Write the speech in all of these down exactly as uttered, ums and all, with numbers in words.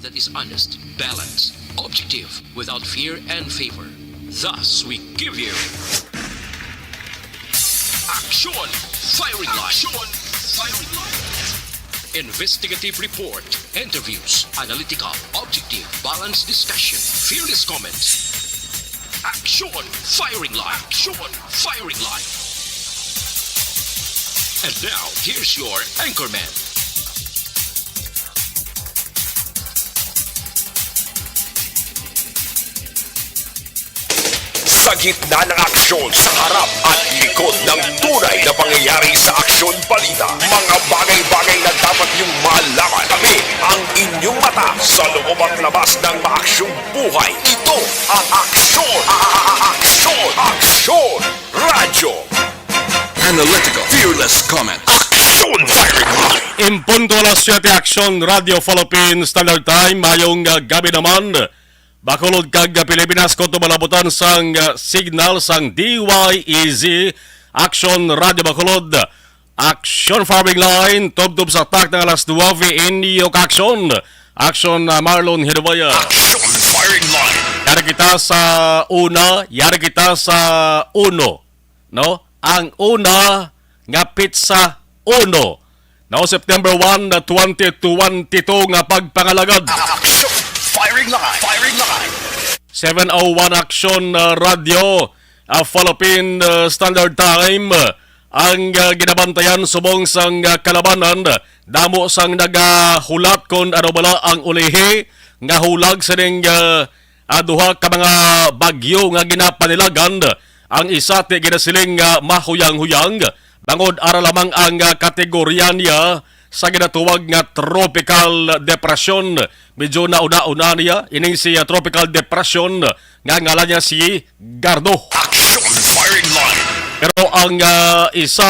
that is honest, balanced, objective, without fear and favor. Thus, we give you Action Firing Line. Action Firing Line. Investigative report, interviews, analytical, objective, balanced discussion, fearless comments. Action Firing Line. Action Firing Line. And now, here's your anchorman. Sa gitna ng aksyon, sa harap at likod ng tunay na pangyayari sa aksyon balita, mga bagay-bagay na dapat niyong malaman. Kami ang inyong mata sa loob at labas ng maaksyong buhay. Ito ang aksyon, a- a- a- aksyon, aksyon, radyo. Analytical, fearless comment. Aksyon Firing Line. In punto alas siyete, Aksyon Radio Philippine Standard Time. Mayong, uh, gabi naman. Bacolod kag, uh, Pilipinas, kon tumalabutan sang, uh, signal sang D Y E Z, Aksyon Radio Bacolod. Aksyon Firing Line, tubtob sa takna nga alas nuwebe, inyo ka-aksyon. Aksyon, uh, Marlon Hinubayan. Action Firing Line. Yari kita sa una, yari kita sa uno, no? Ang una nga petsa, uno, no, September one, twenty twenty-two nga pagpangalagad. Action Firing Line. Firing Line. Seven oh one Action, uh, Radio, uh, Philippine, uh, Standard Time, uh, ang, uh, ginabantayan subong sang, uh, kalabanan. Damo sang nagahulat kon ano bala ang ulihi nga hulag sining, uh, ah, duha ka mga bagyo nga ginapanilagan. Ang isa ti ginasiling nga mahuyang-huyang, bangod ara lamang ang, ah, kategorya niya sa ginatawag nga tropical depression. Medyo nauna-una niya ining si, ah, tropical depression nga ngalan niya si Gardo. Action Firing Line. Pero ang, ah, isa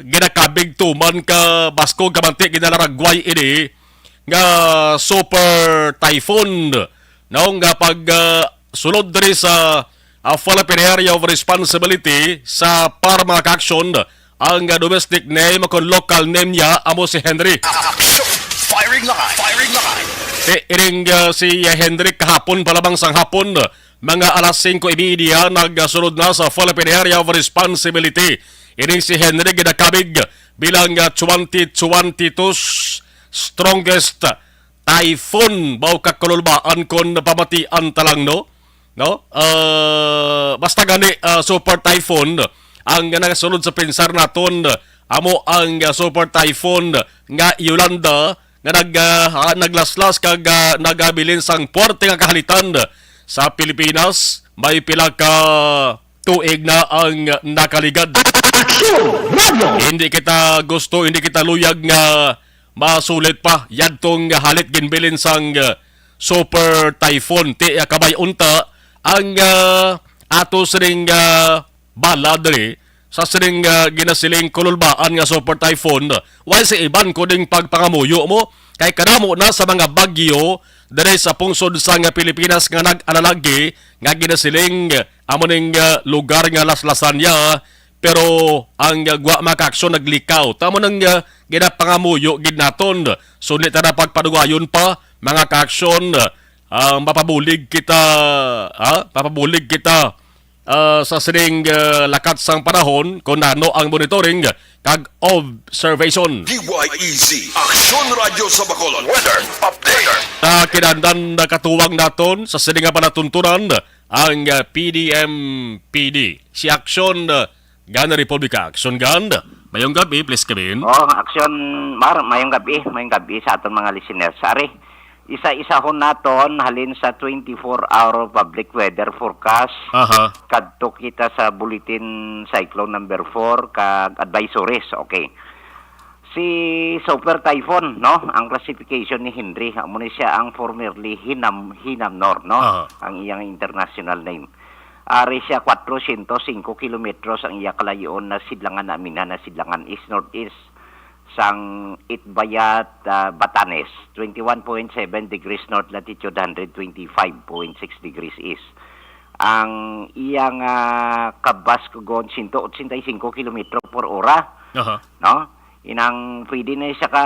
ginakabig tuman ka baskog kamanti ginalaragway ini nga super typhoon, no, nga pag, ah, sulod diri sa, ah, Philippine Area of Responsibility sa para mga ka-aksyon, ang, ah, domestic name o local name niya amo si Henry. Action! Firing line! Firing line! Ti-, ining, ah, si Henry kahapon pa lamang sang hapon, mga alas singko y media, nagsulod na sa Philippine Area of Responsibility. Ining si Henry ginakabig bilang, ah, twenty twenty-two strongest typhoon, baw kakululbaan kon pamatian ta lang, no? No? Ah, basta gani, ah, super typhoon ang nagasulod sa pensar naton, amo ang, ah, super typhoon nga Yolanda nga nag-, ah, ah, naglaslas kag, ah, nagabilin sang puwerte nga kahalitan sa Pilipinas. May pila ka tuig na ang nakaligad. Aksyon! Radyo! Hindi kita gusto, hindi kita luyag nga masulit pa yadtong halit ginbilin sang, uh, super typhoon. Ti, uh, kabay unta ang, uh, ato sining, uh, bala diri sa sining, uh, ginasiling kululbaan nga super typhoon. Way sa iban kuning pagpangamuyo mo kay kadamo na sa mga bagyo diri sa pungsod sang Pilipinas nga nag-alalagi nga ginasiling, uh, amo ning, uh, lugar nga laslasan niya, pero ang, uh, gwa mga ka-aksyon naglikaw. Tamo nang, uh, ginapangamuyo gid naton. So, ni ta na pagpadugayon pa, mga ka-aksyon, uh, mapabulig kita, ha? Mapabulig kita, uh, sa sining, uh, lakat sang panahon kung ano ang monitoring kag observation. D Y E Z, Aksyon Radyo sa Bacolod. Weather update. Sa kinahanglan na katuwang naton sa sini nga palatuntunan, ang, uh, P D M P D. Si Aksyon, uh, Gun Republika. Aksyon Gun, mayong gabi, please come in. Oh, Aksyon Mar, mayong gabi, mayong gabi sa aton mga listeners. Ari, isa-isahon naton halin sa twenty-four hour public weather forecast Aha. kadto kita sa bulletin cyclone number four kag advisories. Okay. Si Super Typhoon, no? Ang classification ni Henry, amo ni siya ang formerly Hinam, Hinamnor, no? Aha. Ang iyang international name. Ari siya, kwatro syentos singko kilometros ang iya kalayo-on na sidlangan, na aminan na sidlangan, east-northeast sang Itbayat, ah, Batanes, twenty-one point seven degrees north latitude, hundred twenty-five point six degrees east. Ang iyang, ah, kabas kugon, sento otsenta y singko kilometro por ora, Aha. no? Inang pwede na siya ka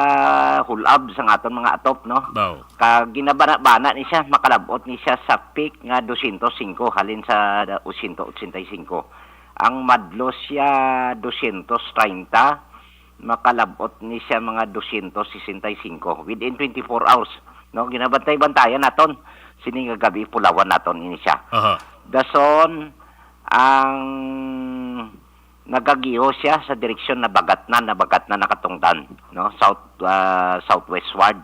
hulab sa aton mga atop, no? Kag ginabana-bana ni siya, makalabot ni siya sa peak nga dosyentos singko halin sa dosyentos otsenta y singko. Ang madlos siya dosyentos treinta, makalabot ni siya mga dosyentos sesenta y singko within twenty-four hours, no? Ginabantay-bantayan naton sini nga gabi, pulawan naton ini siya. Aha. Dason ang nagagiho siya sa direksyon na Bagatnan, na Bagatnan nakatungdan, no? South, ah, southwestward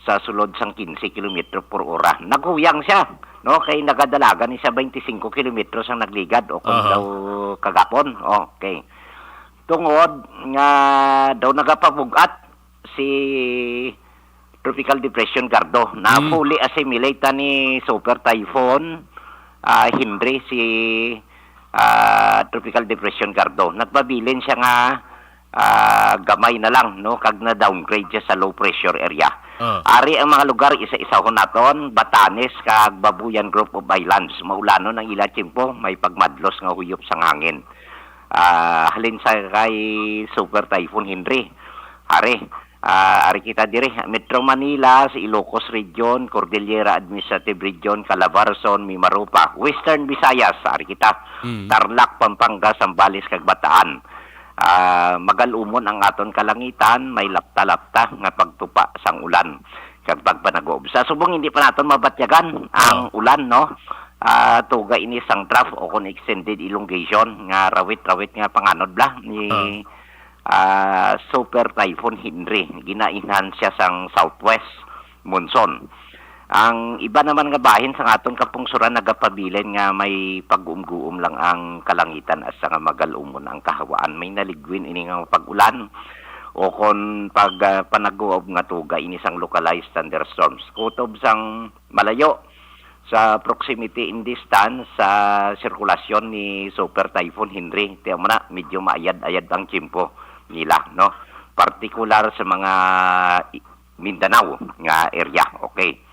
sa sulod sang quince kilometro por ora. Naghuyang siya, no? Kay nagadalagan ni siya twenty-five kilometros ang nagligad o kung Aha. daw kagapon. Okay. Tungod nga daw nagapabug-at si Tropical Depression Gardo na Hmm. fully assimilate ni Super Typhoon, ah, Henri si, ah, Tropical Depression Gardo. Nagpabilin siya nga, ah, gamay na lang, no, kag na-downgrade siya sa low pressure area. Ah. Ari ang mga lugar, isa-isahon naton, Batanes kag Babuyan Group of Islands. Maulanon ang ila tiyempo, may pagmadlos nga huyop sang hangin. Ah, halin sa kay Super Typhoon Henri. Ari, ah, ari kita diri, Metro Manila, sa Ilocos Region, Cordillera Administrative Region, Calabarzon, Mimaropa, Western Visayas, ari kita, Mm. Tarlac, Pampanga, Zambales, kag Bataan. Ah, magal-umon ang aton kalangitan, may lapta-lapta nga pagtupa sang ulan kag pagpanagob. Sa subong hindi pa naton mabatyagan ang Ah. ulan, no? Ah, tuga ini sang trough o kon extended elongation nga rawit-rawit nga panganod bala ni Ah. ah, Super Typhoon Henri. Gina-enhance siya sang southwest monsoon. Ang iba naman nga bahin sa aton kapungsoran nagapabilin nga may pag-umguom lang ang kalangitan, asa nga magal-umon ang kahawaan. May naligwin ini nga pag-ulan o kon pag, ah, panaguob nga tuga ini sang localized thunderstorms. Kutob sang malayo sa proximity in distance sa sirkulasyon ni Super Typhoon Henri. Tiyan mo na, medyo maayad-ayad ang tiyempo nila, no? Partikular sa mga i-, Mindanao nga area. Okay.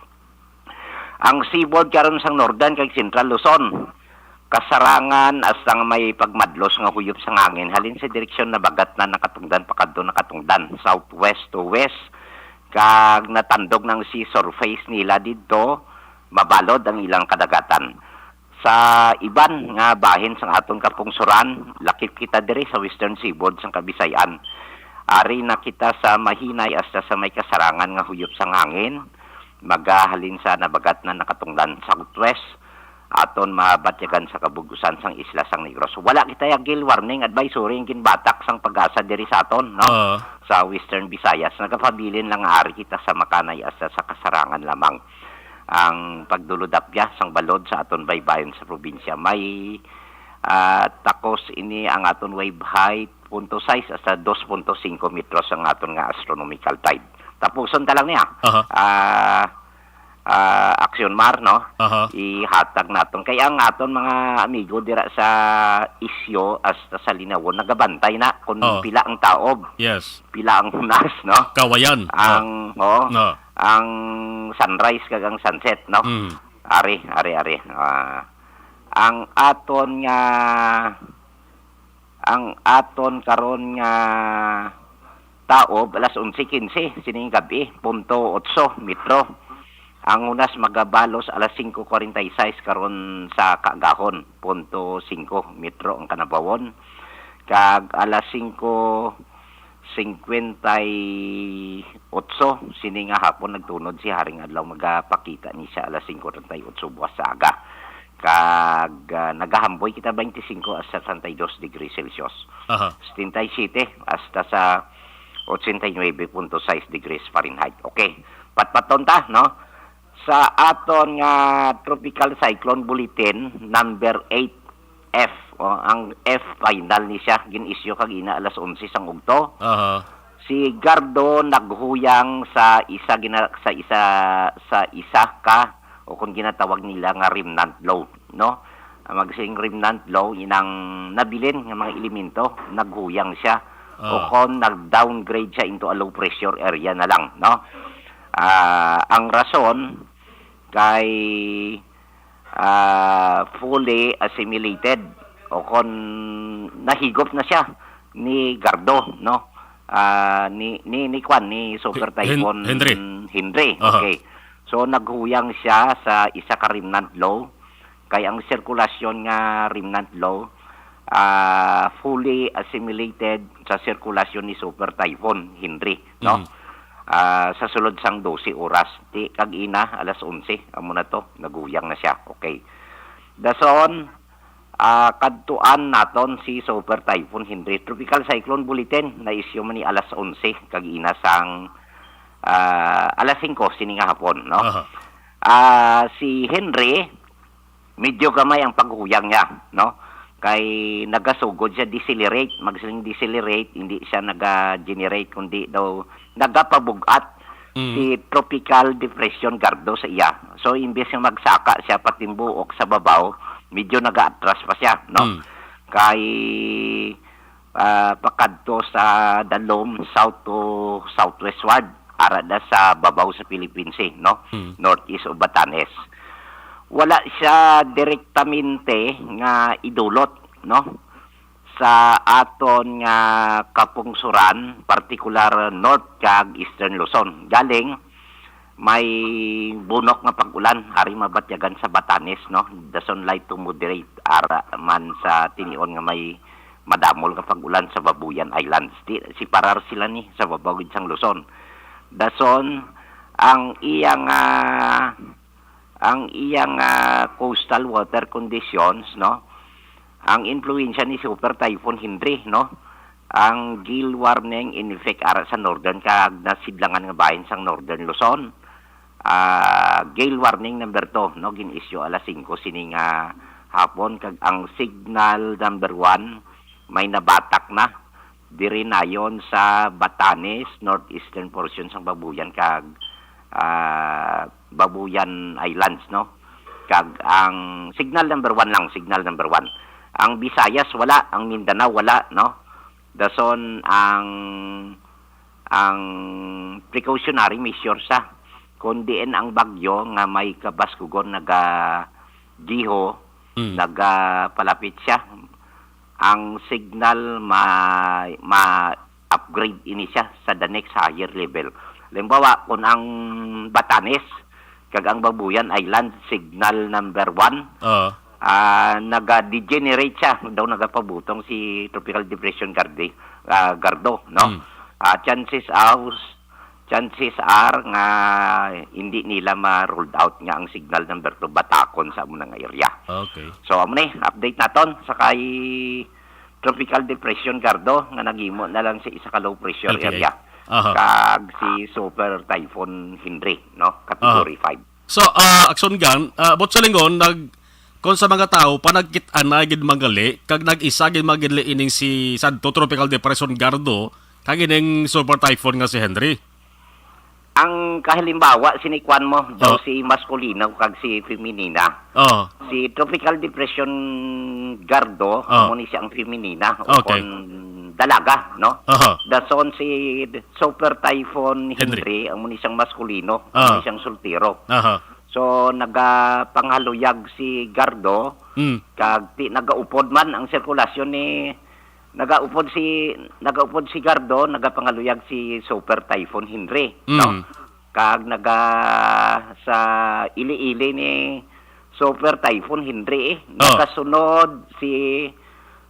Ang seaboard karon sang Northern kag Central Luzon, kasarangan hasta nga may pagmadlos nga huyop sang hangin halin sa direksyon na Bagatnan nakatungdan pakadto nakatungdan, southwest to west, kag natandog ng sea surface nila didto, mabalod ang ilang kadagatan. Sa iban nga bahin sang aton kapungsoran, lakip kita diri sa western seaboard sang Kabisayan. Ari na kita sa mahinay hasta sa may kasarangan nga huyop sang hangin, magahalin sa nabagat na nakatungdan southwest, aton mabatyagan sa kabug-usan sang isla sang Negros. Wala kita ya gale warning advisory ang ginbatak sang PAGASA diri sa aton, no? Oo. Sa Western Visayas, nagapabilin lang nga ari kita sa makanay hasta sa kasarangan lamang. Ang pagdulodapya sang balod sa aton baybayon sa probinsya may, ah, takos ini ang aton wave height, punto sais hasta dos punto singko metros ang aton nga astronomical tide. Tapuson ta lang niya. Aha. Ah, ah, Aksyon Mar, no? Aha. Ihatag naton. Kay ang aton mga amigo dira sa Isyo hasta sa Linawon, nagabantay na kung Oo. pila ang taob, Yes. pila ang hunas, no? Kawayan. Ang, oh, No. ang sunrise kag ang sunset, no? Mm. Ari, ari, ari. Ah, ang aton nga, ang aton karon nga taob, alas onse quince sining gabi, punto otso metro. Ang hunas magabalos alas singko kwarenta y sais karon sa kaagahon, punto singko metro ang kanabawon. Kag alas singko singkwenta y otso sini nga hapon nagtunod si Haring Adlaw, magapakita ni siya alas singko treinta y otso buwas sa aga. Kag, ah, nagahamboy kita twenty-five hasta treinta y dos degrees Celsius. Aha. Setenta y siete hasta sa ochenta y nuebe punto sais degrees Fahrenheit. Okay. Patpaton ta, no? Sa aton nga Tropical Cyclone Bulletin number eight F, o, ang F final ni siya, gin-issue kag ina alas onse sang ugto. Aha. Si Gardo naghuyang sa isa gina-, sa isa, sa isa ka, o kung ginatawag nila nga remnant low, no? Ang magsing remnant low, inang nabilin nga mga elemento, naghuyang siya, Ah. o kon nag-downgrade siya into a low pressure area na lang, no? Ah, ang rason kay, ah, fully assimilated o kon nahigop na siya ni Gardo, no? Ah, ni, ni, ni kwan, ni Super Hen-, Typhoon Henry. Henry. Aha. Okay. So, naghuyang siya sa isa ka remnant low. Kay ang sirkulasyon nga remnant low, ah, fully assimilated sa sirkulasyon ni Super Typhoon Henry, no? Mm. Ah, sa sulod sang dose oras. Ti, kag ina, alas onse, amo na to, naghuyang na siya. Okay. Dason, ah, kadtuan naton si Super Typhoon Henry. Tropical Cyclone Bulletin, na-issue man ni alas onse, kag ina sang, ah, alas singko, sini nga hapon, no? Aha. Ah, si Henry, medyo gamay ang paghuyang niya, no? Kay nagasugod siya decelerate, magsiling decelerate, hindi siya naga-generate, kundi daw nagapabug-at Mm. si Tropical Depression Gardo sa iya. So, imbes nga magsaka siya patimbuok sa babaw, medyo nagaatras pa siya, no? Mm. Kay, ah, pakadto sa dalom, south to southwestward, ara na sa babaw sa Philippine Sea, no? Mm. Northeast of Batanes. Wala siya direktamente nga idulot, no? Sa aton nga kapungsuran, partikular North kag Eastern Luzon. Galing, may bunok nga pag-ulan, ari mabatyagan sa Batanes, no? Dason light to moderate, ara man sa tinion nga may madamol nga pag-ulan sa Babuyan Islands. Di, si parar sila ni sa babaw gid sang Luzon. Dason, ang iyang, ah, ang iyang, ah, coastal water conditions, no? Ang influensya ni Super Typhoon Henry, no? Ang gale warning in effect ara sa northern kag nasidlangan nga bahin sang Northern Luzon. Ah, gale warning number two, no? Gin-issue alas singko sini nga hapon, kag ang signal number one may nabatak na diri nayon sa Batanes, northeastern portion sang Babuyan kag, ah, Babuyan Islands, no? Kag ang signal number one lang, signal number one. Ang Visayas wala, ang Mindanao wala, no? Dason ang, ang precautionary measures sa, kun diin ang bagyo nga may kabaskugon naga-, giho, Mm. nagapalapit siya, ang signal ma-, ma-upgrade ini siya sa the next higher level. Halimbawa, kung ang Batanes kag ang Babuyan Island, signal number one, Oo. ah, naga-degenerate siya, daw nagapabutong si Tropical Depression Gardi-, ah, Gardo, no? Mm. Ah, chances of chances are nga hindi nila ma-ruled out nga ang signal number two batakon sa amo nga area. Okay. So, amo ni, update naton sa kay Tropical Depression Gardo nga naghimo na lang sa isa ka low pressure L P I. Area. Aha. Kag si Super Typhoon Henry, no? Category Aha. five. So, ah, Action Gun, ah, buot silingon, nag-, kung sa mga tao, panagkit-an na gid manggali, kag nag-isa gid manggali ining si Santo Tropical Depression Gardo, kag ining Super Typhoon nga si Henry. Ang kahalimbawa, sini kwan mo, daw Oh. si maskulino kag si feminina. Oh. Si Tropical Depression Gardo, Oh. amo ni siya ang feminina, o Okay. kon dalaga, no? Aha. Dason si Super Typhoon Henry. Henry, amo ni siyang maskulino, amo Ah. ni siyang soltero. Aha. So, nagapanghaluyag si Gardo, Mm. kag ti-, nagaupod man ang sirkulasyon ni, nagaupod si, nagaupod si Gardo, nagapangaluyag si Super Typhoon Henry, no? Mm. Kag naga, sa ili-ili ni Super Typhoon Henry, eh, Oh. nakasunod si,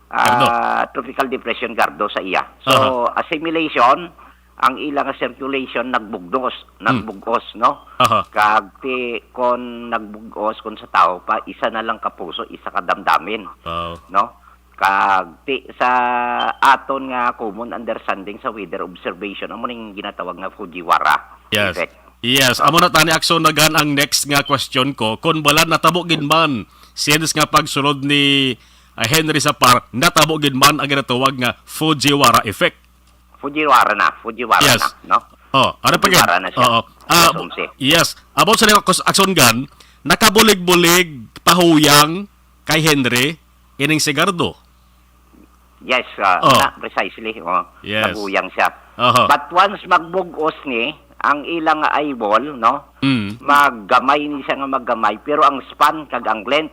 Gardo. ah, Tropical Depression Gardo sa iya. So, Aha. assimilation, ang ila nga circulation nagbugdos, Hmm. nagbugos, no? Aha. Kag ti, kon nagbugos, kon sa tao pa, isa na lang ka puso, isa ka damdamin, Wow. no? Kag ti, sa aton nga common understanding sa weather observation, amo ning ginatawag nga Fujiwara Yes. effect. Yes, amo na tani, Action Gun, ang next nga question ko. Kung bala natabo gid man, since nga pagsulod ni, ah, Henry sa par, natabo gid man ang ginatawag nga Fujiwara effect. Fujiwara na, Fujiwara Yes. na, no? Oh, ano pa gid? Fujiwara na siya. Oo. Ah, Alas onse. Yes. About sa nila, Action Gun, nakabulig-bulig, pahuyang kay Henry, ining si Gardo. Yes, ah, Oh. na, precisely, oh, Yes. naghuyang siya. Aha. But once magbug-os ni, ang ilang eyeball, no, Mm. maggamay ni siya nga maggamay, pero ang span kag ang length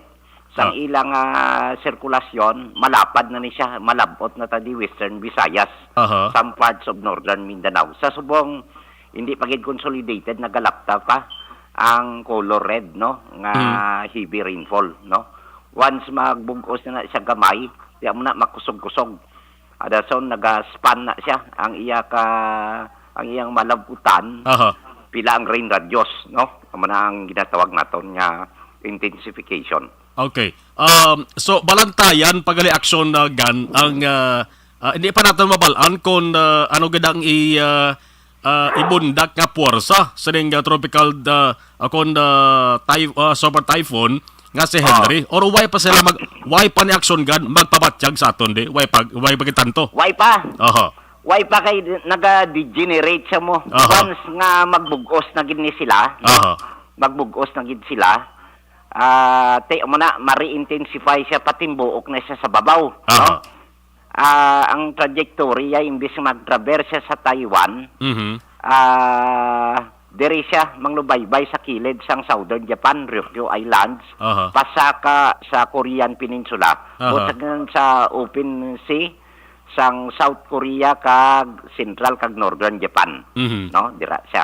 sang Ah. ilang, ah, sirkulasyon, malapad na ni siya, malabot na ta di Western Visayas, Aha. some parts of Northern Mindanao. Sa subong, hindi pa gid consolidated, nagalapta pa ang color red, no, nga Mm. heavy rainfall, no. Once magbug-os na, na siya gamay, di mo na makusog-kusog. Adason naga-span na siya ang iya ka, ang iyang malabutan. Aha. Pila ang rain radius, no? Amo na ang ginatawag naton nga intensification. Okay. Um, so, balantayan pa gali aksyon na gan ang, ah, ah, hindi pa natin mabalaan kung, ah, ano gid ang i, ah, ah, ibundak nga puwersa sining, ah, tropical, ah, ah, kon, ah, typh-, ah, super typhoon nga si Ah. Henry, or why pa sila mag, why pa ni Action Gun magpabatyag sa aton, di? Why pa, why pa kita to? Why pa? Aha. Why pa kay naga-degenerate sa mo? Aha. Once nga magbugos na gid ni sila, no? Aha. Magbugos na gid sila. Ah, ti mo na, mari-intensify siya, patimbuok na siya sa babaw, Aha. no? Ah, ang trajektorya, imbis mag-traverse siya sa Taiwan, Mhm. ah, diri siya manglubaybay sa kilid sang Southern Japan, Ryukyu Islands, Aha. pasaka sa Korean Peninsula, Aha. buot sa, sa open sea sang South Korea kag Central kag Northern Japan, Mhm. no? Dira siya.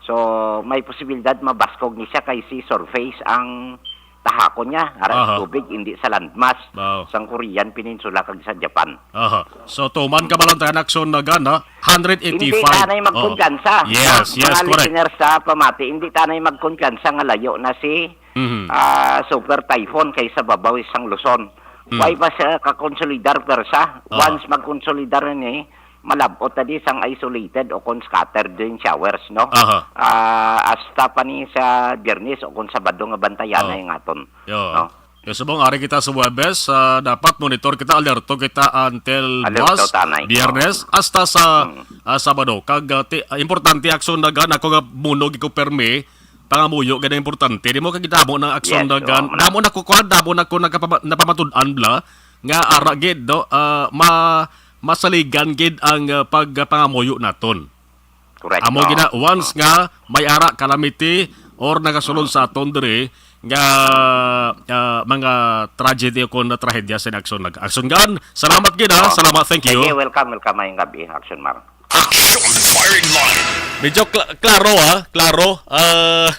So, may posibilidad mabaskog ni siya kay sea surface ang tahakon niya, ara Aha. sa tubig, hindi sa landmass, Wow. sang Korean Peninsula kag sa Japan. Aha. So, tuman ka ba lang tayo na aksyon na gana? Hindi Hundred eighty-five. tanay Oo. magkumpiyansa. Yes, Sa yes, mga correct. listeners sa pamati, hindi tanay magkumpiyansa nga layo na si, Mhm. ah, Super Typhoon kay sa babaw sang Luzon. Hmm. Why pa siya kakonsolidar persa? Oo. Once magkonsolidar ni, malabot na di sang isolated o kon scattered rain showers, no? Aha. Ah, hasta pa ni sa Biyernes o kon Sabado nga bantayan Oo. na yung aton. Yo. No? Yo, subong ari kita sa Huwebes, ah, dapat monitor kita, alerto kita until Alerto buwas, tanay. Biyernes, Oo. hasta sa, Hmm. ah, Sabado. Kag, ah, ti-, ah, importante aksyon na gan ako nga munog ko permi, pangamuyo gid ang importante. Di mo kagid damo ng aksyon Yes, na gan. oo, muna. Damo na ko kuan, damo na ko nagkapama-, napamatud-an bla nga ara gid, no? Ah, ma-, masaligan gid ang, ah, pagpangamuyo naton. Correct. Amo Oo. gina, once Oo. nga may ara calamity or nagasulod sa aton diri nga, ah, mga tragedy o kon trahedya sa aksyon nag aksyon gan. Salamat gid, ha. Oo. Salamat, thank you. Sige, welcome, welcome. Mayong gabi, Action Mar. Action Firing Line. Medyo kla-, klaro, ha, klaro. Ah,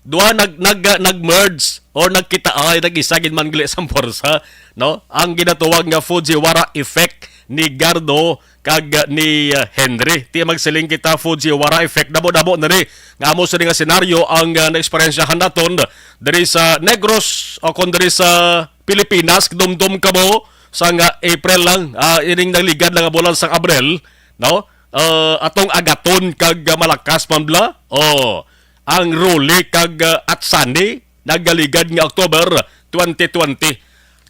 duha nag, nag, nag-merge or nagkita ay nag-isa gid man gali sang pwersa, no? Ang ginatawag nga Fujiwara effect ni Gardo kag ni, uh, Henry. Ti magsiling kita Fujiwara effect, damo-damo na ni nga amo sini nga senaryo ang, uh, naeksperyensyahan naton diri sa Negros o kon diri sa Pilipinas. Dumdom kamo sang, uh, April lang, uh, ining nagligad lang nga bulan sang Abril, no? Uh, atong agaton kag, uh, malakas man bla. Oh, ang Ruli kag, uh, Atsani nagaligad nga October twenty twenty.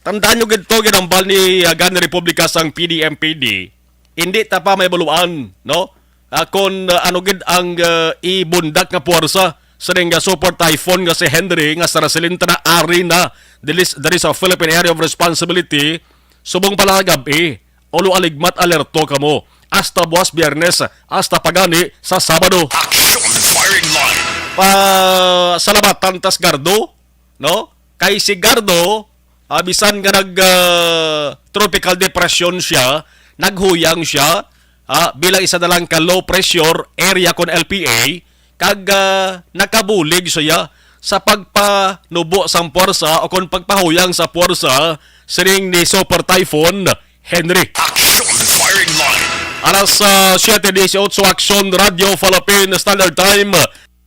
Tandaan nyo gid to, ginambal ni, uh, gan Republika sang P D M P D. Hindi ta pa may baluan, no? Ah, kon, ah, ano gid ang, ah, ibundak nga puwersa sa ning, ah, super typhoon nga si Henry nga sa nasilinta na ari na dili s-, diri sa Philippine Area of Responsibility, subong pala gab-i, ulo aligmat alerto kamo. Hasta buwas Biyernes, hasta pagani sa Sabado. Action Firing Line. Pasalamatan tas Gardo, no? Kay si Gardo, ah, bisan nga nag, ah, tropical depression siya, naghuyang siya, ah, bilang isa na lang ka low pressure area kon L P A, kag, ah, nakabulig siya sa pagpanubo sang pwersa o kon pagpahuyang sa pwersa sining ni Super Typhoon Henry. Action Firing Line. Alas, ah, siete dieciocho, Action Radio Philippine Standard Time.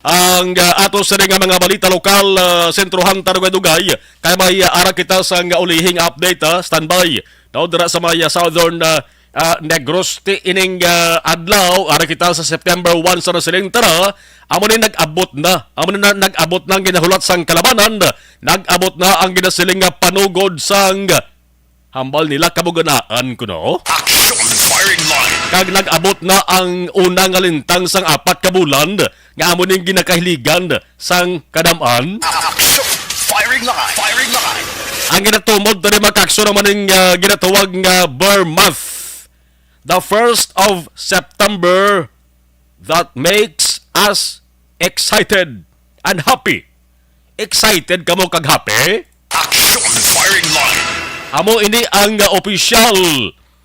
Ang, ah, ato sini nga mga balita lokal, ah, sentrohan ta dugay-dugay. Kay may, ah, ara kita sa nga ulihing update, ah, standby. No, dira sa may, ah, Southern, ah, ah, Negros ti ining, ah, adlaw, ara kita sa September one sa nasiling tara. Amo ni nag-abot na. Amo ni na, nag-abot na ang ginahulat sang kalabanan. Nag-abot na ang ginasiling nga panugod sang hambal nila kabuganaan kuno. Action Firing Line. Kag nag-abot na ang una nga lintang sang apat ka bulan nga amo ning ginakahiligan sang kadam-an. Action Firing Line. Firing Line. Ang ginatumod diri, mga kaaksyon, amo ning, ah, ginatawag nga Burr Month. The first of September that makes us excited and happy. Excited kamo kag happy? Action firing line. Amo ini ang, uh, opisyal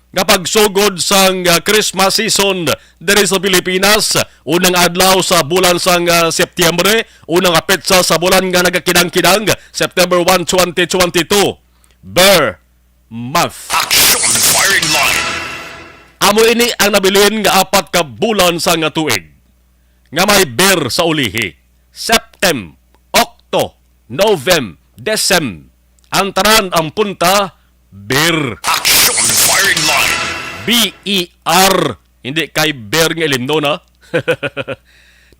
nga pagsugod sang, uh, Christmas season diri sa Pilipinas. Unang adlaw sa bulan sang, uh, Setyembre, unang petsa sa bulan nga nagakidang-kidang, September one, twenty twenty-two. Ber Month. Action firing line. Amo ini ang nabilin nga apat ka bulan sa nga tuig nga may ber sa ulihi. Septem, Octo, Novem, Decem. Ang tanan ang punta, ber. Action firing line. B E R. Hindi kay ber nga ilimnon, ha?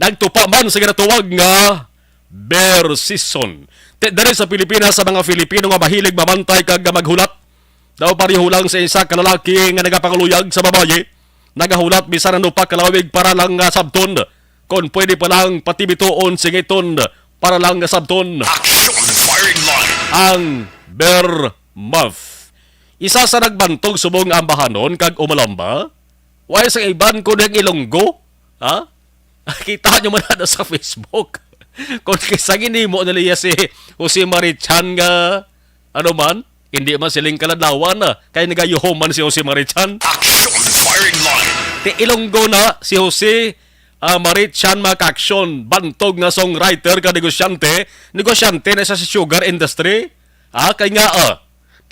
Nagtupa man sa ginatawag nga ber season. Ti-, diri sa Pilipinas, sa mga Filipino nga mahilig mamantay kag maghulat, daw pareho lang sa isa ka lalaki nga nagapangaluyag sa babayi, nagahulat bisan ano pa kalawig para lang nga sabton, kon pwede pa lang pati bituon, singiton para lang nga sabton. Action firing line. Ang ber month. Isa sa nagbantog subong nga ambahanon kag umalamba, way sa iban kundi ang Ilonggo. Ha? Kita nyo man na sa Facebook. Kung kisa ginimo nila si Jose Marichan nga, ano man, hindi man siling kaladlawan na, kay nagayuho man si Jose Marichan. Action firing line. Ti Ilonggo na si Jose, ah, Marichan, mga ka-action, bantog nga songwriter ka negosyante, negosyante na siya sa sugar industry. Ah, kay nga, ah,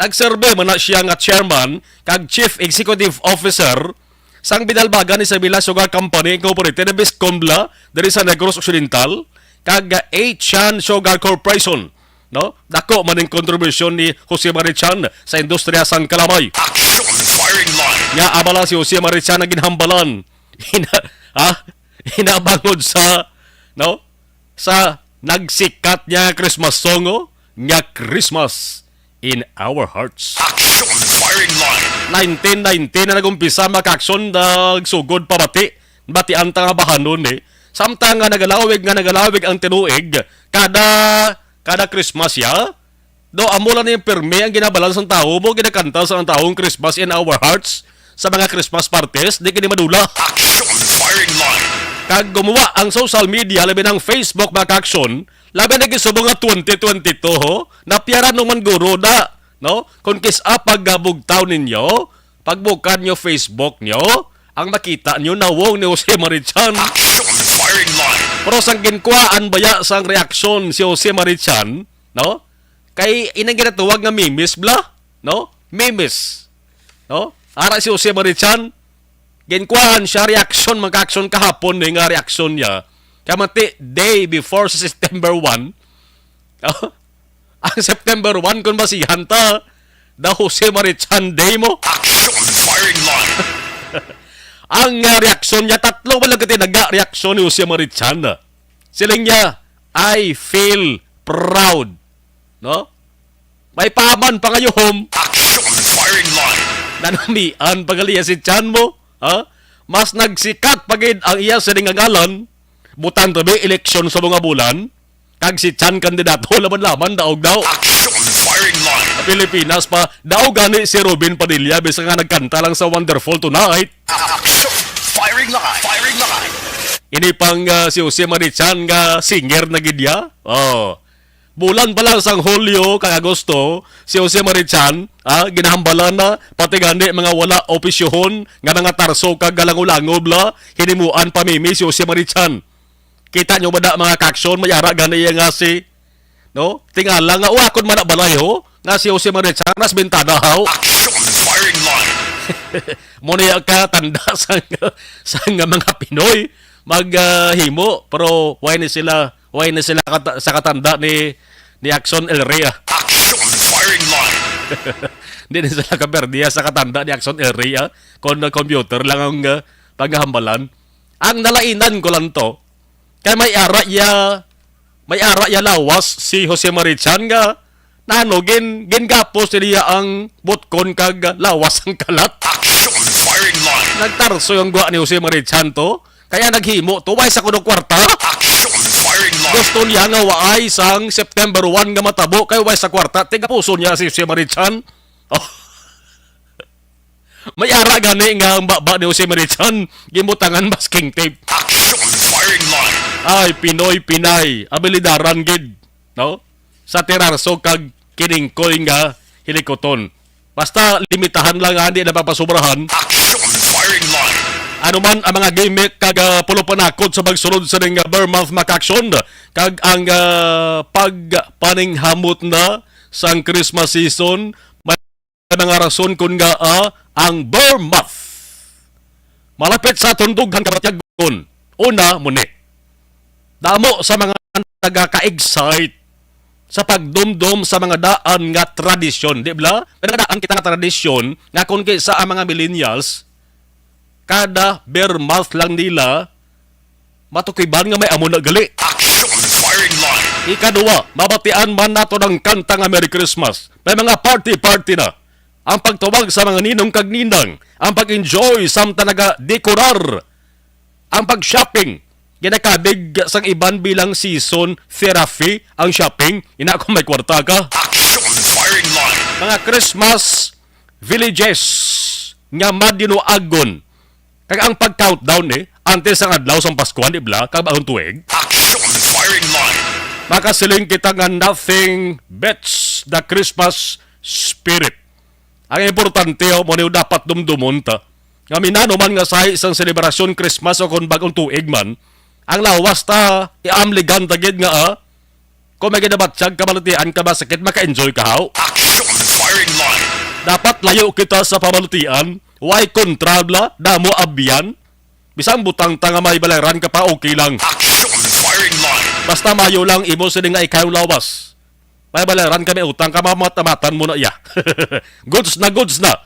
nagserbe man na siya nga chairman kag chief executive officer sang Binalbagan Isabela Sugar Company Incorporated, na Biscom bala, diri sa Negros Occidental, kag, ah, A Chan Sugar Corporation, no? Dako man ang kontribusyon ni Jose Marichan sa industriya sang kalamay. Action firing line. Nga abala si Jose Marichan ang ginhambalan. Hina-, ha? Hinabangod sa, no? Sa nagsikat niya nga Christmas song, oh, nga Christmas in Our Hearts. Action firing line. Nineteen ninety na nag-umpisa, mga ka-action, nagsugod pabati. Batian ta nga bahanon, eh. Samtang nga nagalawig, nga nagalawig ang tinuig, kada, kada Christmas, ya, do, amo lang yung pirmi ang ginabalan sang tawo mo, ginakanta sa ang tawo ang Christmas in Our Hearts sa mga Christmas parties, di kini madula. Action firing line. Kag gumawa ang social media, labi ng Facebook, mga ka-action, labi na gisubong nga twenty twenty-two, ho, napiara naman guro da, no? Kung kis-a pagabugtaw ninyo, pagbukad nyo Facebook nyo, ang makita nyo nawong ni Jose Marichan. Action firing line. Pero sang ginkuhaan baya sang reaksyon si Jose Marichan, no? Kay inang ginatawag nga memes bala, no? Memes. No? Ara si Jose Marichan, ginkuhaan siya, reaksyon, mga ka-action kahapon ni nga reaksyon niya. Kaya mati, day before sa September one, ang September one, kung basihan ta, the Jose Marichan Day mo. Action firing line. Ang, ah, reaksyon niya, tatlo ba lang katinaga reaksyon ni Jose Marichan? Siling niya, "I feel proud." No? May paman pangayuhom. Action firing line. Nanamian pagaliya si Chan mo, ha? Mas nagsikat pa gid ang iya sining nga ngalan. Butang tabi eleksyon sa mga bulan. Kag si Chan kandidato laban-laban, daog daw. Action firing line. Sa Pilipinas pa, daog gani si Robin Padilla, bisan nga nagkanta lang sa Wonderful Tonight. Action firing line. Firing line. Ini pang, ah, si Jose Marichan nga singer na gid ya. Oh. Bulan pa lang sang Hulyo kag Agosto, si Jose Marichan, ah, ginahambalan na, pati gani mga wala opisyohon nga mga tarso kag galango-langob la, hinimuan pa mimi si Jose Marichan. Kita nyo ba na, mga ka-action, may ara gani iya nga si, no? Tingala nga, "O, akon man na balay, ho?" Nga si Jose Marichan, nas bintana, haw. Action firing line. Mo na iya ka tanda sa, sa nga mga Pinoy, mag, ah, himo, pero why ni sila Way na sila kata-, sa katanda ni, ni Axon El Rey, ah. Action firing line. Di na sila kaperdiya sa katanda ni Axon El Rey, ah. Kung na computer lang ang, ah, paghambalan. Ang nalainan ko lang to, kay may ara ya, may ara ya lawas si Jose Marichan nga nano gin, gingapos niya ang butkon kag lawas ang kalat. Action firing line. Nagtarso yung gwa ni Jose Marichan to. Kaya naghimo to, way sa kuno kwarta. Action firing line. Gusto niya nga waay sang September one nga matabo, kay way sa kwarta, tigapuso niya si, si Marichan. Oh. May ara gani nga ang baba ni Jose Marichan, gimutangan masking tape. Action firing line. Ay, Pinoy, Pinay, abilidaran gid, no? Sa tirarso kag kiningkoy nga hilikuton. Basta limitahan lang, ha, di na mapasobrahan. Action firing line. Ano man ang mga gimmick kag, ah, pulo panakot sa pagsulod sa ning, ah, Burr Month, Mac Action, kag ang, ah, pagpaninghamot na sang Christmas season, may mga rason kon ngaa ang Burr Month malapit sa aton dughan kabatyagon. Una, muni. Damo sa mga nagaka-excite sa pagdumdom sa mga daan nga tradisyon, di ba? May mga daan kita nga tradisyon nga kung kisa ang mga millennials, kada Burr Month lang nila matukiban nga may amo na gali. Action firing line. Ikaduha, mabatian man nato ang kanta nga Merry Christmas. May mga party-party na. Ang pagtawag sa mga ninong kag ninang, ang pag-enjoy samtang naga-dekorar, ang pag-shopping. Ginakabig sang iban bilang season therapy ang shopping. Ina, kung may kwarta ka. Action firing line. Mga Christmas villages nga madinuagon. Kag ang pag-countdown, eh, antes ang adlaw sang Paskuhan, di bala, kag bagong tuig. Action firing line. Makasiling kita nga nothing beats the Christmas spirit. Ang importante, oh, mo ni dapat dumdumon ta. Nga minano man nga sahi sang selebrasyon Christmas o kon bagong tuig man, ang lawas ta, iamligan ta gid nga, ah, kung may ginabatyag kabalatian ka ba sakit, maka-enjoy ka, haw? Action firing line. Dapat layo kita sa pabalatian. Why kontra bala? Damo abyan. Bisan butang ta nga may balayran ka pa, okay lang. Action firing line. Basta mayo lang imo sini nga ikaw lawas. May balayran kami utang ka, mamat-amatan mo na iya. Goods na goods na.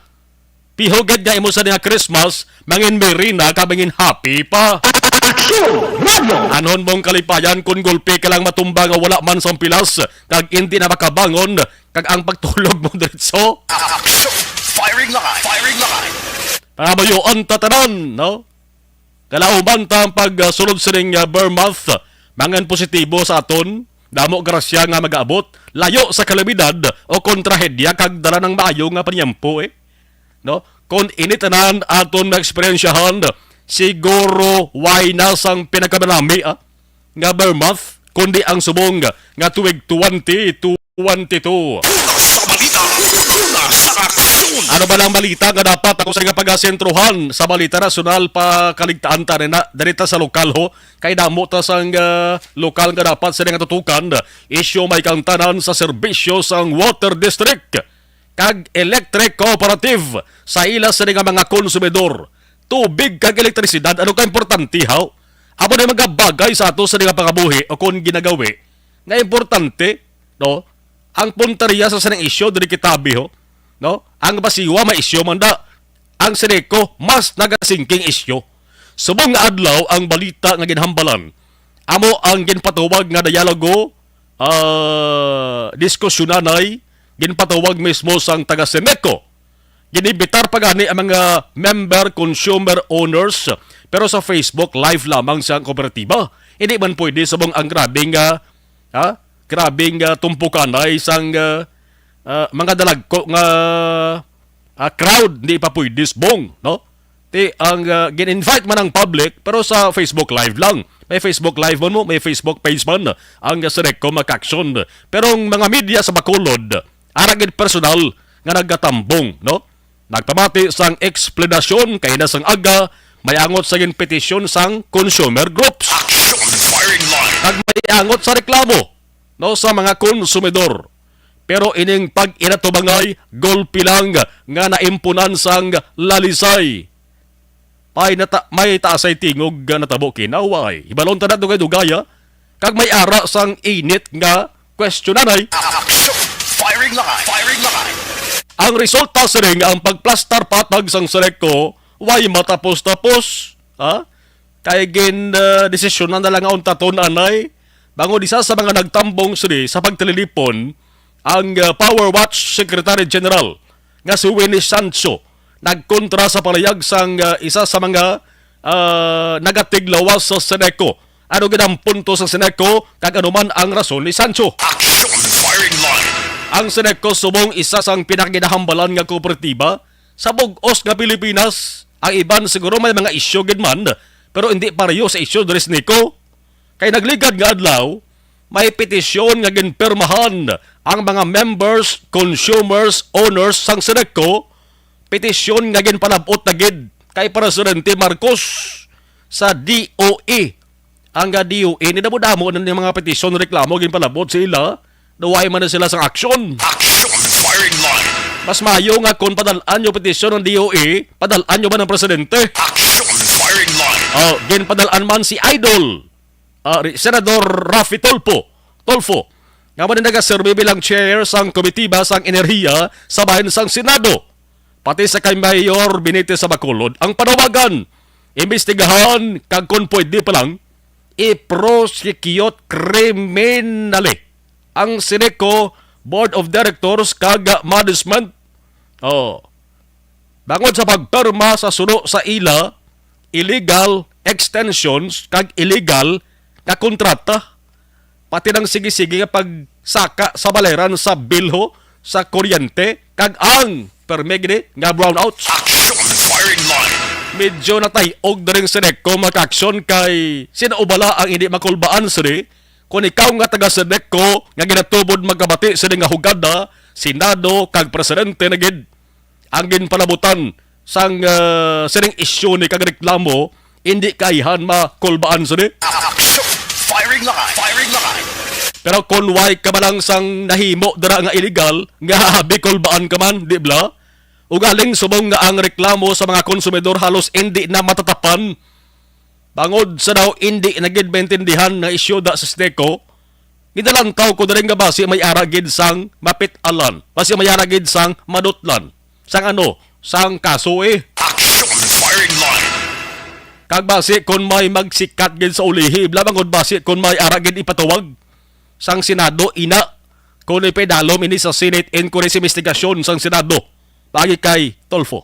Pihugad nga imo sa nga Christmas, mangin merry na ka, mangin happy pa. Aksyon! Radyo! Anhon mong kalipayan kung gulpi ka lang matumba nga wala man sang pilas, kag indi na makabangon, kag ang pagtulog mo diretso. Action! Firing line! Firing line! Pangamuyoan ta tanan, no? Kalauman ta ang pagsulod sining, ah, Burr Month, mangan positibo sa aton. Damo grasya nga magaabot, layo sa kalamidad o kon trahedya, kag dala ng maayo nga paniyampo, eh. No? Kon ini tanan aton maeksperiensyahan, siguro way na sang pinakamanami, ah, nga Burr Month, kundi ang subong nga tuig twenty twenty-two. Una sa balita, una sa aksyon. Ano ba ang balita nga dapat ako sa nga pagasentrohan sa balita nasyonal pa kaligtaan ta na diri ta sa lokal, ho? Kay damo ta sang, ah, lokal nga dapat sila nga tutukan, isyu may kangtanan sa serbisyo sang water district kag electric cooperative sa ila sini nga mga konsumidor, tubig kag elektrisidad. Ano ka importante, haw? Amo na mga bagay sa ato sa nga pangabuhi o kon ginagawi nga importante, no? Ang punteriya sa sining isyu diri kitabi, ho, no? Ang basiwa may isyu man da. Ang Seneco mas nagasingking isyu. Subong nga adlaw ang balita nga ginhambalan amo ang ginpatawag nga dialogo, ah, diskusyonan ay ginpatawag mismo sang taga Seneco. Ginibitar pa gani ang mga member consumer owners, pero sa Facebook Live lamang sa kooperatiba. Hindi man pwede subong ang grabing, ah, ha? Grabing, ah, tumpukanay sang, ah, ah, mga dalagko nga, ah, crowd, di pa pwede subong, no? Ti ang, ah, gin-invite man ang public, pero sa Facebook Live lang. May Facebook Live man mo, may Facebook page man ang, ah, Seneco Mac Action. Pero ang mga media sa Bacolod, ara gid personal nga nagatambong, no? Nagpamati sang eksplanasyon kay na sang aga may angot sa ginpetisyon sang consumer groups. Action firing line. Kag may angot sa reklamo, no, sa mga konsumidor. Pero ining pag-inatubangay, golpe lang nga naimpunan sang lalisay. May nata-, may taasay tingog nga natabo kinaway. Hibalon ta na dugay-dugaya, kag may ara sang init nga kwestionanay. Action! Firing line! Firing line! Ang resulta sini nga ang pagplastar patag sang Seneco way matapos-tapos, ha? Kay gin, ah, desisyonan na lang nga untaton anay, bangod isa sa mga nagtambong sini sa pagtililipon ang, ah, Power Watch Secretary General nga si Winnie Sancho nagkontra sa palayag sang, ah, isa sa mga, ah, nagatiglawas sa Seneco. Ano gid ang punto sa Seneco, kag ano man ang rason ni Sancho? Action firing line. Ang Seneco subong isa sang pinakaginahambalan nga kooperatiba sa bug-os nga Pilipinas. Ang iban siguro may mga isyu gid man, pero hindi pareho sa isyu diri sa Seneco. Kay nagligad nga adlaw, may petisyon nga ginpirmahan ang mga members, consumers, owners sang Seneco, petisyon nga ginpalab-ot na gid kay Presidente Marcos sa D O E. Ang, ah, D O E, ni damo-damo na ni mga petisyon, reklamo, ginpalab-ot sa ila, daw wala man na sila sang aksyon. Action firing line. Mas maayo nga kung padal-an nyo petisyon ng D O E, padal-an nyo ba ng presidente? Action firing line. Oh, ginpadal-an man si Idol, ah, Re-, Senador Raffy Tulfo, Tulfo, nga man nagaserbi bilang chair sang komitiba sang enerhiya sa bahin sang Senado, pati sa kay Mayor Benitez sa Bacolod, ang panawagan, imbestigahan kag kon pwede pa lang, i-prosecute criminally ang Seneco Board of Directors kag management. Oh. Bangod sa pagpirma sa suno sa ila illegal extensions kag illegal nga kontrata, pati nang sige-sige nga pagsaka sa baleran sa bilho sa kuryente kag ang permi gini nga brownouts. Action firing line. Medyo natay-og diri ang Seneco, mga kaaksyon, kay sino bala ang hindi makulbaan sini? Kung ikaw nga taga Seneco nga ginatubod magkabati sini nga hugada, Senado kag presidente na gid ang ginpanabutan sang, ah, sining isyu ni kag reklamo, hindi kaihan makulbaan sini. Action! Firing line! Firing line! Pero kung way ka man lang sang nahimo dira nga illegal, nga abi kulbaan ka man, di bala? Ugaling subong nga ang reklamo sa mga konsumidor halos hindi na matatapan, bangod sa daw indi na gid maintindihan nga isyu da sa Seneco, ginalantaw ko diri nga basi may ara gid sang mapit-alan, basi may ara gid sang madutlan, sang ano, sang kaso, eh. Action firing line. Kag basi kon may magsikat gid sa ulihi, bala, bangod basi kon may ara gid ipatuwag sang Senado, ina, kon ipaidalom ini sa Senate inquiry, sa investigasyon sang Senado, paagi kay Tulfo.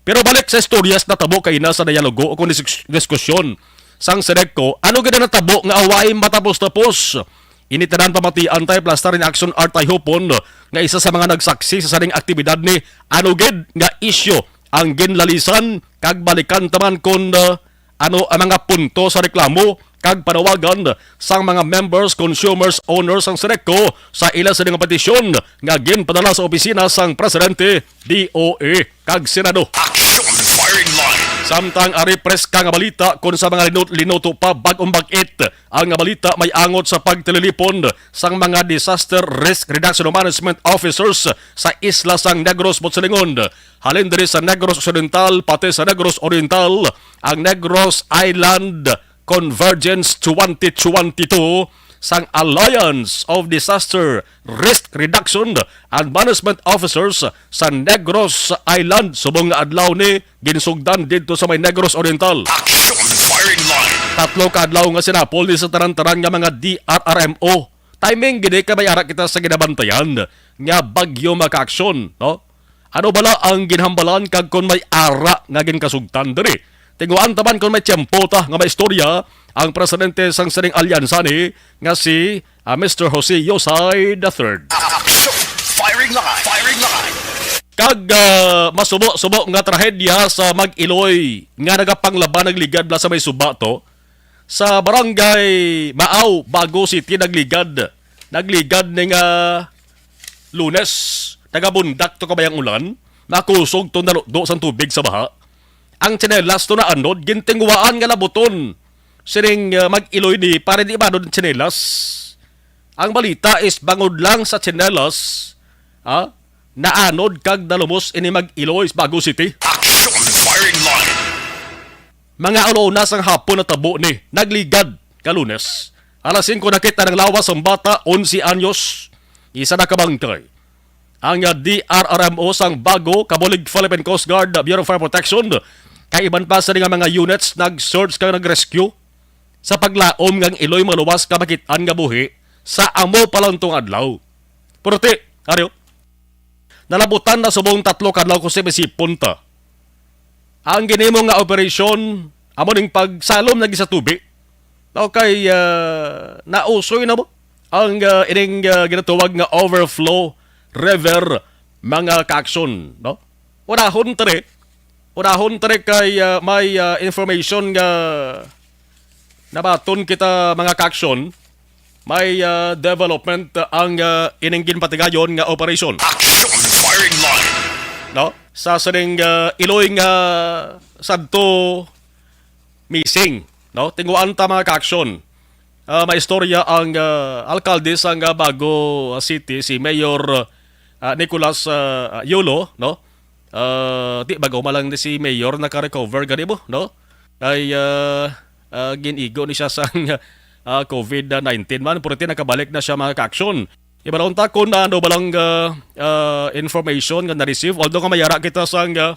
Pero balik sa istorya sa natabo kaina sa dialogo o kon dis-, diskusyon sang Seneco, ano gid ang natabo nga away matapos-tapos? Ini tanan pamatian ta ni Plastar ni Action Art Tayhopon, nga isa sa mga nagsaksi sa saning aktibidad ni, ano gid nga isyu ang ginlalisan, kag balikan ta man kon, uh, ano ang mga punto sa reklamo kag panawagan sang mga members, consumers, owners sang Seneco sa ila sini nga petisyon nga ginpadala sa opisina sang presidente, D O E, kag Senado. Action firing line. Samtang ari preska nga balita, kon sa mga linu-, linuto pa, bag-ong bag-it ang nga balita, may angot sa pagtililipon sang mga Disaster Risk Reduction Management Officers sa isla sang Negros, Botsalingon. Halin diri sa Negros Occidental, pati sa Negros Oriental, ang Negros Island Convergence twenty twenty-two sang Alliance of Disaster Risk Reduction and Management Officers sa Negros Island. Subong nga adlaw ni ginsugdan didto sa may Negros Oriental. Action firing line. Tatlo ka adlaw nga sinapol ni sa tanan-tanan nga mga D R R M O. Timing gid kay may ara kita sa ginabantayan nga bagyo, mga kaaksyon, no? Ano bala ang ginhambalan kag kon may ara nga ginkasugtan diri? Tinguhaan ta man kon may tiyempo ta nga maistorya ang presidente sang sining alyansa ni nga si, ah, Mister Jose Yosay the third. Action! Firing line! Firing line! Kag, ah, masubo-subo nga trahedya sa Mag-iloy nga nagapanglaba, nagligad bala sa may suba to, sa barangay Maaw, Bago City, nagligad. Nagligad ni nga Lunes, nagabundak to kabayang ulan, nakusog to, nalutdo sang tubig sa baha. Ang tsinelas to naanod, gintinguhaan nga labuton sining, ah, Mag-iloy ni para di maanod ang tsinelas. Ang balita is bangod lang sa tsinelas, ha? Naanod kag nalumos ini Mag-iloy, Bago City. Action firing line. Mga ala-una sang hapon natabo ni, nagligad ka Lunes. Alas singko nakit-an ang lawas sang bata, onse anyos, isa na ka bangkay. Ang, ah, D R R M O sang Bago, kabulig Philippine Coast Guard, Bureau of Fire Protection, kag iban pa sini nga mga units nag-search kag nag-rescue sa paglaom nga ang iloy maluwas ka makit-an nga buhi sa amo pa lang tong adlaw. Pero ti, Aryo, nalabutan na subong tatlo ka adlaw kung sipon ta. Ang ginimo nga operasyon, amo ning pagsalom lagi sa tubi. Okay, ah, nausoy na mo ang, ah, ining, ah, ginatawag nga overflow river, mga kaaksyon, no? Unahon tani, unahon tani kay, ah, may, ah, information nga nabaton kita, mga kaaksyon, May, ah, development, ah, ang, ah, ining ginpatigayon nga operasyon. Action Firing Line. No? Sa sining, ah, Iloy nga sadto missing, no? Tinguhaan ta, mga ka-action. Ah, may istorya ang, ah, alkalde sang, ah, Bago City, si Mayor, ah, Nicolas, ah, Yolo, no? Ah, di, bag-o man lang ni si Mayor naka-recover gani mo, no? Ay, ah, ah, gin-igo ni siya sang, ah, covid nineteen man, pero ti nakabalik na siya, mga ka-action. Ibalon ta kung ano ba lang, ah, ah, information nga na-receive. Although nga may ara kita sang, ah,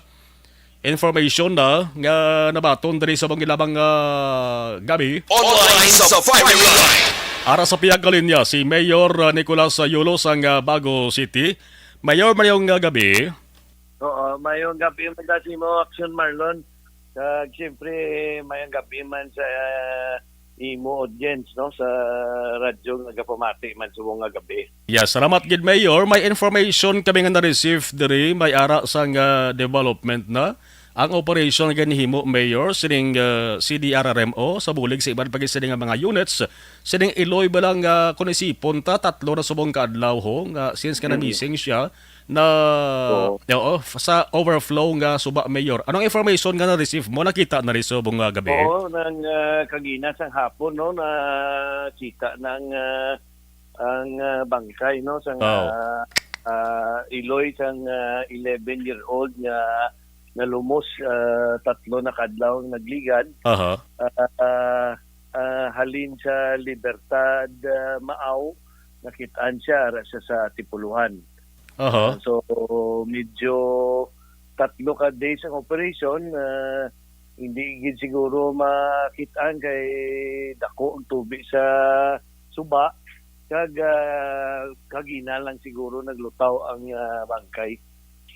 information na nga nabaton diri sa mga ilabang, ah, gabi. Online sa Firing Line. Ara sa pihak nga linya, si Mayor, ah, Nicolas Yulo sang, ah, Bago City. Mayor, mayong, ah, gabi. Oo, mayong gabi man ta sa imo, Action Marlon. Kag siyempre, mayong gabi man sa, ah, imo audience, no, sa radyo nga nagapamati man subong nga gabi. Yes, salamat gid, Mayor. May information kami nga na-receive diri, may ara sang, ah, development na ang operation nga ginhimo, Mayor, sining, ah, C D R R M O sa bulig sa iban pa gid sini nga mga units. Sining Iloy ba lang, ah, kung isipon ta, tatlo na subong ka adlaw, ho, nga since nga Mm. na-missing siya, na, Oo. oo, f-, sa overflow nga suba, Mayor. Anong information nga na-receive mo, nakita na rin subong nga gabi? Oo, nang, ah, kagina sang hapon, no, nakita nang, ah, ang, ah, bangkay, no, sang, Oo. ah, ah, Iloy sang, ah, eleven-year-old nga nalumos, ah, tatlo na kadlaw ang nagligad. Aha. Ah, ah, ah, halin sa Libertad, ah, Maaw, nakitaan siya, ara siya sa Tipuluhan. Aha. Ah, so, medyo tatlo ka days ang operation, ah, hindi gid siguro makitaan kay dako ang tubig sa suba, kag, ah, kagina lang siguro naglutaw ang, ah, bangkay.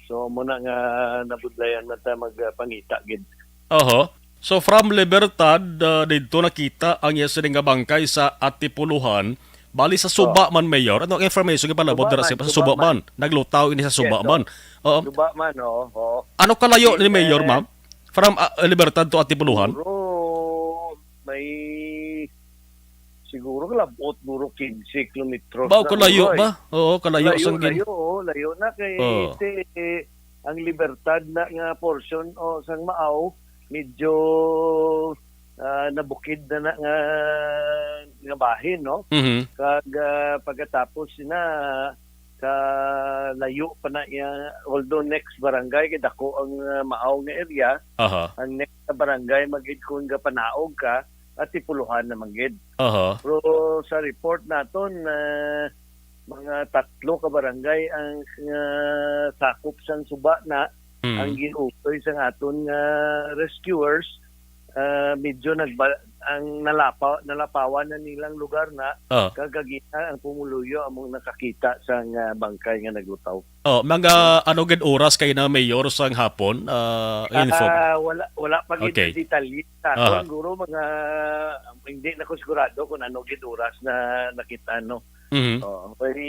So, amo na nga nabudlayan man ta magpangita gid. Oho. So, from Libertad, ah, didto nakita ang iya sining nga bangkay sa Atipuluhan. Bali sa suba Oh. man, Mayor. Ano ang information nga palabot Suba dira man, sa suba suba man. man? Naglutaw ini sa suba Yes, man. Oo. Suba man, oo, oo. Ano kalayo ni Mayor, Eh, ma'am? From, ah, Libertad to Atipuluhan? Siguro, may, siguro kalabot, siguro quince kilometros Ba, na kalayo siguro, eh. ba? Oo, kalayo Layo, sang gin- layo, oh, layo na kay Oh. ti-, ang Libertad na nga portion, oh, sang Maaw, medyo, ah, nabukid na, na nga, nga bahin, no? Mhm. Kag, ah, pagkatapos sina, kalayo pa na iya, although next barangay, kay dako ang, ah, Maaw nga area, Aha. ang next na barangay, magid kung gapanaog ka, Atipuluhan na man gid. Aha. Pero sa report naton, ah, mga tatlo ka barangay ang, ah, sakop sang suba na Mm. ang ginutoy sang aton nga rescuers. Ah, medyo nagba-, ang nalapa-, nalapawan na nilang lugar na, Ah. kag kagina ang pumuluyo among nakakita sang, ah, bangkay nga naglutaw. Oh, mga ano gid oras kay na, Mayor, sang hapon? Ah, info. Ah, wala, wala pa gid Okay. detalye sa akon. Aha. Siguro mga, hindi na ko sigurado kung ano gid oras na nakita, no? Mhm. Oh, pwede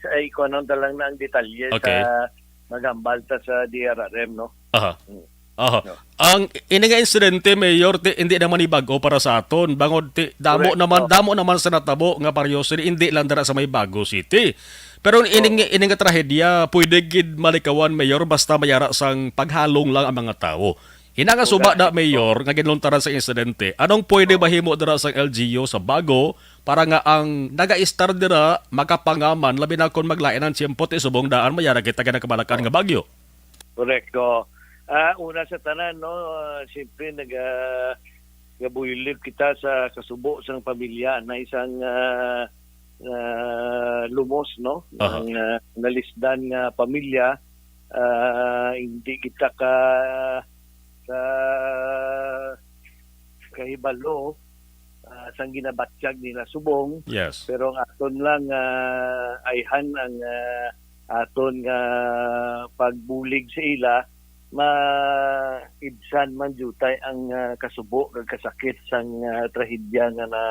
sa, ay, kuhanon ta lang na ang detalye Okay. sa maghambal ta sa D R R M, no? Aha. Mm. Aha. No. Ang ini nga insidente, Mayor, ti, hindi naman ni bag-o para sa aton. Bangod ti, damo Correct. naman, Oh. damo naman sa natabo nga parehas ni, hindi lang dira sa may Bago City. Pero ining, Oh. ining nga trahedya, pwede gid malikawan, Mayor, basta may ara sang paghalong lang ang mga tawo. Ina nga suba Correct. na, Mayor, nga ginluntaran sa insidente, anong pwede Oh. mahimo dira sa L G U sa Bago para nga ang nagaistar dira makapangaman, labi na kon maglain ang tiyempo ti subong daan may ara kita gid ang kabalakan nga bagyo? Correct, oo. Ah, una sa tanan, no, ah, siyempre, naga-, nagabuylog kita sa kasubo sang pamilya na isang, ah, ah, lumos, no? Aha. Ang, ah, nalisdan nga pamilya, ah, hindi kita ka, ka, kahibalo, ah, sang ginabatyag nila subong. Yes. Pero ang aton lang, ah, ayhan ang, ah, aton nga pagbulig sa ila, maibsan man diutay ang, ah, kasubo kag kasakit sang, ah, trahedya nga na,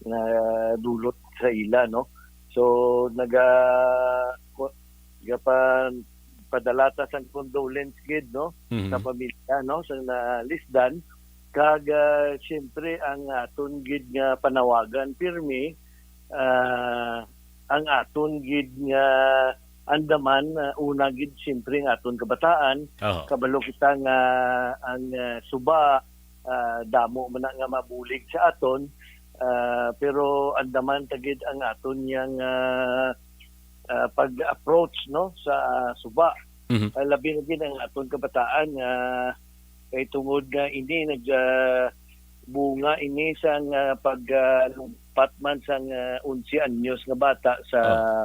nadulot sa ila, no? So, naga-, gapan-, padala ta sang condolence gid, no, Mhm. sa pamilya, no, sa nalisdan. Kag, ah, siyempre, ang aton gid nga panawagan pirmi, ah, ang aton gid nga andaman, ah, una gid siyempre ang aton kabataan. Aha. Kabalo kita nga ang, ah, suba, ah, damo man na nga mabulig sa aton, ah, pero andaman ta gid ang aton yang, ah, ah, pag-approach, no, sa suba. Mhm. Ah, labi na gid ang aton kabataan nga kay tungod nga ini nag, ah, bunga ini sang, ah, pag, ah, lumpat man sang, ah, onse anyos nga bata sa, Oh.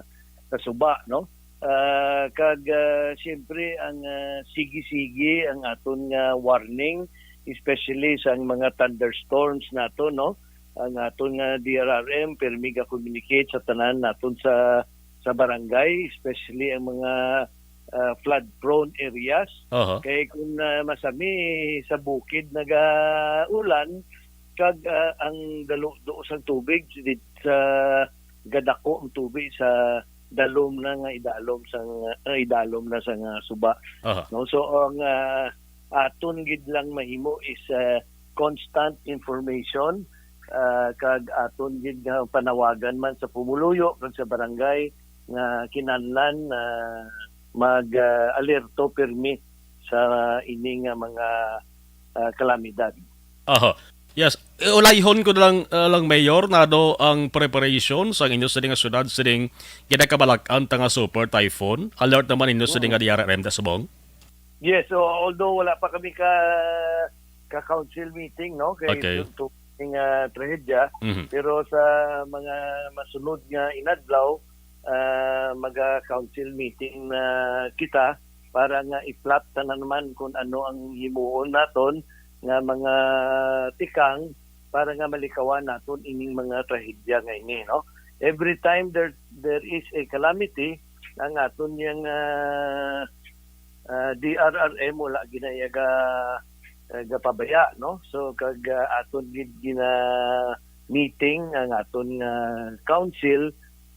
sa suba, no? Ah, kag, ah, siyempre ang, ah, sige-sige ang aton nga warning, especially sang mga thunderstorms nato, no? Ang aton nga D R R M pirmi ga-communicate sa tanan naton sa, sa barangay, especially ang mga, ah, flood-prone areas. Aha. Kay kung, ah, masami sa bukid nagaulan, kag, ah, ang daludo sang tubig did sa gadako ang tubig sa dalom na nga idalom sang, ah, idalom na sang, ah, suba. Aha. No? So, ang, ah, aton gid lang mahimo is, ah, constant information, ah, kag aton gid nga panawagan man sa pumuluyo kag sa barangay nga kinahanglan, ah, mag, ah, alerto pirmi sa ini nga mga, ah, kalamidad. Aha. Yes. Eh, ulayhon ko na lang, ah, lang, Mayor, nado ang preparation sang inyo sini nga syudad sining ginakabalak-an ta nga super typhoon? Alert naman inyo sini nga Mm. D R R M ta subong? Yes, so, although wala pa kami ka, ka council meeting, no, kay Okay. tungtong nga trahedya, Mhm. pero sa mga masunod nga inadlaw, ah, maga council meeting na kita para nga i-plot ta na naman kung ano ang himuon naton nga mga tikang para nga malikawan naton ining mga trahedya nga ini, no? Every time there there is a calamity, ang aton yang, ah, ah, D R R M wala ginayaga, ah, gapabaya, no? So, kag, ah, aton gid gina-meeting ang aton nga council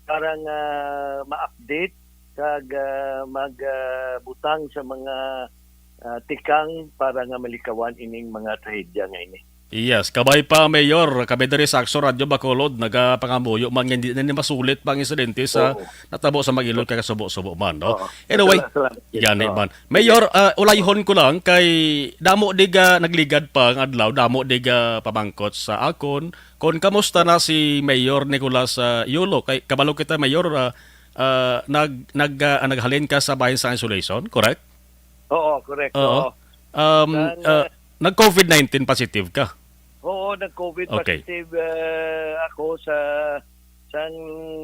para nga ma-update kag, ah, mag, ah, butang sa mga, ah, tikang para nga malikawan ining mga trahedya nga ini. Yes, kabay pa, Mayor. Kami diri sa Akso Radyo Bacolod, nagapangamuyo man nga hindi na ni masulit pa ang insidente sa Oo. natabo sa Mag-ilog kay kasubo-subo man, no? Oo. Anyway, Salamat, salamat. gani Oo. man. Mayor, ah, ulayhon ko lang kay damo di ga nagligad pa ang adlaw, damo di ga pamangkot sa akon. Kon kamusta na si Mayor Nicolas, ah, Yulo? Kay kabalo kita, Mayor, ah, ah, nag-, nag-, ah, naghalin ka sa bahin sa isolation, correct? Oo, correct. Oo. Oo. Um, Sang, ah, ah, nag-COVID nineteen positive ka? Oo, nag-COVID Okay. positive, ah, ako sa, sang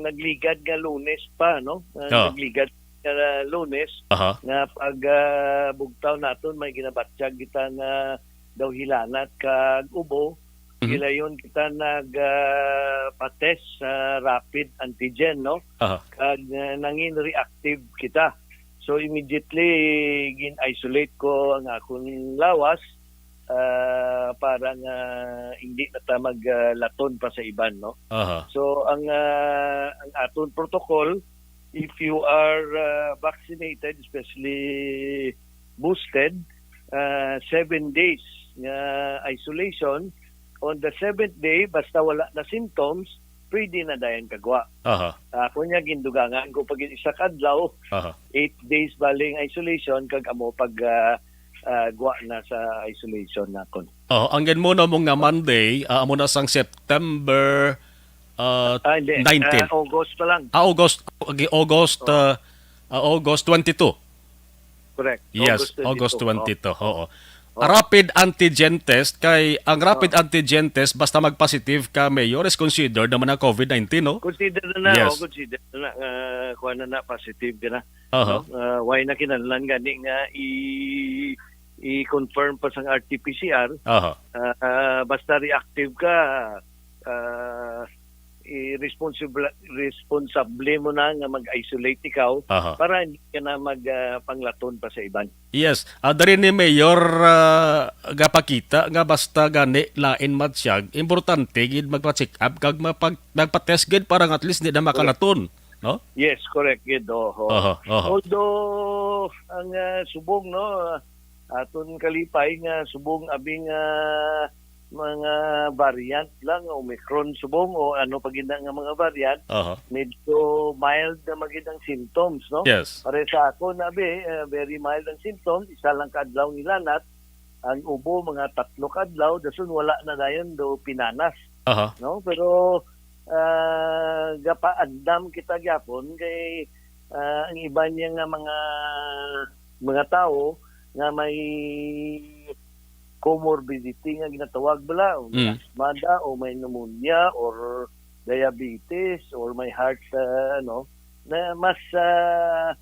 nagligad nga Lunes pa, no? Ang Oo. nagligad nga Lunes Aha. nga pag, ah, bugtaw naton may ginabatyag kita nga daw hilanat kag ubo. Mhm. Gilayon kita nag, ah, pa-test sa rapid antigen, no? Aha. Kag, ah, nangin reactive kita. So, immediately gin-isolate ko ang akon lawas, ah, para nga hindi na ta mag, ah, laton pa sa iban, no? Aha. So, ang, ah, ang aton protocol, if you are, ah, vaccinated, especially boosted, ah, seven days nga isolation. On the seventh day, basta wala na symptoms, pwede na dayon kagwa. Aha. Ako niya, gindugangan ko pag isa ka adlaw, Aha. eight days baling isolation, kag amo pag, ah, ah, gwa na sa isolation nakon. Oh, ang ginmuna mo nga Monday, ah, amo na sang September, ah, Ah, hindi. nineteen. Ah, August pa lang. Ah, August, agi-, August, Oh. ah, ah, August twenty-two. Correct. Yes, August August twenty-two. twenty-two, oo. Oh. Rapid antigen test, kay ang rapid Oh. antigen test, basta mag-positive ka, Mayor, is considered naman ang COVID nineteen, no? Consider na na, Yes. oh, consider na na, ah, kuha na na, positive ka na. Aha. No? Ah, why na kinahanglan gani nga i-, i-confirm pa sang R T P C R? Aha. Ah, ah, basta reactive ka, ah, i-responsible, responsable mo na nga mag-isolate ikaw Aha. para hindi ka na mag, ah, panglaton pa sa iban. Yes. Ah, diri ni Mayor, ah, gapakita nga basta gani lain matsyag, importante gid magpa-check up kag mapag-, magpa-test gid para nga at least di na makalaton, no? Yes, correct gid. Oho. Oho, oho. Although, ang, ah, subong, no, ah, aton kalipay nga subong abing, ah, mga variant lang, Omicron subong o ano pa gid na nga mga variant, Aha. medyo mild na magid ang symptoms, no? Yes. Pare sa ako na be, uh, very mild ang symptoms, isa lang ka adlaw nilanat, ang ubo mga tatlo ka adlaw, dason wala na dayon do pinanas, Aha. no? Pero uh, gapaandam kita gyapon kay uh, ang iba niya nga mga mga tao nga may comorbidity nga ginatawag bala, o may Mm. asthma da, o may pneumonia, or diabetes, or may heart, uh, ano, na mas uh,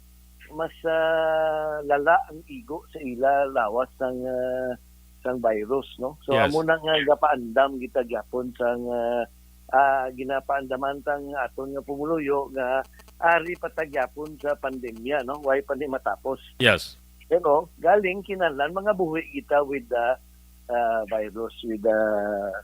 mas uh, lala ang igo sa ila lawas sang uh, sang virus, no? So Yes. Amo na nga gapaandam kita gyapon sang uh, uh, ginapaandaman sang aton nga pumuluyo nga ari pa ta gyapon sa pandemya, no? Way pa ni matapos. Yes. Pero galing kinahanglan mga buhi kita with the uh, virus, with the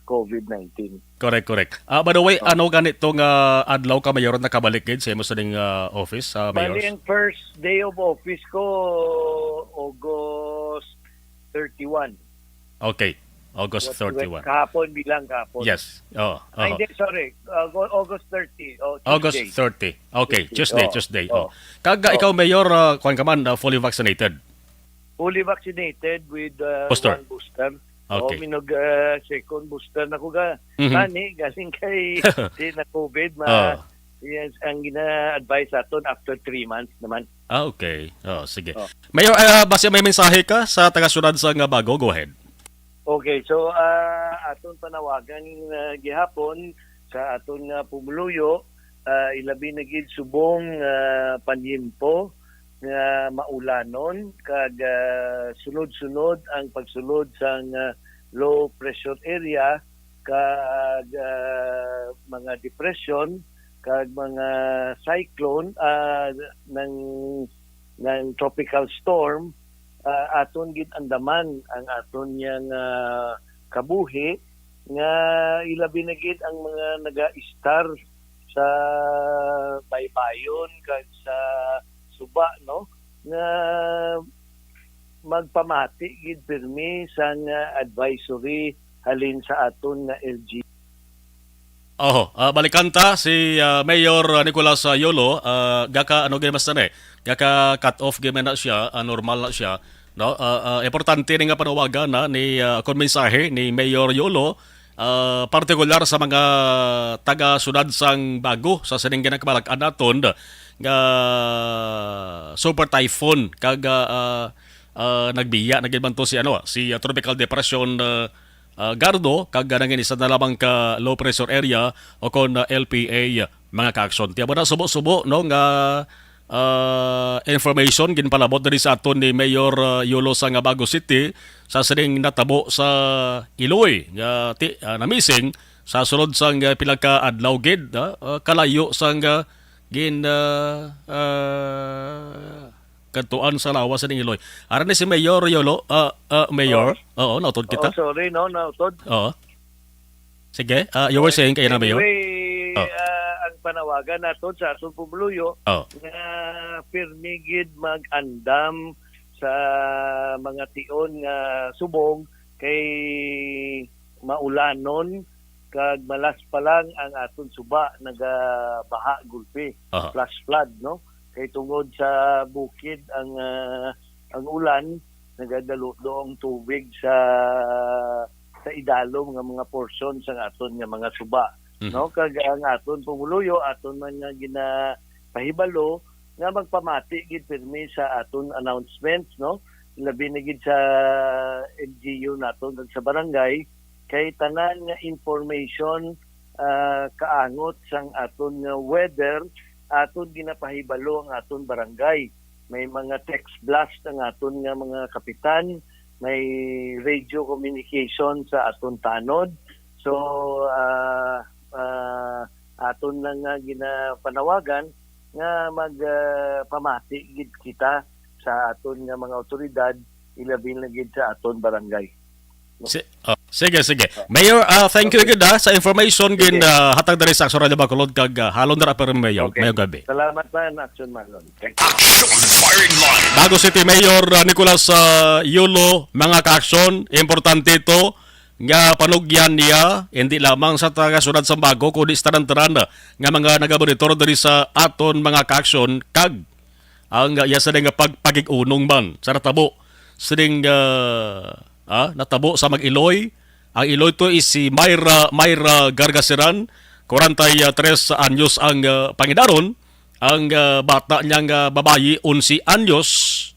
covid nineteen. Correct, correct. Ah, by the way, ano gani to nga adlaw ka, Mayor, nakabalik gid sa imo sa ning ah, office, sa Mayor? Bali, ang first day of office ko, August thirty-one. Okay. August thirty-one. Kahapon bilang kahapon. Yes. Oh, Ay, oh. Hindi, sorry. August thirty. Oh, August Tuesday. thirty. Okay, Tuesday. Tuesday, Oh, Tuesday. oh. Oh. Kaga ikaw, Mayor, uh, kuan ka man, uh, fully vaccinated? Fully vaccinated with uh, Booster. One booster. Okay. Oh, minog uh, second booster na ko ga. Mhm. Tani, galing kay di na covid. Ma, Ah. Yes, ang gina-advise sa aton after three months naman. Ah, okay. Oh, sige. Oh. Mayor, uh, basi may mensahe ka sa taga-syudad sang Bago? Go ahead. Okay, so uh, aton panawagan uh, gihapon sa aton nga pumuluyo, uh, ilabi na gid subong uh, panyimpo nga maulanon kag uh, sunod-sunod ang pagsulod sang uh, low pressure area kag uh, mga depression kag mga cyclone uh, ng ng tropical storm uh, aton gid andaman ang aton yang uh, kabuhi nga ilabi na gid ang mga naga-istar sa baybayon kag sa suba, no, nga magpamati gid pirmi sang uh, advisory halin sa aton nga L G. Oho, ah, balikan ta si ah, Mayor ah, Nicolas ah, Yolo, ah, gaka ano gid mas na eh, gaka cut off gid man na siya, ah, normal na siya, no? Ah, ah, importante ni nga panawagan na ni ah, kon mensahe ni Mayor Yolo, ah, partikular sa mga taga syudad sang Bago sa sining ginakabalak-an naton nga super typhoon kag ah, ah, ah, nagbiya na gid man to si ano, si ah, Tropical Depression ah, ah, Gardo kag nangin isa na lamang ka low pressure area o kon ah, L P A mga ka-aksyon. Tiya mo na subo-subo no nga ah, information ginpalabot diri sa aton ni Mayor ah, Yolo sa nga Bago City sa sining natabo sa Iloy nga ti, ah, namising sa sulod sang ah, pila ka adlaw gid ah, ah, kalayo sang ah, gin ah, ah, kadtuan sa lawas sa Iloy. Ara ni si Mayor Yolo, ah, ah, Mayor. Oo, nautod kita. Oh, sorry, no, nautod. Oo. Sige, ah, you were saying kay na Mayor? Anyway, Oh. ah, ang panawagan naton sa atong pumuluyo Oh. nga pirmi gid mag-andam sa mga tion nga subong kay maulanon kag malas pa lang ang aton suba nagabaha gulpi, Aha. flash flood, no? Kay tungod sa bukid ang ah, ang ulan, nagadaludo ang tubig sa sa idalom nga mga portion sa aton nga mga suba, Mhm. no? Kag ang aton pumuluyo aton man nga ginapahibalo nga magpamati gid pirmi sa aton announcements, no? Labi na gid sa L G U naton kag sa barangay kay tanan nga information ah, kaangot sang aton nga weather aton ginapahibalo ang aton barangay. May mga text blast ang aton nga mga kapitan, may radio communication sa aton tanod. So ah, ah, aton lang nga ginapanawagan nga mag ah, pamati gid kita sa aton nga mga awtoridad, ilabi na gid sa aton barangay. Si, ah, sige, sige. Mayor, ah, thank you gid ah, sa information gin ah, hatag diri sa Aksyon Radio Bacolod kag ah, halon dira pero Mayor, Okay. Mayor Gabi. Salamat man, Action Malon. Thank you. Action Firing Line. Bago City Mayor ah, Nicolas ah, Yulo, mga ka-aksyon, importante ito. nga panugyan niya, hindi lamang sa taga-Syudad Sambago, kundi sa tanan-tanan nga mga nagamonitor diri sa aton mga kaaksyon, kag ang iya sa nga pagpakig-unong man sa natabo sining, ah, ah, natabo sa mag-iloy. Ang iloy to is si Myra, Myra Gargasiran, kwarenta y tres anyos ang, ah, pangidaron. Ang, ah, bata niya nga babayi, onse anyos.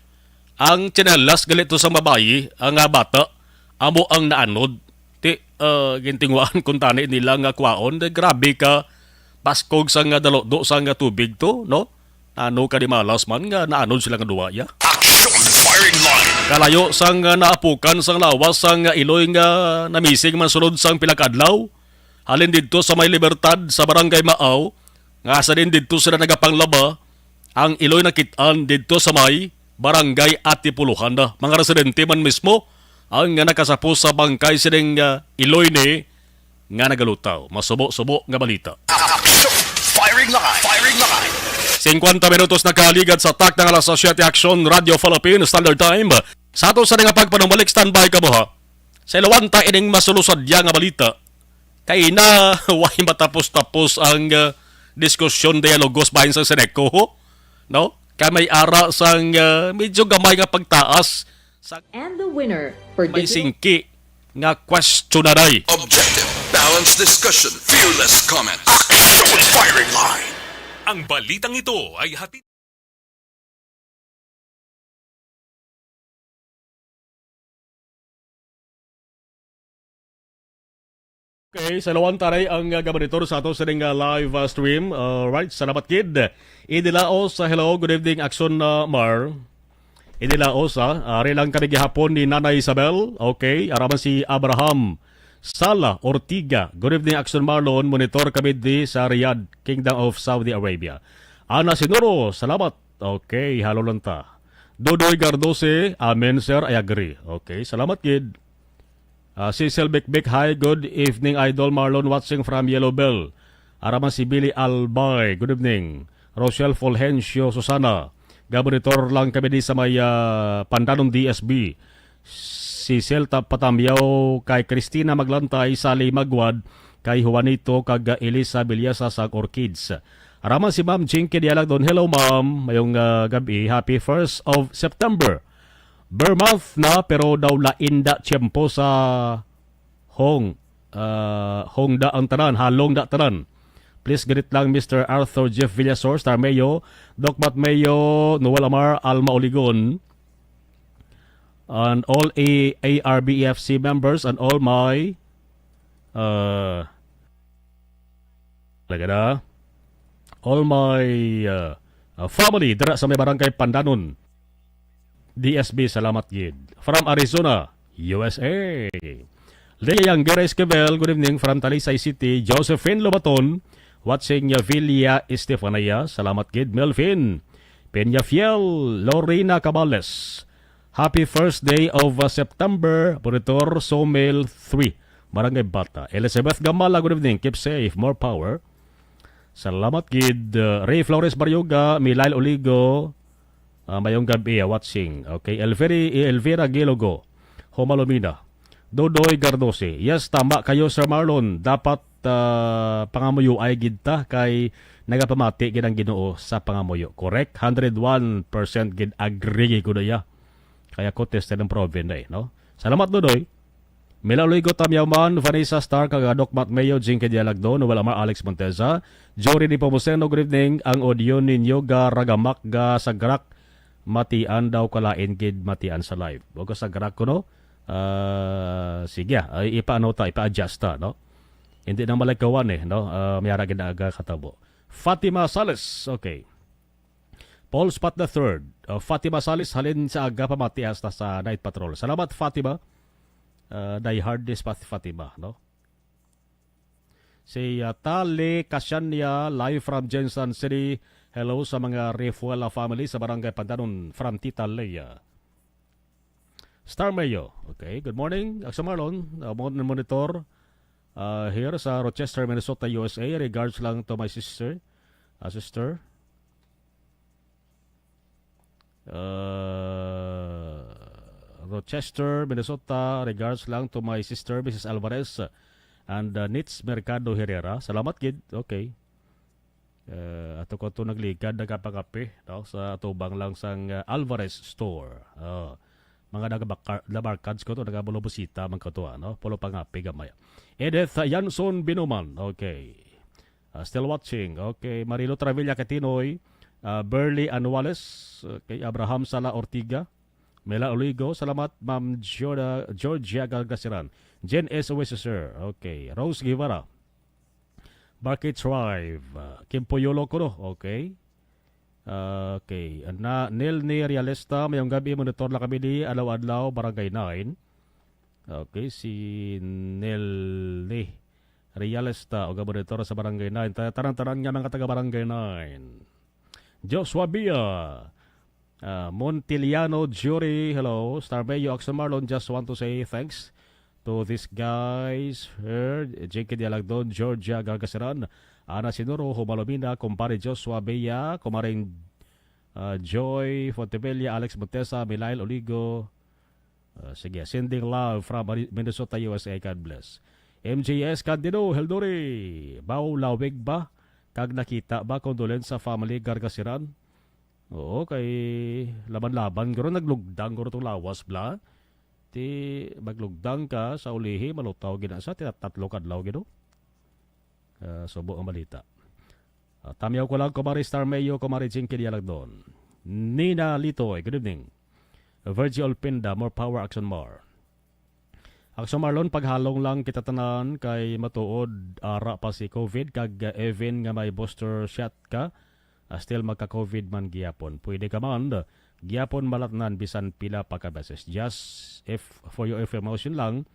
Ang tsinelas gali to sang babayi, ang, ah, bata, amo ang naanod. Ti, ah, gintinguhaan kuntani nila nga kwaon, di, grabe ka baskog sang, ah, daludo sang, ah, tubig to, no? Ano ka di malas man nga naanod sila nga duwa, ya? Action firing line. Kalayo sang, ah, naapukan sang lawas sang, ah, iloy nga namising man sulod sang pila ka adlaw. Halin didto sa may Libertad sa Barangay Maaw, nga sa din didto sila nagapanglaba, ang iloy nakit-an didto sa may Barangay Atipuluhan na. Mga residente man mismo ang nga nakasapos sa bangkay sining, ah, iloy ni nga nagalutaw. Masubo-subo nga balita. Action! Firing line! Firing line! Singkwenta minutos nakaligad sa takna nga alas siyete. Action Radio Philippines Standard Time. Sa ato sa nga pagpanumbalik, standby ka mo, ha. Sa ilawanta ining masulusad ya nga balita. Kay na, way matapos-tapos ang, ah, diskusyon, dialogos bahin sa Seneco, no? Kay may ara sang, ah, medyo gamay nga pagtaas sa And the winner for may digital singki nga kwestiyonaray. Objective, balanced discussion, fearless comment. Action firing line. Ang balitang ito ay hatid Okay, sa lawan taray ang, uh, gabanitor sa ato sa ning, uh, live, uh, stream. Uh, right, salamat gid. Idilaos, uh, hello, good evening, Action, uh, Mar. Idilaos, uh, ari lang kami gihapon ni Nanay Isabel. Okay, araman si Abraham Sala Ortiga. Good evening, Action Marlon. Monitor kami di sa Riyadh, Kingdom of Saudi Arabia. Ana Sinuro, salamat. Okay, halo lang ta. Dodoy Gardose, amen, sir, I agree. Okay, salamat gid. Ah, Cecil Bikbik, hi, good evening, Idol Marlon, watching from Yellow Bell. Araman si Billy Albay, good evening. Rochelle Fulgencio Susana, gabonitor lang kami di sa may, ah, Pandanon D S B. Si Celta Patamyaw, kay Christina Maglantay, Sally Magwad, kay Juanito, kag, ah, Elisa Villasa sa Orchids. Araman si Ma'am Jinky Dialagdon. Hello, ma'am. Mayong, ah, gab-i. Happy first of September. Ber month na, pero daw lain da tiyempo sa Hong, ah, Hong da ang tanan, halong da tanan. Please greet lang Mister Arthur Jeff Villasor, Star Mayo, Doc Matt Mayo, Noel Amar, Alma Oligon, and all A-, A R B F C members and all my, uh, talaga na, all my, uh, uh, family dira sa may barangay Pandanon. D S B, salamat gid. From Arizona, U S A. Lea Yangera Esquivel, good evening from Talisay City. Josephine Lobaton, watching, uh, Villa Estefania, salamat gid. Melvin Peñafiel, Lorena Cabales, happy first day of, uh, September, Monitor Somel three, Barangay Bata. Elizabeth Gamala, good evening. Keep safe, more power. Salamat gid, uh, Ray Flores Baryoga, Milail Oligo, Ah, mayong gab-i, ah, watching. Okay, Elvira, Elvira Gilogo, Homalomina. Dodoy Gardose. Yes, tama kayo, Sir Marlon. Dapat, ah, pangamuyoay gid ta kay nagapamati gid ang Ginoo sa pangamuyo. Correct? Hundred one percent gid agree ko na iya. Kaya ko tested ang proven na eh, no? Salamat, Dodoy. Mila Luigo, Tamyaw Man, Vanessa Star, kag Doc Matt Mayo, Jinky Dialagdo, Noel Amar, Alex Monteza, Jory Nepomuceno, good evening. Ang audio ninyo ga ragamak ga sagrak, matian daw kalain gid matian sa live. Bago sagrak ko, no? Ah, sige, ah, ay, ipaano ta, ipa-adjust ta, no? Hindi na malagkawan eh, no? Ah, may ara gid aga katabo. Fatima Sales, okay. Paul Spot the third, uh, Fatima Salis, halin sa aga pamati hasta sa night patrol. Salamat, Fatima. Uh, die hard this Fat-, Fatima, no? Si, uh, Tale Casania, live from Gensan City. Hello sa mga Refuela family sa Barangay Pandanon from Tita Leia. Star Mayo. Okay, good morning, Action Marlon. Uh, mo-, monitor, uh, here sa Rochester, Minnesota, U S A. Regards lang to my sister. Uh, sister. Uh, Rochester, Minnesota. Regards lang to my sister, Missus Alvarez, and, uh, Nits Mercado Herrera. Salamat gid. Okay. Eh, ato ko to nagligad, nagapangape, no, sa atubang lang sang, uh, Alvarez Store. Oh. Mga nagabakar-, labarkads ko to, nagabulubusita man ko to, ano? Pulo pangape gamay. Edith, uh, Yanson Binuman. Okay. Ah, still watching. Okay, Marilo Travilla Katinoy, ah, Burley Anuales, okay, Abraham Sala Ortiga, Mela Oligo, salamat, Ma'am Georgia, Georgia Galgasiran, Jen S. Wesser, okay, Rose Guevara, Barkit Tribe, ah, Kimpo Yolo Kuno, okay. Ah, okay, na Nelny Realista, mayong gabi, monitor lang kami di adlaw-adlaw, Barangay nine. Okay, si Nelly Realista, o monitor sa Barangay nine. Ta-, tanan-tanan nga mga taga Barangay nine. Joshua Bia, ah, Montiliano Jury, hello. Star Mayo, Axel Marlon, just want to say thanks to these guys. Her, J K Dialagdon, Georgia Gargasaran, Ana Sinuro, Humalomina, Kumpare Joshua Bia, Kumaring, ah, Joy Fontebella, Alex Montesa, Milail Oligo, Ah, sige, sending love from Ari-, Minnesota, U S A. God bless. M J S Candido, Heldori, baw lawig ba? Kag nakita ba? Condolence sa family, Gargasiran. Oo, kay laban-laban, guro naglugdang, guro tong lawas, bla. Ti, maglugdang ka sa ulihi, malutaw gina sa, ti, tatlo kadlaw, gino. Ah, subo ang balita. Ah, tamyaw ko lang, Kumari Star Mayo, Kumari Jinky Dialagdon. Nina Litoy, good evening. Virgie Olpinda, more power, Action Mar. Action Marlon, paghalong lang kita tanan kay matuod ara pa si COVID kag, uh, even nga may booster shot ka, ah, still magka-COVID man gihapon. Pwede ka man gihapon malatnan bisan pila pa ka beses. Just if, for your information lang,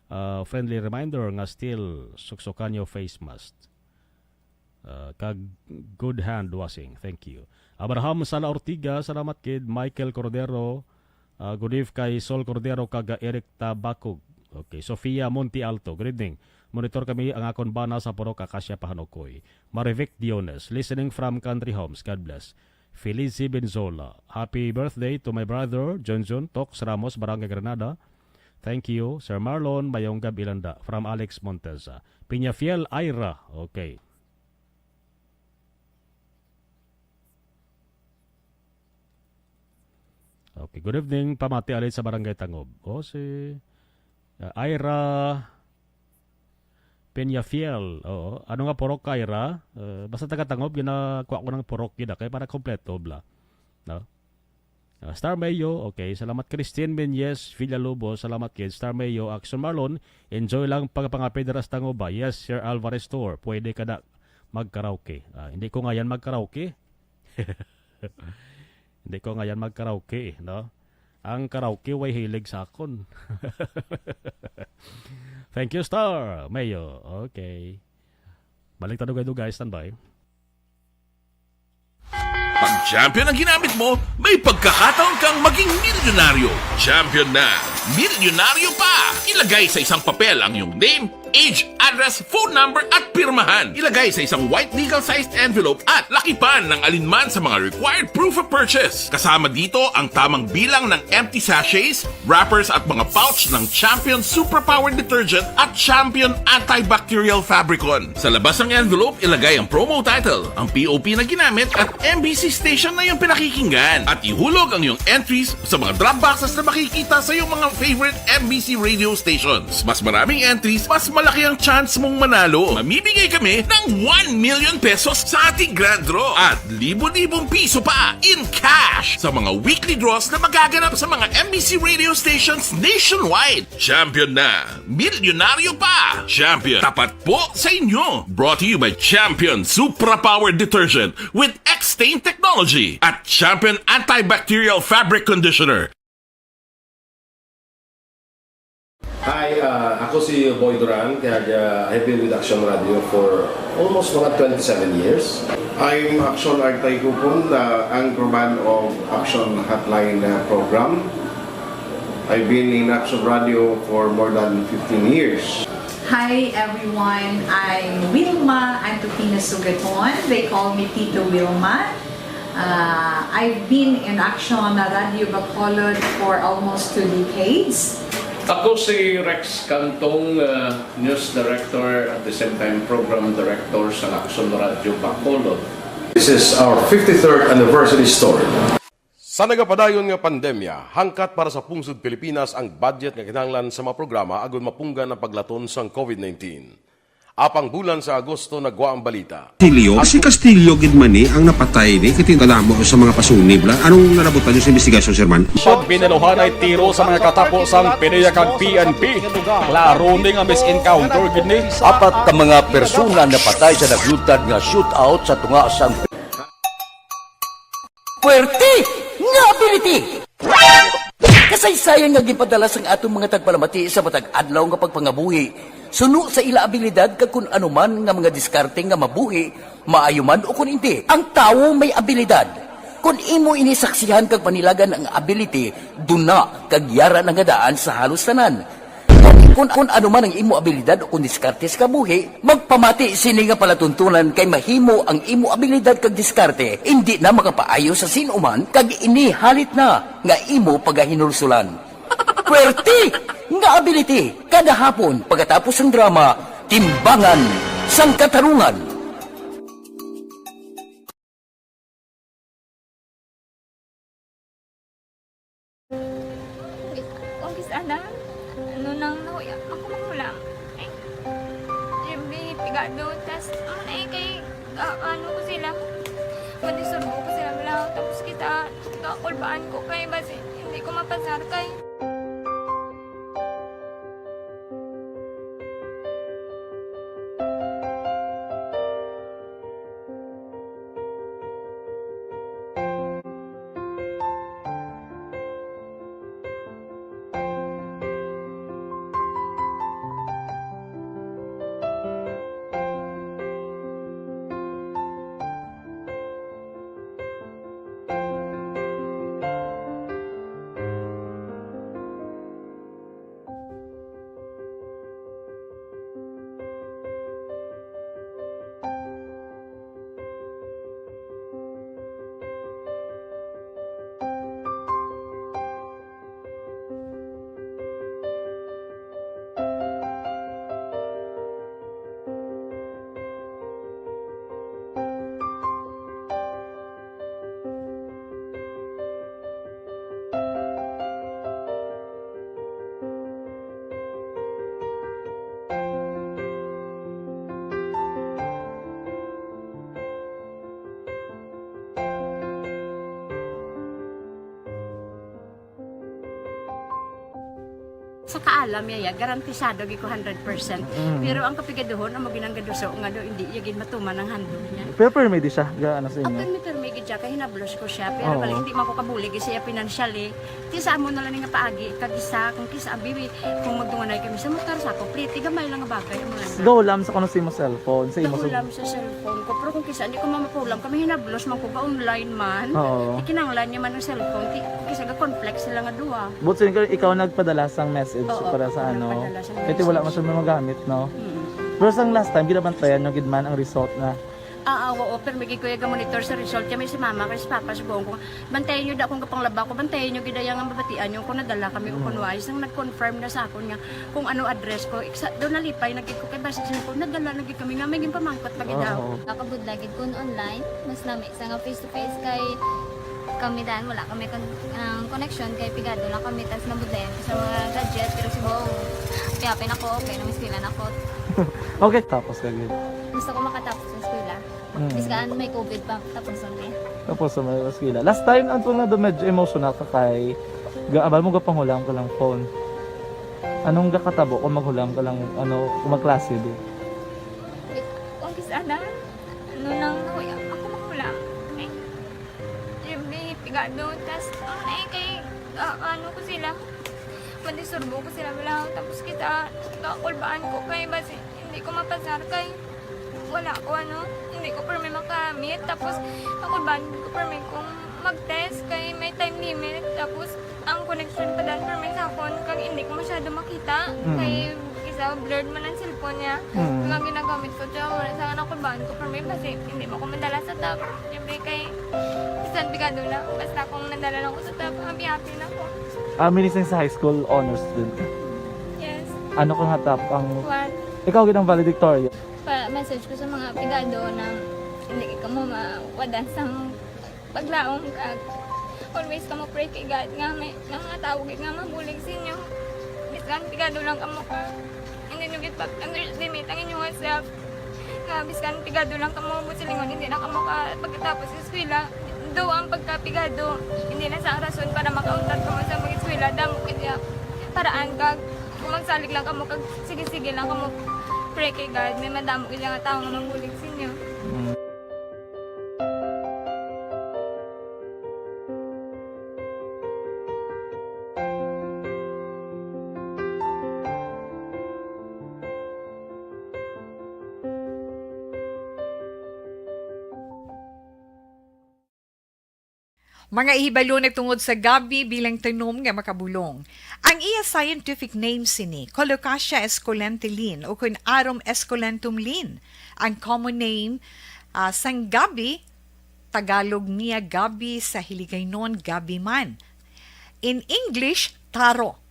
uh, friendly reminder nga still suksukan your face mask. Uh, kag good hand washing. Thank you. Abraham Sala Ortiga, salamat kid Michael Cordero. Uh, good eve kay Sol Cordero kag Eric Tabacog. Okay, Sofia Monte Alto, good evening. Monitor kami ang akon bana sa Purok Acacia, Pahanukoy. Marivic Diones, listening from Country Homes. God bless. Felice Benzola, happy birthday to my brother, Junjun Tox Ramos, Barangay Granada. Thank you, Sir Marlon, mayong gabi landa. From Alex Montesa. Piñafiel Ira, okay. Okay, good evening, pamati alit sa Barangay Tangob. O, si, uh, Ira Peñafiel. Oo. Ano nga purok ka, Ira? Uh, basta taga Tangob, ginakuha ko ng purok gid, kay para kompleto, bla. No? Uh, Star Mayo, okay. Salamat, Christine Menyes Villalobos. Salamat, kid Star Mayo. Action Marlon, enjoy lang pagpangapid dira sa Tangob ba? Yes, Sir Alvarez Tour. Pwede ka na mag-karaoke. Ah, hindi ko nga yan mag-karaoke. Hindi ko nga yan mag-karaoke, no? Ang karaoke way hilig sa akon. Thank you, Star Mayo. Okay. Balik ta dugay-dugay, standby. Pag champion ang ginamit mo, may pagkakataon kang maging milyonaryo. Champion na, milyonaryo pa! Ilagay sa isang papel ang iyong name, age, address, phone number, at pirmahan. Ilagay sa isang white legal-sized envelope at lakipan ng alinman sa mga required proof of purchase. Kasama dito ang tamang bilang ng empty sachets, wrappers, at mga pouch ng Champion Superpower Detergent at Champion Antibacterial Fabricon. Sa labas ng envelope, ilagay ang promo title, ang P O P na ginamit, at M B C station na iyong pinakikinggan. At ihulog ang iyong entries sa mga drop boxes na makikita sa iyong mga favorite M B C radio stations. Mas maraming entries, mas malaki ang chance mong manalo. Mamimigay kami ng one million pesos sa ating grand draw at libo-libong piso pa in cash sa mga weekly draws na magaganap sa mga M B C radio stations nationwide. Champion na! Milyonaryo pa! Champion, tapat po sa inyo! Brought to you by Champion Supra Power Detergent with X-Stain Technology at Champion Antibacterial Fabric Conditioner. Hi, ah, ako si Boy Duran, kaya, ah, I've been with Action Radio for almost mga twenty-seven years. I'm Action Artay Kupon, the anchorman of Action Hotline, uh, program. I've been in Action Radio for more than fifteen years. Hi everyone, I'm Wilma Antupina Sugaton. They call me Tito Wilma. Uh, I've been in Action Radyo Bacolod for almost two decades. Ako si Rex Cantong, uh, news director, at the same time program director sa Action Radio Bacolod. This is our fifty-third anniversary story. Sa nagapadayon nga pandemya, hangkat para sa pungsod Pilipinas ang budget nga kinahanglan sa mga programa agud mapunggan ang paglaton sang COVID nineteen. Apang bulan sa Agosto nagwa ang balita. Castillo, si Castillo gid man ni ang napatay ni, kay kadamo sa mga pasunib la. Anong nalabutan niyo sa investigasyon, Sir Man? Pagbinaluhanay tiro sa mga katapo sang PDEA kag P N P. Klaro ni nga mis-encounter gid ni. Apat ka mga persona napatay sa naglutad nga shootout sa tunga sang Puwerte nga ability! Kasaysayan nga ginpadala sang aton mga tagpalamati sa matag adlaw nga pagpangabuhi suno sa ila abilidad kag kun ano man nga mga diskarte nga mabuhi, maayo man o kun indi. Ang tawo may abilidad. Kun imo ini saksihan kag panilagan ang ability, duna kag yara na nga daan sa halos tanan. Kun, kun ano man ang imo abilidad o kun diskarte sa kabuhi, magpamati sini nga palatuntunan kay mahimo ang imo abilidad kag diskarte indi na makapaayo sa sin-o man kag ini halit na nga imo pagahinulsulan. Puwerte nga ability kada hapon pagkatapos sang drama Timbangan sang Katarungan. Kung kis-a na, ano nang nahuya ako manghulam. Ay, yung pigado, tas, ano na eh, kay, ah, ano ko sila, madisturbo ko sila, bala, tapos kita, kakulbaan ko kay, basi, hindi ko mapasar kay. Sa kaalam niya, garantisado gid ko hundred percent. Pero ang kapigaduhon, amo gid ang gaduso nga daw hindi iya gid matuman ang handog niya. Pero permi di siya, ga ano sa inyo? Permi, permi gid siya, kay hinablos ko siya. Pero bali, hindi man ko kabulig siya financially. Ti sa amo na lang nga paagi, kag isa, kung kisa, abi, kung magdunganay kami sa motor, sa ako, pliti, gamay lang nga bagay, amo lang. Gahulam sa kuno sa imo cellphone, sa imo Gahulam sa cellphone ko. Pero kung kisa, hindi ko mamapulam kami, hinablos man ko, ga-online man. Oo. Di kinahanglan niya man ang cellphone. Ti, kung kisa, ga-conflict sila nga duha. But so, ikaw, ikaw nagpadala sang message Oo, para sa ako ano? nagpadala sang Kaya wala man message. Siya magamit, no? Mm. Pero sang last time, ginabantayan nyo gid man ang result na. Ah, ah, oo, pero may gid ko yung monitor sa result. Kaya may si mama, kay si papa, si buong ko. Bantayan nyo da akong kapanglaba ko. Bantayan nyo gid ang mabatian nyo kung nadala kami o kung wais. Nang nag-confirm na sa akon nga kung ano address ko, iksa, doon nalipay na gid ko kay basta siya ko, nadala na gid kami nga may ginpamangkot pa gid daw. Oo. Nakabudlay gid kun online, mas lami sa nga face to face kay kami dan wala kami kon ang connection kay pigado lang kami tas nabudlayan ko sa mga gadget pero si Bong piyapin ako kay namiskwela na ko. Okay, tapos ka gid. Gusto ko makatapos sa eskwela. Mm. Biskaan may COVID pa tapos ang eh. Tapos sa may eskwela. Last time, ang tunga doon medyo emotional ka kay gaabal mo gapanghulam ka lang phone. Anong gakatabo kung maghulam ka lang, ano, kung magklase di? Kung kis-a na, ano nang nahuya ako manghulam. Ay, yung pigado, tas, ano na eh, kay, ah, ano ko sila, madisturbo ko sila, bala, tapos kita, kakulbaan ko kay, basi, hindi ko mapasar kay, wala ko, ano, hindi ko permi makamit, tapos, kakulbaan ko permi kung mag-test kay may time limit, tapos, ang connection pa dan permi sa akon, kag hindi ko masyado makita, Mm. kay, is, Sa blurred man ang cellphone niya. Mm. Ang ginagamit ko, tsaka wala sa anak ko, baan ko permi, kasi hindi mo ko madala sa top. Siyempre, kay bisan pigado na, basta kung nadala lang ko sa top, happy-happy na ko. Ah, minising sa high school, honor student ka? Yes. Ano ka nga top ang One. Ikaw gid ang valedictorian? Pa, message ko sa mga pigado na hindi ka mo mawadan sa paglaom, kag always kamo pray kay God nga may, nga mga tawo gid nga mabulig sa inyo. Bisan pigado lang kamo ka, hindi nyo gid pag-underestimate ang inyong self. Nga bisan pigado lang kamo, buot silingon, hindi na kamo ka pagkatapos sa eskwela. Do ang pagkapigado, hindi na sa rason para makauntat kamo sa mag-eskwela. Damo gid ya paraan, kag kung magsalig lang kamo, kag sige-sige lang kamo pray kay God, may madamo gid nga tawo nga mabulig sa inyo. Mm. Mga ihibalo na tungod sa gabi bilang tanom nga makabulong. Ang iya scientific name sini, Colocasia esculenta Lin, o kun Arum esculentum Lin. Ang common name, ah, sang gabi, Tagalog niya gabi, sa Hiligaynon gabi man. In English, taro.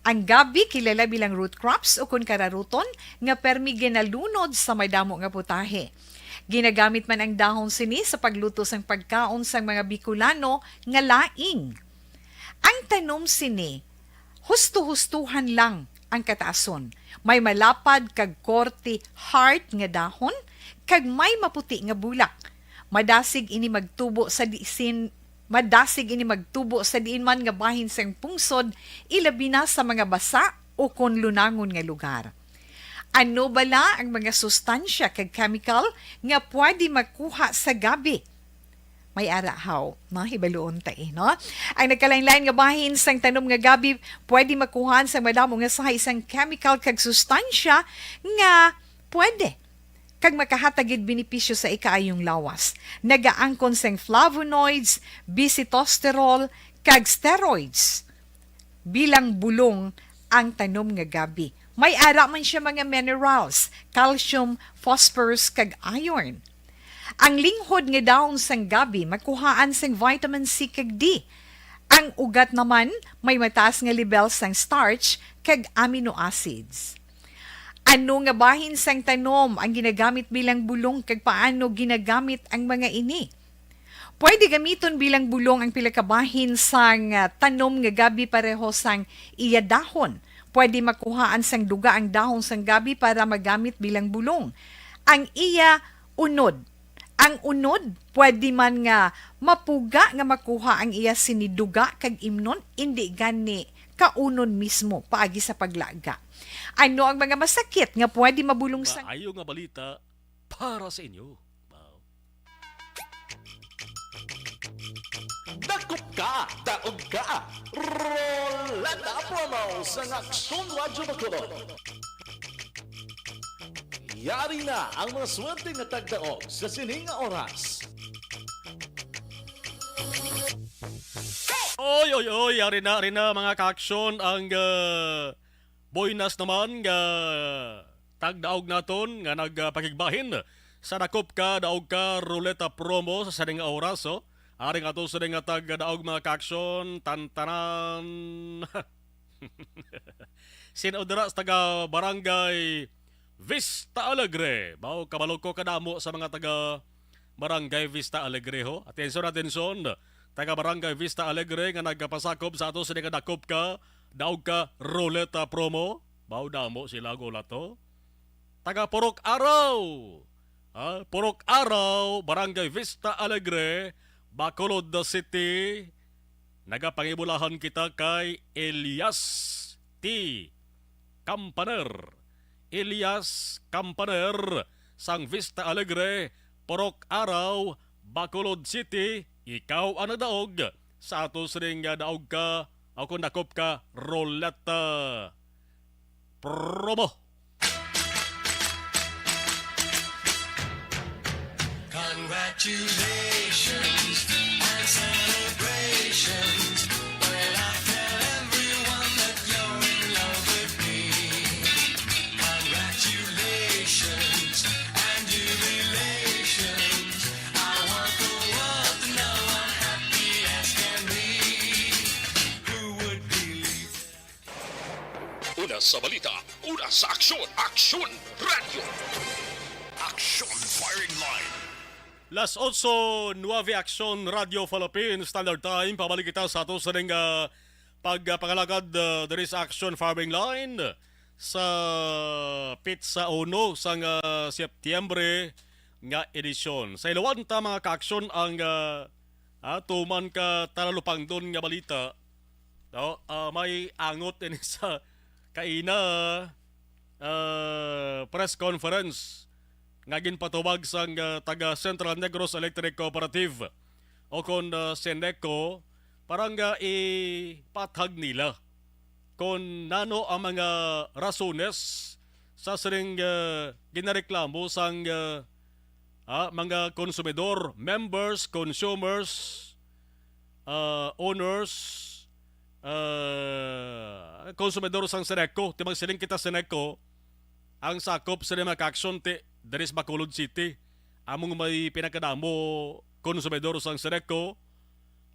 Ang gabi kilala bilang root crops o kun kararuton nga permi ginalunod sa madamo nga putahe. Ginagamit man ang dahon sini sa pagluto sang pagkaon sang mga Bicolano nga laing. Ang tanom sini, husto-hustohan lang ang kataason. May malapad kag korte heart nga dahon, kag may maputi nga bulak. Madasig ini magtubo sa disin, madasig ini magtubo sa diin man nga bahin sang pungsod, ilabi na sa mga basa o kon lunangon nga lugar. Ano bala ang mga sustansya kag chemical nga pwede makuha sa gabi? May ara haw, no? Hibaluon ta, eh, no? Ang nagkalain-lain nga bahin sang tanom nga gabi pwede makuhaan sang madamo nga sahi sang chemical kag sustansya nga pwede kag makahatag gid benepisyo sa ikaayong lawas. Nagaangkon sang flavonoids, bisitosterol, kag steroids. Bilang bulong ang tanom nga gabi. May ara man siya mga minerals, calcium, phosphorus, kag iron. Ang linghod nga dahon sang gabi makuhaan sang vitamin C kag D. Ang ugat naman may mataas nga lebel sang starch kag amino acids. Ano nga bahin sang tanom ang ginagamit bilang bulong, kag paano ginagamit ang mga ini? Pwede gamiton bilang bulong ang pila ka bahin sang, ah, tanom nga gabi pareho sang iya dahon. Pwede makuhaan sang duga ang dahon sang gabi para magamit bilang bulong. Ang iya unod. Ang unod, pwede man nga mapuga nga makuha ang iya sini duga kag imnon, indi gani kaunon mismo paagi sa paglaga. Ano ang mga masakit nga pwede mabulong sa Maayo nga balita para sa inyo. Dakop ka, daog ka. Roleta promo sa Aksyon Radyo Bacolod. Yari na ang mga swerte nga tagdaog sa sining nga oras. Oy, oy, oy, yari na, yari na, mga kaaksyon, ang, ah, Buenas naman nga tagdaog naton nga nagpakigbahin sa dakop ka, daog ka, ruleta promo sa sining nga oras, oh. Ari nga ato sining nga tagdaog, mga kaaksyon, tantanan. Sin-o dira sa taga Barangay Vista Alegre? Mao, kabalo ko kadamo sa mga taga Barangay Vista Alegre, ho. Atensyon, atensyon. Taga Barangay Vista Alegre nga nagapasakop sa ato sini nga dakop ka, daog ka, ruleta promo. Mao damo sila, gulat, ho. Taga Purok Araw. Ha? Purok Araw, Barangay Vista Alegre, Bacolod City. Nagapangibulahan kita kay Elias T. Campaner. Elias Campaner, sang Vista Alegre, Purok Araw, Bacolod City, ikaw ang nagdaog sa ato sining nga daog ka, o kung dakop ka, ruleta promo. Congratulations and celebrations when I tell everyone that you're in love with me. Sa balita, una sa aksyon, Aksyon Radyo. Aksyon Firing Line. Las otso nuebe, Aksyon Radyo Philippine Standard Time. Pabalik kita sa ato sa ning, ah, pagpangalagad, ah, diri sa Aksyon Firing Line sa petsa uno sang, ah, Setyembre nga edisyon. Sa ilawan ta, mga kaaksyon, ang, ah, ah, tuman ka talalupangdon nga balita, no? Ah, may angot ini sa kaina, ah, press conference nga ginpatawag sang, ah, taga Central Negros Electric Cooperative o kon, ah, Ceneco para nga ipathag nila kon nano ang mga rasones sa sining, ah, ginareklamo sang, ah, ah, mga konsumidor, members, consumers, ah, owners, ah, konsumidor sang Ceneco. Ti magsiling kita Ceneco, ang sakop sa mga kaaksyon ti diri sa Bacolod City. Among may pinakadamo konsumidor sang Ceneco,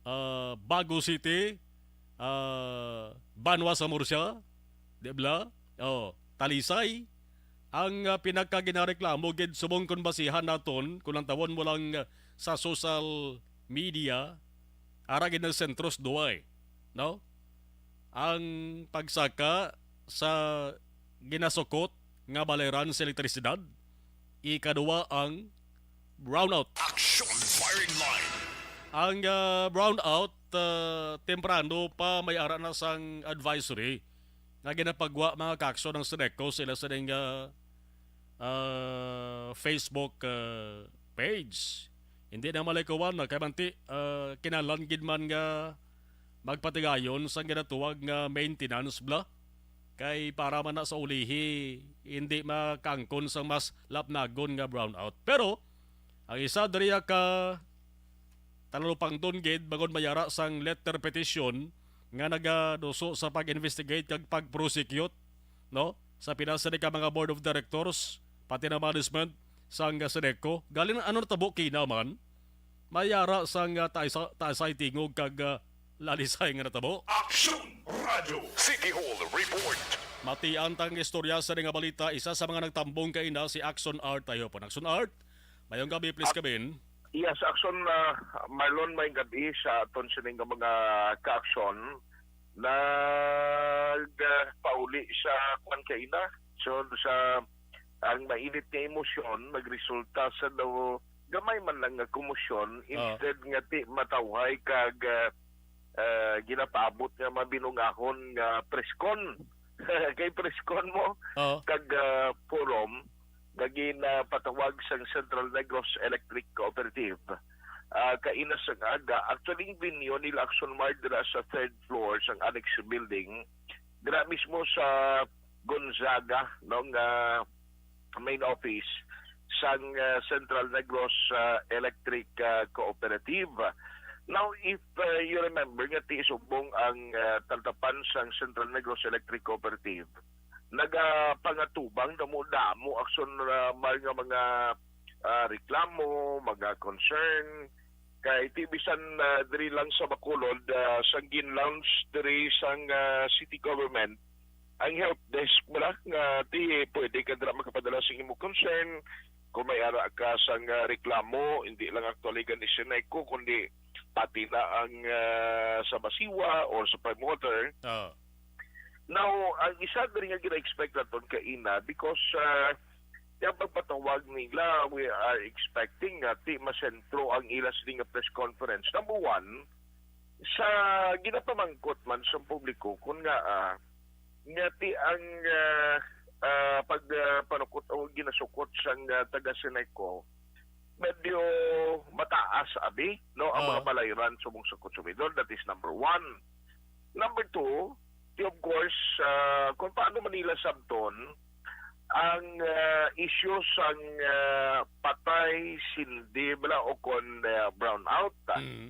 ah, Bago City, ah, Banwa sa Murcia, di bala? Oh, Talisay. Ang, ah, pinakaginareklamo gid subong kon basihan naton, kung lantawon mo lang, ah, sa social media, ara gid ang sentros duway, no? Ang pagsaka sa ginasukot nga baleran sa elektrisidad, ikaduwa ang brownout. Action Firing Line. Ang, ah, brownout, ah, temprano pa may ara na sang advisory nga ginapagwa, mga kaaksyon, ng Ceneco sa ila sining, ah, ah, Facebook, ah, page. Hindi na malikuwan na kay manti, ah, kinahanglan gid man nga magpatigayon sang ginatuwag nga maintenance bala. Kay para man na sa ulihi, hindi makangkon sang mas lapnagon nga brownout. Pero ang isa diriya ka talalupangdon gid bangod may ara sang letter petition nga nagaduso sa pag-investigate kag pag-prosecute, no, sa pila sini ka mga board of directors, pati na management sang Ceneco. Galing ano natabo kina man? May ara sang, ah, taisa-, taisay tingog kag, ah, lalisay nga natabo. Action Radio City Hall Report. Matian tang istorya sa nga balita, isa sa mga nagtambong kaina si Axon Art Tayopon. Axon Art, mayong gabi, please, kabin. Yes, Axon, ah, Marlon, may gabi sa aton sining nga mga kaaksyon. Nag, ah, pauli sa kwan kaina. So, sa ang mainit nga emosyon, nagresulta sa daw gamay man lang nga komosyon, ah, instead nga ti matawhay kag, ah, ah, ginapaabot nga mabinungahon nga press con. Kay press con mo, oo, kag, ah, forum nga ginapatawag sang Central Negros Electric Cooperative. Ah, kaina sang aga, actually, ang venue nila Axon Mart dira sa third floor sang Annex Building, dira mismo sa Gonzaga, no, nga main office sang, ah, Central Negros, ah, Electric, ah, Cooperative. Now, if, ah, you remember nga ti subong ang, ah, taltapan sang Central Negros Electric Cooperative, nagapangatubang damo-damo, Axon, ah, Mar, nga mga, ah, reklamo, mga concern, kay ti bisan, ah, diri lang sa Bacolod, ah, sang gin-launch diri sang, ah, city government, ang help desk mo na nga ti pwede ka dira makapadala sa imo concern. Kung may ara ka sang, ah, reklamo, hindi lang actually gani Ceneco, kundi pati na ang, ah, sa Masiwa or sa Prime Water. Ah. Now, ang isa diri nga gina-expect naton kaina, because, ah, yung pagpatawag nila, we are expecting nga ti masentro ang ila sini nga press conference. Number one, sa ginapamangkot man sa publiko, kung nga, ah, nga ti ang, ah, ah, pag, ah, panukot o ginasukot sang, ah, taga Ceneco, medyo mataas abi, no, ang mga, ah, balayran subong sa konsumidor. That is number one. Number two, ti, of course, ah, kung paano man nila sabton ang, ah, issue sang, ah, patay, sindi, bala, o kon, ah, brownout, ah, mm,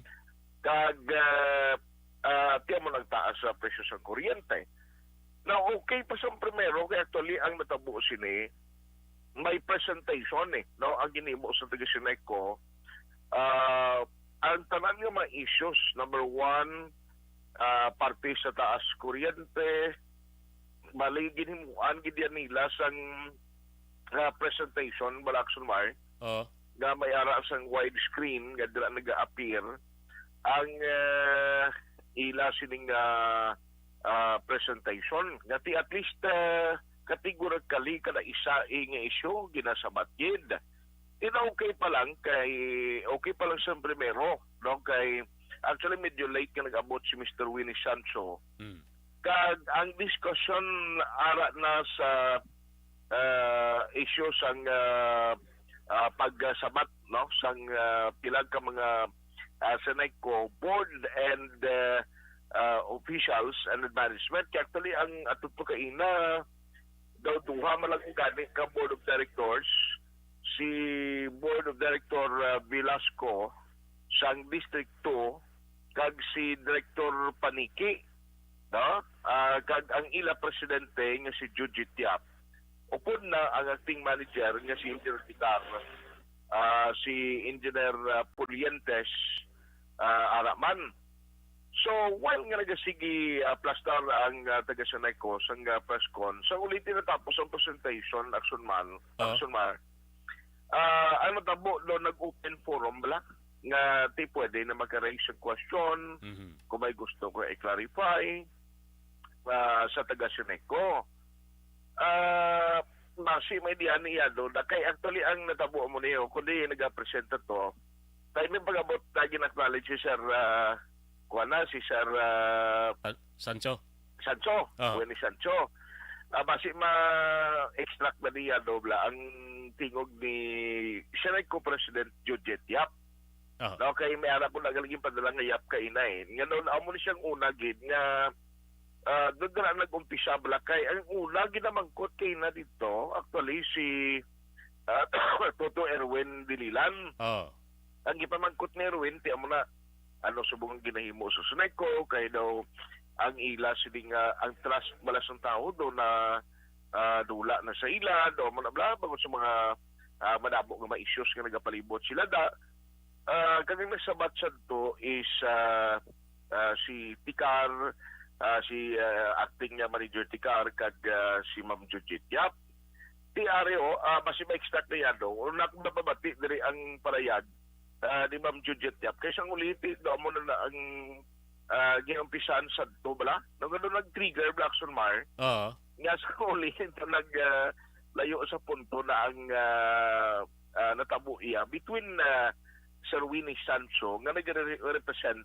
kag, ah, ah, ti amo nagtaas sa presyo sang kuryente. Now, okay pa sa primero, kay actually ang natabo sini, may presentation, eh, no, ang ginhimo sa taga Ceneco. Ah, ang tanan nga mga issues, number one, ah, parte sa taas kuryente, Bali, ginhimuan gid yan nila sang, ah, presentation, bala, Axon Mar, Oh. nga may ara sang widescreen nga dira naga-appear ang, ah, ila sining, ah, ah, presentation. Nga ti at least, ah, categorically kada isa, eh, nga issue ginasabat gid. Ina, okay pa lang kay, okay pa lang sa primero, no? Kay actually medyo late nga nag-abot si Mister Winnie Sancho. Mm. Kag ang diskusyon ara na sa, ah, issue sang, ah, ah, pagsabat, no, sang, ah, pila ka mga, ah, Senecco board and, ah, ah, officials and management. Kay actually ang ato to kaina daw duha man lang gani ka board of directors, si board of director, ah, Velasco sang District two kag si Director Paniki, no? Ah, kag ang ila presidente nga si Jujit Yap, upod na ang acting manager nga si Engineer Pitar, ah, si Engineer, ah, Pulientes, ah, ara man. So, while nga nagasigi, ah, plastar ang, ah, taga Senecco sang, ah, press con, sang uli ti natapos ang presentation, Axon Man, Ah. Axon Mar, ah, ang natabo do nag-open forum bala nga ti pwede na maka-raise ng question Mhm. kung may gusto ko i-clarify, ah, sa taga Senecco. Ah, basi may diyan niya do. Da kay actually ang natabo mo niyo, kundi nagapresenta to, tayo may pag-abot na gin-acknowledge si Sir, ah, kuwan na, si Sir, ah, Ah, Sancho. Sancho, Ah. Winnie Sancho. Ah, basi ma-extract na niya do bala ang tingog ni Senecco President Jujit Yap. Ah. No, kay may ara ko na galing padala nga Yap kaina eh. Nga noon, amo ni siyang una gid nga, ah, doon na nag-umpisa bala kay ang una ginamangkot kaina dito, actually si, ah, Toto Erwin Dililan. Oh. Ang gipamangkot ni Erwin, ti amo na, ano subong ang ginahimo sa Senecco, kay daw ang ila sini nga, ang trust bala sang tao do na, ah, dula na sa ila, do mo na bla, bangod sa mga, ah, madamo nga mga issues nga nagapalibot sila da. Ah, kami may sabat sadto is, ah, ah, si Tikar, ah, si, ah, acting nga manager Tikar, kag, ah, si Ma'am Jujit Yap. Ti Areo, ah, basi ma-extract na yan, no? Una akong napabati diri ang parayag, ah, ni Ma'am Jujit Yap. Kay sang uliti, do mo na, na ang, ah, ginumpisan sadto bala. No, nga doon nag-trigger, Blackson Mar. Oo. Nga sa uli, ito nag, ah, layo sa punto na ang, ah, ah, natabo iya between, ah, Sir Winnie Sancho nga nagre-represent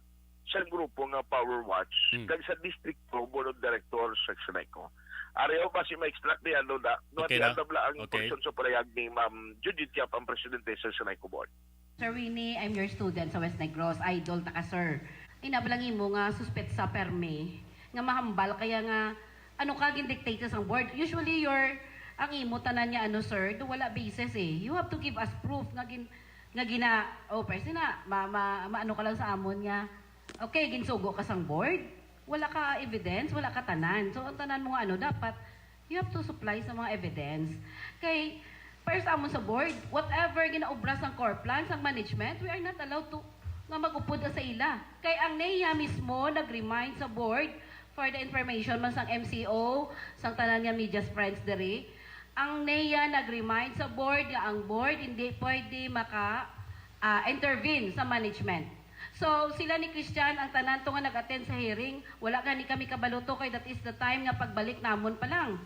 sa grupo nga Power Watch Hmm. kag sa District two Board of Directors sa Senecco. Areo, basi ma-extract niya, no, da? No, Okay ati na. Atabla ang Okay. portion sa parayag ni Ma'am Judith Yap, ang presidente sa Senecco Board. Sir Winnie, I'm your student sa West Negros. Idol ta ka, sir. Ina ba lang imo nga suspetsa permi nga mahambal kaya nga ano ka gin-dictate sa sang board? Usually, your, ang imo tanan nga ano, sir, do wala basis eh. You have to give us proof nga gin, nga gina, oh, pwede na, ma, ma, maano ka lang sa amon nga, okay, ginsugo ka sang board, wala ka evidence, wala ka tanan. So, ang tanan mo nga ano, dapat, you have to supply sa mga evidence. Kay, para sa amon sa board, whatever ginaobra sang corps plan, sang management, we are not allowed to nga mag-upod sa ila. Kay ang NEA mismo nag-remind sa board, for the information man sang M C O, sang tanan nga media friends diri, ang NEA nag-remind sa board nga ang board hindi pwede maka, ah, intervene sa management. So, sila ni Christian, ang tanan to nga nag-attend sa hearing, wala gani kami kabalo to kay that is the time nga pagbalik namon pa lang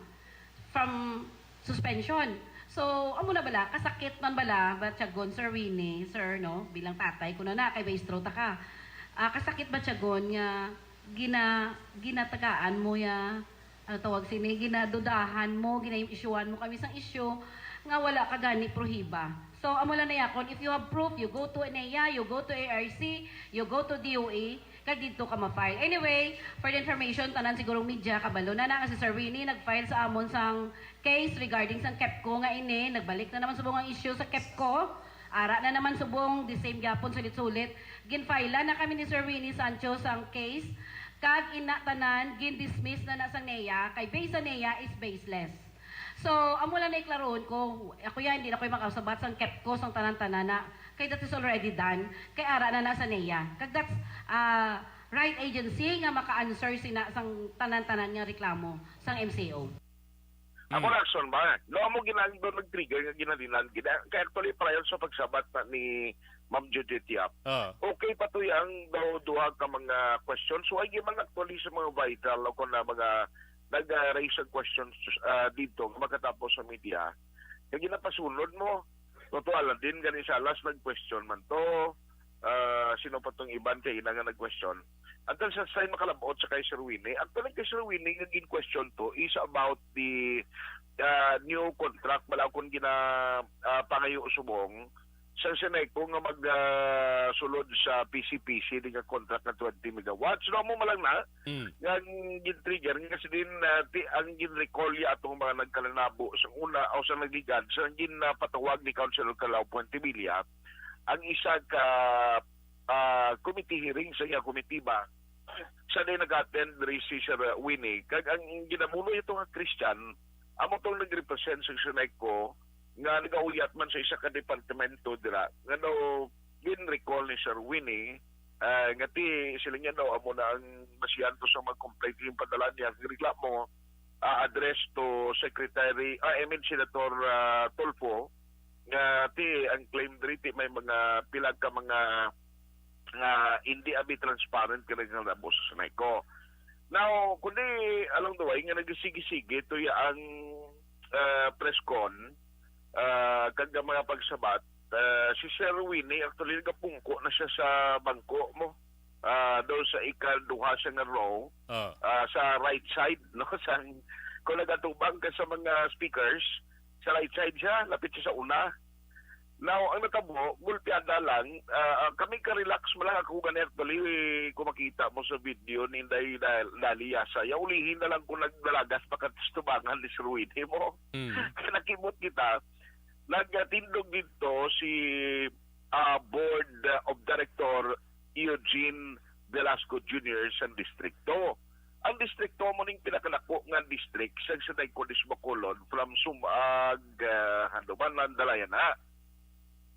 from suspension. So, amo na bala, kasakit man bala, Batyagon, Sir Winnie, sir, no? Bilang tatay ko na na, kay maestro ta ka. Ah, kasakit, Batyagon, nga gina, ginatagaan mo ya, ano tawag sini, ginadudahan mo, gina-issuehan mo kami sang issue nga wala ka gani prohiba. So, amo lang na yakon, if you have proof, you go to NEA, you go to A R C, you go to D O E, kag didto ka ma-file. Anyway, for the information, tanan sigurong media, kabalo na na nga si Sir Winnie nag-file sa amon sang case regarding sang KEPCO nga ini. Nagbalik na naman subong ang issue sa KEPCO. Ara na naman subong, the same gyapon, sulit-sulit. Gin-file na kami ni Sir Winnie Sancho sang case. Kag ina tanan, gin-dismiss na na sang NEA, kay based sa NEA is baseless. So, amo lang na iklaroon ko, ako yan, hindi na ko'y makasabat sang KEPCO, sang tanan-tanan na, kay that is already done, kay ara na na sa NEA. Kag that's, ah, right agency nga maka-answer sina sang tanan-tanan nga reklamo sang M C O. Amo na action ba? No, amo ginang do nag-trigger nga ginalinan gid. Kay actually, prior sa pagsabat na ni Ma'am Judith Yap, Ah. okay pa to yang daw duha ka mga questions. So, ay man actually sa mga vital o kung na mga nag-raise ang questions ah, dito nga makatapos sa media. Kaya ginapasunod mo. Totoo lang din, gani sa last nag-question man to. Ah, sino pa tong iban kay ina nga nag-question? Until sa say makalabot sa kay Sir Winnie. Actually, kay Sir Winnie, nga gin-question to is about the ah, new contract, bala kung gina ah, pangayo subong sa Seneco nga mag ah, sulod sa P C P C di nga contract nga twenty megawatts. No, mo malang na Mm. nga ang gin-trigger nga si din ah, ti, ang gin-recall ya atong mga nagkalanabo sa una o sa nagligad sa ginapatawag ni Councilor Carlao Puentevilla ang isa ka ah, committee hearing sa iya komitiba sa di nag-attend diri si Sir Winnie. Kag ang ginamuno ito nga Christian, amo tong nag-represent sa Seneco nga nagauyat man sa isa ka departamento dira nga daw gin-recall ni Sir Winnie ah, nga ti sila niya daw amo na ang masiyanto sa mga complaint yung padala niya ang reklamo ah, address to Secretary ah, I mean Senator ah, Tulfo nga ti ang claim diri ti may mga pila ka mga nga hindi abi transparent ka nagkalabo sa Seneco. Now, kundi along the way nga nagsige-sige to ya ang ah, press con ah, kag ang mga pagsabat ah, si Sir Winnie actually nagapungko na siya sa bangko mo ah, daw sa ikaduha siya nga row Ah. ah, sa right side no sa kung nagatubang ka sa mga speakers sa right side siya lapit siya sa una. Now, ang natabo, gulpiada lang, ah, ah, kami ka-relax mo lang ako gani actually, kung makita mo sa video ni Inday Dal- Dali Yasa, ya ulihin na lang kung nagdalagas pa ka tubangan ni Sir Winnie mo. Mm. Kaya nakimot kita, nagtindog dito si ah, Board of Director Eugene Velasco Junior sang distrikto. Ang distrikto mo ning pinakalako nga district sa Sinay Cordis Bacolod from Sumag, uh, Handumanan, Dalayan na.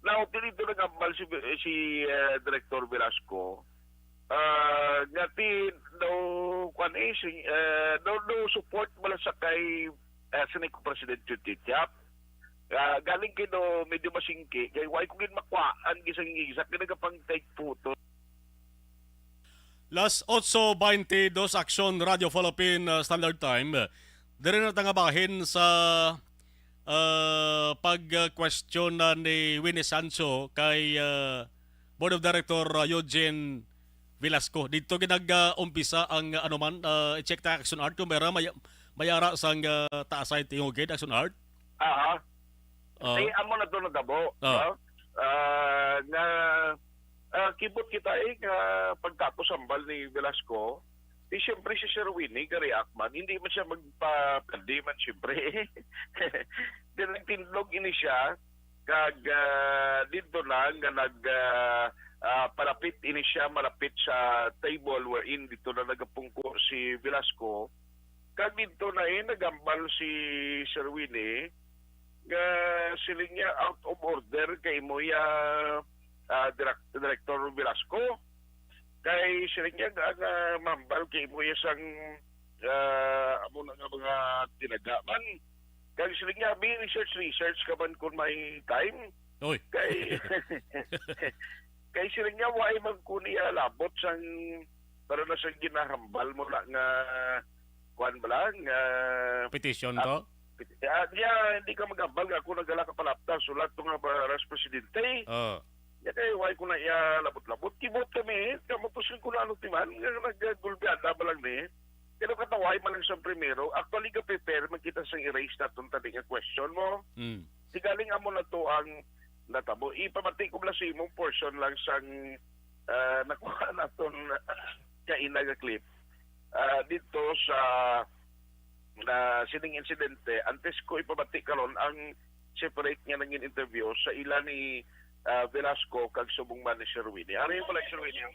Now, dito nagambal si, si uh, Director Velasco uh, nga ti daw kwan eh, si, uh, daw, daw support wala sa kay uh, Seneco President Judith Yap. Ah, galing kay no medyo masingki kay why ko gid makuhaan gisang igsak nga nagapang take photo. Las otso baynte dos, Aksyon Radio Philippine, uh, Standard Time. Diri na ta nga bahin sa uh, pag-question na ni Winnie Sancho kay uh, Board of Director uh, Eugene Velasco. Dito ginag-umpisa ang uh, ano man, uh, i-check ta Action Art kung meron may may ara sang uh, taasay tingog gid Action Art. Aha. Uh, Kay amo na to natabo. Ah. No? Ah, nga ah, kibot kita eh nga pagkapos hambal ni Velasco, di siyempre si Sir Winnie ka-react man, hindi man siya magpapandi man siyempre. Di nagtindog ini siya kag ah, dito na nga nag ah, ah, palapit ini siya malapit sa table wherein dito na nagapungko si Velasco. Kag dito na eh, nagambal si Sir Winnie nga siling niya out of order kay mo ya ah, direk- Director Velasco. Kay siling niya nga, nga mambal kay mo ya sang ah, amo na nga mga tinaga man. Kag siling niya, may research, research ka man kung may time. Oy. Kay kay siling niya, why man ko niya labot sang para na sa ginahambal mo na nga kuan ba lang nga Petition Ah, to? Ah, niya, hindi ka maghambal nga ako nagdala ka palapta sulat to nga para sa presidente. Oh. Ya kay why ko na iya labot-labot. Kibot kami, kamo to sing kuno ano timan nga nagagulbian na ba lang ni. Pero kataway man lang sa primero, actually ka-prepare man kita sang erase naton tadi nga question mo. Mm. Sigaling amo na to ang natabo. Ipamati ko lang sa imong portion lang sang ah, nakuha naton kaina nga clip ah, dito sa na sining insidente. Antes ko ipamati karon ang separate nga nangin interview sa ila ni ah, Velasco kag subong man ni Sir Winnie. Ano yung pala Sir Winnie?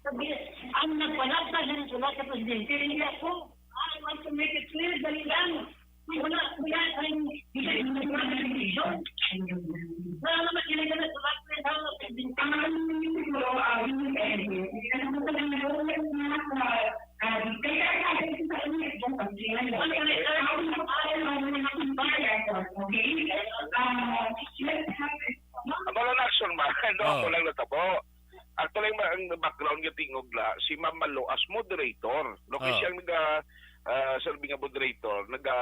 Ang nagpalabta ng sulat sa presidente, hindi ako. I want to make it clear, dali lang. Wala, wala tayong decision. Wala naman sila na sulat sa presidente. Ang ano siguro, ah, yung, eh, ano sa mga Ito lang ba ang background nga tingog na si Ma'am Malo as moderator? No, kay Ah. siyang naga, ah, serve nga moderator, naga,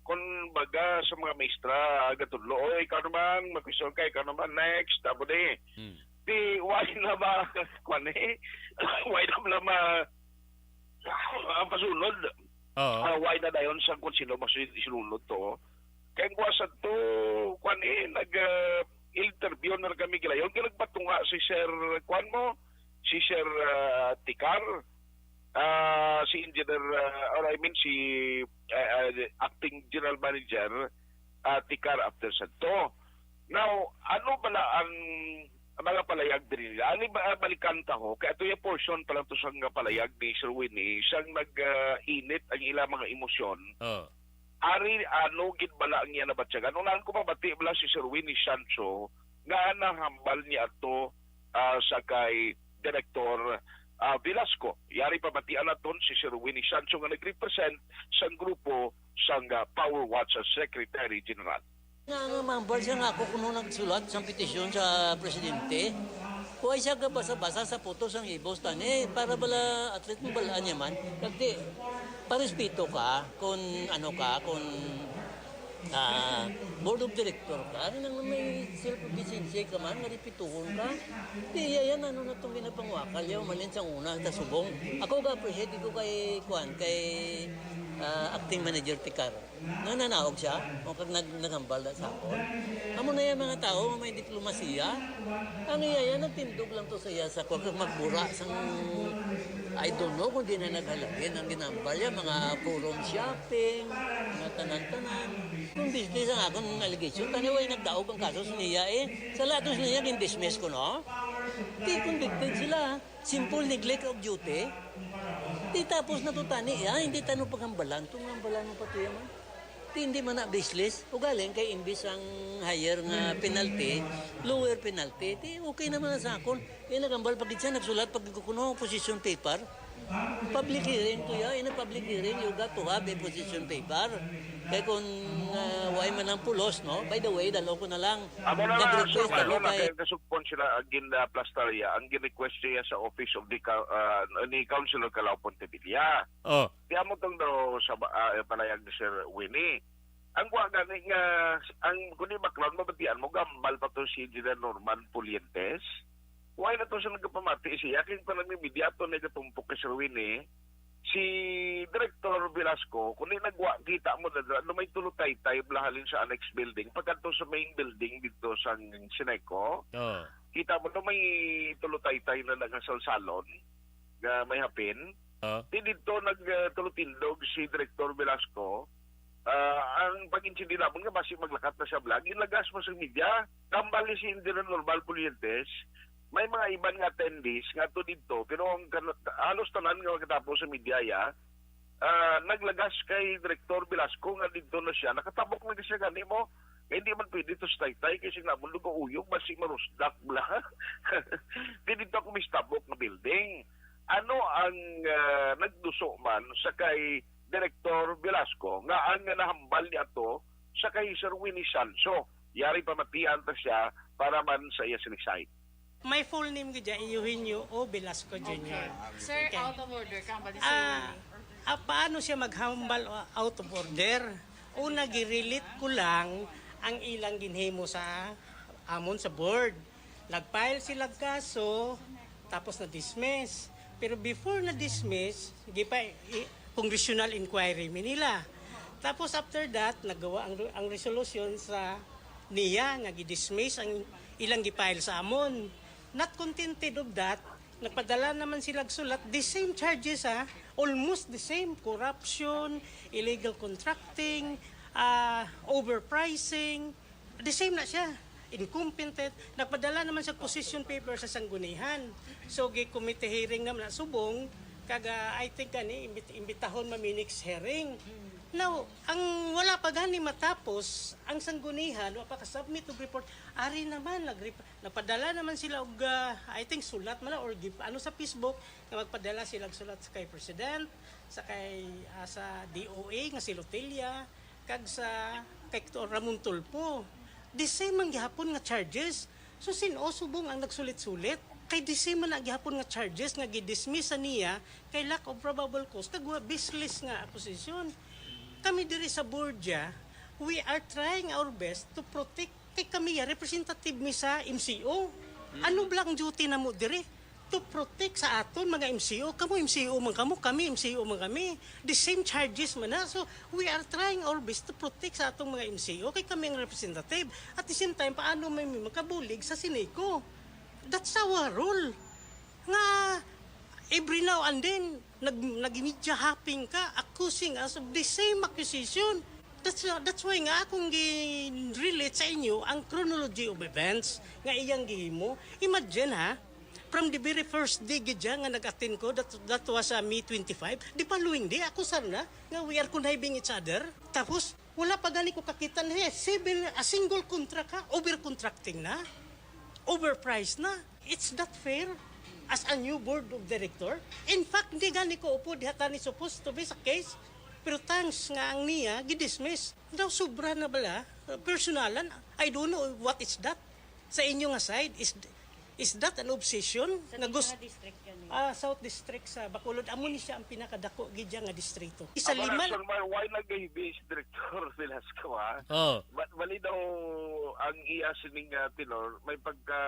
kun baga sa mga maestra, gatudlo, "Oy, ikaw naman, mag-question ka, ikaw naman, next, tapos di." Hmm. Di, why na ba, kwan eh? Why na ba ma, ang pasunod? Oo. Ah, why na dayon sa kung sino mas sinunod to? Kaya ang kuwasan to, kwan eh, nag, ah, interview na lang kami gilayon. Kaya nagpatunga si Sir, kwan mo, si Sir ah, Tikar, ah, si Engineer, ah, or I mean si ah, ah, Acting General Manager ah, Tikar after sadto. Now, ano bala ang mga palayag diri nila? Ani ba, ah, balikan ta ho? Kay ato yung portion pa lang to sa nga palayag ni Sir Winnie, siyang nag ah, init ang ilang mga emosyon. Oh. Ari, ano gid bala ang iya nabatyagan? Unahan ko mabati bala si Sir Winnie Sancho nga nahambal niya ato ah, sa kay Direktor ah, Velasco. Yari pamatian naton si Sir Winnie Sancho nga nag-represent sang grupo sang ah, Power Watch as Secretary General. Nga nga mahambal siya nga ako kuno nagsulat sang petisyon sa presidente. Kuha siya gabasa-basa sa photo sang ibos tani para bala at least mabalaan niya man. Kag di, parespeto ka kung ano ka, kung ah, board of director ka. Ano nang may self-efficiency ka man, nga respetuhon ka. Di iya yan, ano na itong ginapangwakal yaw, malin sang una, ta subong. Ako ga-appreciate ko kay, kuan, kay ah, acting manager Tikar. Nga nanaog siya, o kag nag naghambal na sa akon. Amo na yung mga tao nga may diplomasiya. Ang iya yan, nagtindog lang to sa iya sa kwan, kag magbura sang, I don't know kung di na naghalagin ang ginambal niya, mga forum shopping, mga tanan-tanan. Kung business ang akon allegation, tani way nagdaog ang kaso sa niya eh. Sa lahat sa niya, gin-dismiss ko, no? Di convicted sila. Simple neglect of duty. Di tapos na to tani, ah, hindi tano paghambalan. Itong hambalan mo pa to yaman. Di hindi man na baseless. Ugaling kay imbis ang higher nga penalty, lower penalty, di okay naman na sa akon. Kaya naghambal pa gid siya, nagsulat pa gid ko kuno position paper. Public hearing to ya, in a public hearing, you got to have a position paper. Kay kung ah, way man ang pulos, no? By the way, dalo ko na lang. Amo na nga, Nag-request Sir Malo, ako kay nakasugpon sila ang gin-, ah, plastarya, ang gin-request niya sa office of the co-, ah, ni Councilor Calao Pontevilla. Oh. Di amo tong daw sa ba-, ah, palayag ni Sir Winnie. Ang wa gani nga, ang kung di background, mabatian mo, gambal pa to si Engineer Norman Pulientes. Why na to siya nagpamati siya? Kaya parang may media to nagatumpok kay Sir Winnie. Si Director Velasco, kung di nagwa, kita mo na, na may tulutaytay bala halin sa annex building, pagkadto sa main building dito sa Sineco, Oh. kita mo na may tulutaytay na nagasalsalon nga may hapin. Oh. Di dito nagtulutindog si Director Velasco. Ah, ang pag-intindi namon nga basi maglakat na siya vlog, ilagas mo sa media. Tambal ni si Engineer Norman Pulientes, may mga iban nga attendees nga to dito, pero ang kan-, halos tanan nga magkatapo sa media ya, ah, naglagas kay Director Velasco nga dito na siya, nakatabok na siya gani mo. Nga hindi man pwede to sa taytay kasi nga mo lugauyog, basi marusdak bala. Di dito ako mistabok nga building. Ano ang ah, nagduso man sa kay Director Velasco nga ang nahambal ni ato sa kay Sir Winnie Sancho? Yari pamatian ta siya para man sa iya sinisay. My full name gid dyan, Eugenio O. Velasco Junior. Sir, Okay. Out of order ka ba ni Ah, Sir? Ah, paano siya maghambal o out of order? Una, girelate ko lang ang ilang ginhimo sa amon sa board. Nag-file sila kaso, tapos na-dismiss. Pero before na-dismiss, gipa i- congressional inquiry mi nila. Tapos after that, nagawa ang, ang resolution sa niya nga gi-dismiss ang ilang gi-file sa amon. Not contented of that, nagpadala naman sila sulat, the same charges ha, almost the same, corruption, illegal contracting, ah, overpricing, the same na siya. Incompetent, nagpadala naman sa position paper sa sanggunihan. So, gi-committee hearing naman na subong, kag ah, I think gani imbit- imbitahon mami next hearing. Now, ang wala pa gani matapos, ang sanggunihan wa pa ka-submit og report. Ari naman, nag nagpadala naman sila og ah, I think sulat man lang or gif-, ano sa Facebook, nga magpadala sila og sulat sa kay President, sa kay ah, sa D O A nga si Lotella, kag sa kay Doktor Ramon Tulfo. The same man gihapon nga charges. So, sin-o subong ang nagsulit-sulit? Kay the same man na gihapon nga charges nga gidismiss sa niya kay lack of probable cause kag wa-, baseless nga accusation. Kami diri sa board, ya, we are trying our best to protect kay kami, ya, representative mi sa M C O. Ano bala ang duty namo diri? To protect sa aton mga M C O. Kamo M C O man kamo, kami M C O man kami. The same charges man na. So, we are trying our best to protect sa atong mga M C O kay kami ang representative. At the same time, paano may, may makabulig sa Sineco? That's our role. Nga every now and then, nag, nag-media hopping ka, accusing us of the same accusation. That's, that's why nga akong gi-relate sa inyo ang chronology of events nga iyang gihimo. Imagine, ha, from the very first day gid siya nga nag-attend ko, that, that was, uh, May twenty-five, the following day, ako sana nga we are conniving each other. Tapos, wala pa gani ko kakita na, eh, civil, a single contract, ha, overcontracting na, overpriced na. It's not fair as a new board of director. In fact, di gani ko upo diha tani supposed to be sa case. Pero thanks nga ang niya, gidismiss. Daw sobra na bala, uh, personalan, I don't know what is that. Sa inyo nga side, is, is that an obsession? Sa nga inyo gus-, nga district gani? Ah, South District sa Bacolod, amo ni siya ang pinakadako gid siya nga distrito. Isa Aba, lima. Rason, why, why nag-, si Director Velasco, ha? Oh. Ba-, bali daw ang iya sining, ah, tenor, may pagka,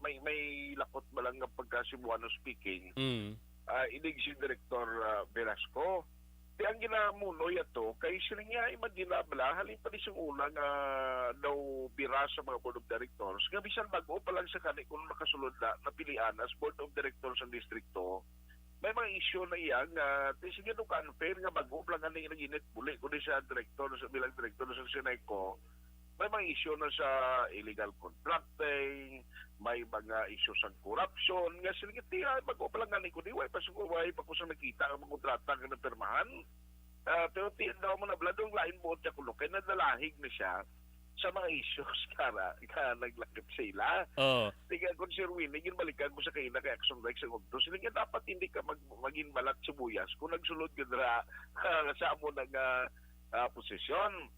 may, may lakot ba lang nga pagka Cebuano speaking? Mm. Ah, inig si Director, ah, Velasco. Di ang ginamunoy ato, kay siling niya, imagine na bala, halin pa ni sing una nga daw bira sa mga board of directors, nga bisan bag-o pa lang sa kani kung makasulod na, napilian as board of directors ang distrito, may mga issue na iya nga, di sige nung ka-unfair nga bag-o pa lang ani nag-init, buli ko di siya director, sa bilang director sa Sineco, may mga issue na sa illegal contracting, may mga issue sa corruption, nga sila nga, "Tiya, bago pa lang gani ko, di, way pa, way pa ko sa nakita ang mga kontrata nga napirmahan." Ah, pero ti-, daw mo na, bladong lain buot siya kuno, kay nadalahig na siya sa mga issues kara nga naglakip sa ila. Oo. Tiga kon Sir Winnie, ginbalikan ko sa kaina kay Action Rex ang udto. Sila nga dapat hindi ka mag-, maging balat sibuyas kung nagsulod ka dira, ah, sa amo na nga, ah, posisyon.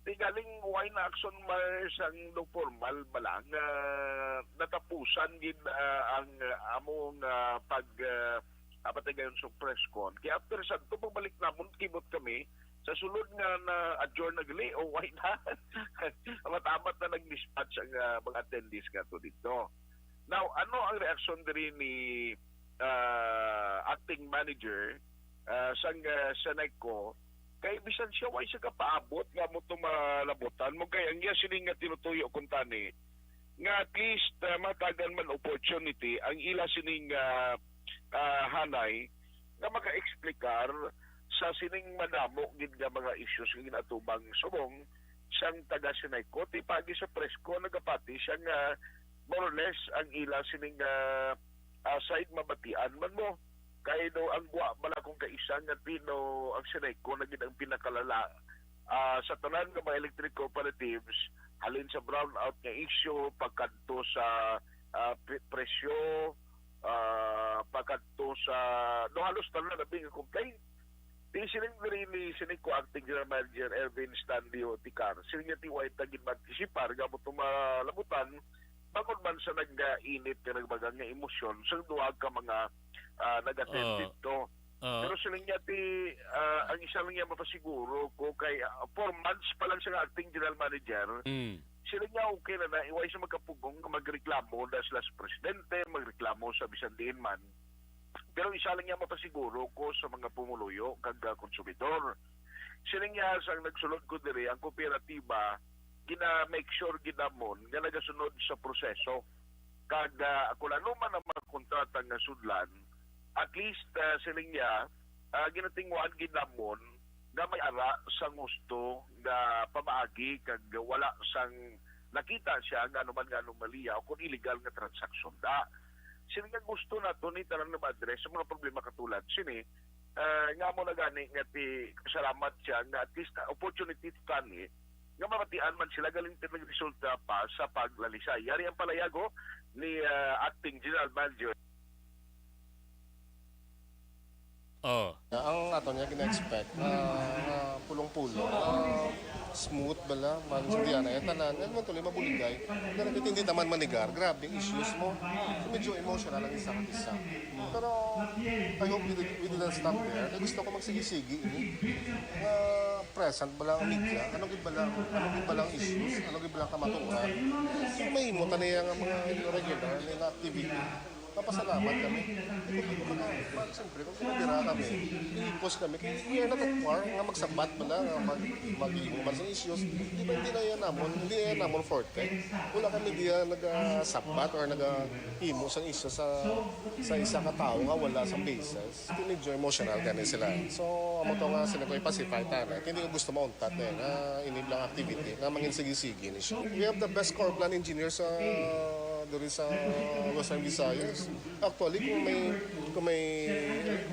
Di galing, why na action, Mars, ang daw formal ba lang, ah, natapusan gid, ah, ang, ah, among, ah, pag, ah, ah, patigayon sa press con. Kaya after sa to, pagbalik namon, kibot kami, sa sulod nga na-adjourn na gali, o why na? Amat-amat na nag-dispatch ang, ah, mga attendees nga to dito. Now, ano ang reaksyon diri ni, ah, acting manager, ah, sang, ah, Seneco, kay bisan siya way siya kapaabot nga mo to malabutan mo, kay ang iya sini nga tinutuyo kuntani nga at least, ah, matagan man opportunity ang ila sining, ah, ah, hanay nga maka-explicar sa sining madamo gid nga mga issues nga ginatubang subong sang taga Seneco. Ti pagi sa press con nagapati siya nga more or less ang ila sining, ah, ah, side mabatian man mo. Kay daw ang gwa bala kung kaisa nga tino ang Seneco na gid ang pinakalala, ah, sa tanan nga mga electric cooperatives, halin sa brownout nga issue, pagkadto sa, ah, pre-, presyo, ah, pagkadto sa, no, halos tanan na bing complaint. Di siling diri ni Seneco Acting General Manager Ervin Stanley Oticar, siling niya ti way ta gid maantisipar nga mo to malabutan bangod man sa nag-init nga nagbagang nga emosyon sa duha ka mga, ah, nag-attend Oh. dito. Oh. Pero siling niya ti, ah, ang isa lang niya mapasiguro ko kay, ah, four months pa lang siya nga acting general manager, Mm. siling niya okay na na, iway sa magkapugong nga magreklamo na sila sa presidente, magreklamo sa bisan diin man. Pero isa lang niya mapasiguro ko sa mga pumuluyo kag, ah, konsumidor. Siling niya, sang nagsulod ko diri, ang kooperatiba, gina-make sure gid namon nga nagasunod sa proseso. Kag, ah, kung ano man ang mga kontrata nga sudlan, at least, ah, siling niya, ah, ginatinguhan gid namon nga may ara sang husto nga pamaagi kag wala sang nakita siya nga anuman nga anomalya o kung illegal nga transaksyon da. Sini nga gusto nato ni tanan nga ma-address ang mga problema katulad sini, ah, nga mo na gani nga ti salamat siya nga at least, ah, opportunity to kani nga mabatian man sila galing ti nagresulta pa sa paglalisay. Yari ang palayago ni, ah, Acting General Manager. Oh. Ang ato niya gina-expect na, na pulong-pulong, ah, Smooth bala, masundian na yung tanan. Ano man tuloy, mabuligay. Hindi na kita, hindi naman manigar. Grabe ang issues mo. So, medyo emotional ang isa at isa. Pero I hope we, did, we didn't stop there. Kaya gusto ko magsigi-sigi ini. Nga present bala ang media. Ano gid bala, ano gid bala ang issues? Ano gid bala ang kamatuoran? So, mahimo ta niya nga mga regular na activity. Papasalamat kami. Kung ano man, siyempre, kung nabira kami, i-post kami. Kaya we are not at war nga magsabat man na, nga mag, mag-imo man sa issues. Di ba, hindi na yan namon, hindi na yan namon forte. Wala kami diya nagasabat or nagahimo sang issues sa, sa isa ka tawo nga wala sang basis. Medyo emotional gani sila. So, amo to nga sila ko i-pacify ta na. Hindi ko gusto mauntat eh, nga ini lang activity, nga mangin sige-sige ni siya. We have the best corps plan engineer sa diri sa Western Visayas. Actually, kung may, kung may,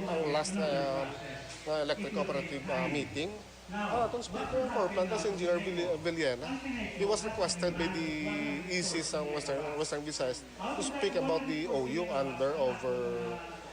ang last na, na electric cooperative, ah, meeting, ah, atong speaker, corps plan, si Engineer Villi-, Villena. He was requested by the E C sa Western, Western Visayas to speak about the O U under over,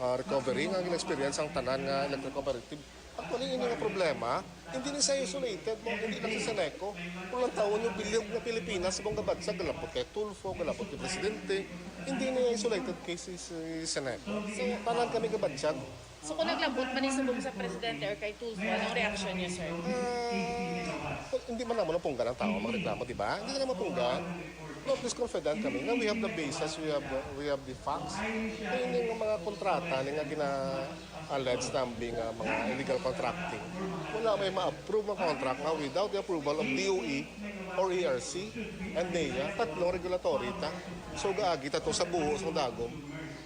ah, recovery nga gina-experience ang tanan nga electric cooperative. Actually, ini nga problema, hindi ni sa isolated mo, hindi lang sa Seneco. Kung lang taon yung bilog na Pilipinas, ibang gabansag, galapot kay Tulfo, galapot kay Presidente, hindi ni isolated case si Seneco. So, tanan kami gabansag. So, kung naglabot man ni subong sa Presidente or kay Tulfo, anong reaksyon niyo, sir? Ah, hindi man naman napunggan ang tao magreklamo, di ba? Hindi na mapunggan. No, please confident kami nga we have the basis, we have the, we have the facts. Kaya yung mga kontrata, yung nga gina-allege namin nga mga illegal contracting, wala may ma-approve ang contract nga without the approval of D O E or E R C and NEA, tatlong regulatory ta. So, gaagi ta to sa buho sang dagom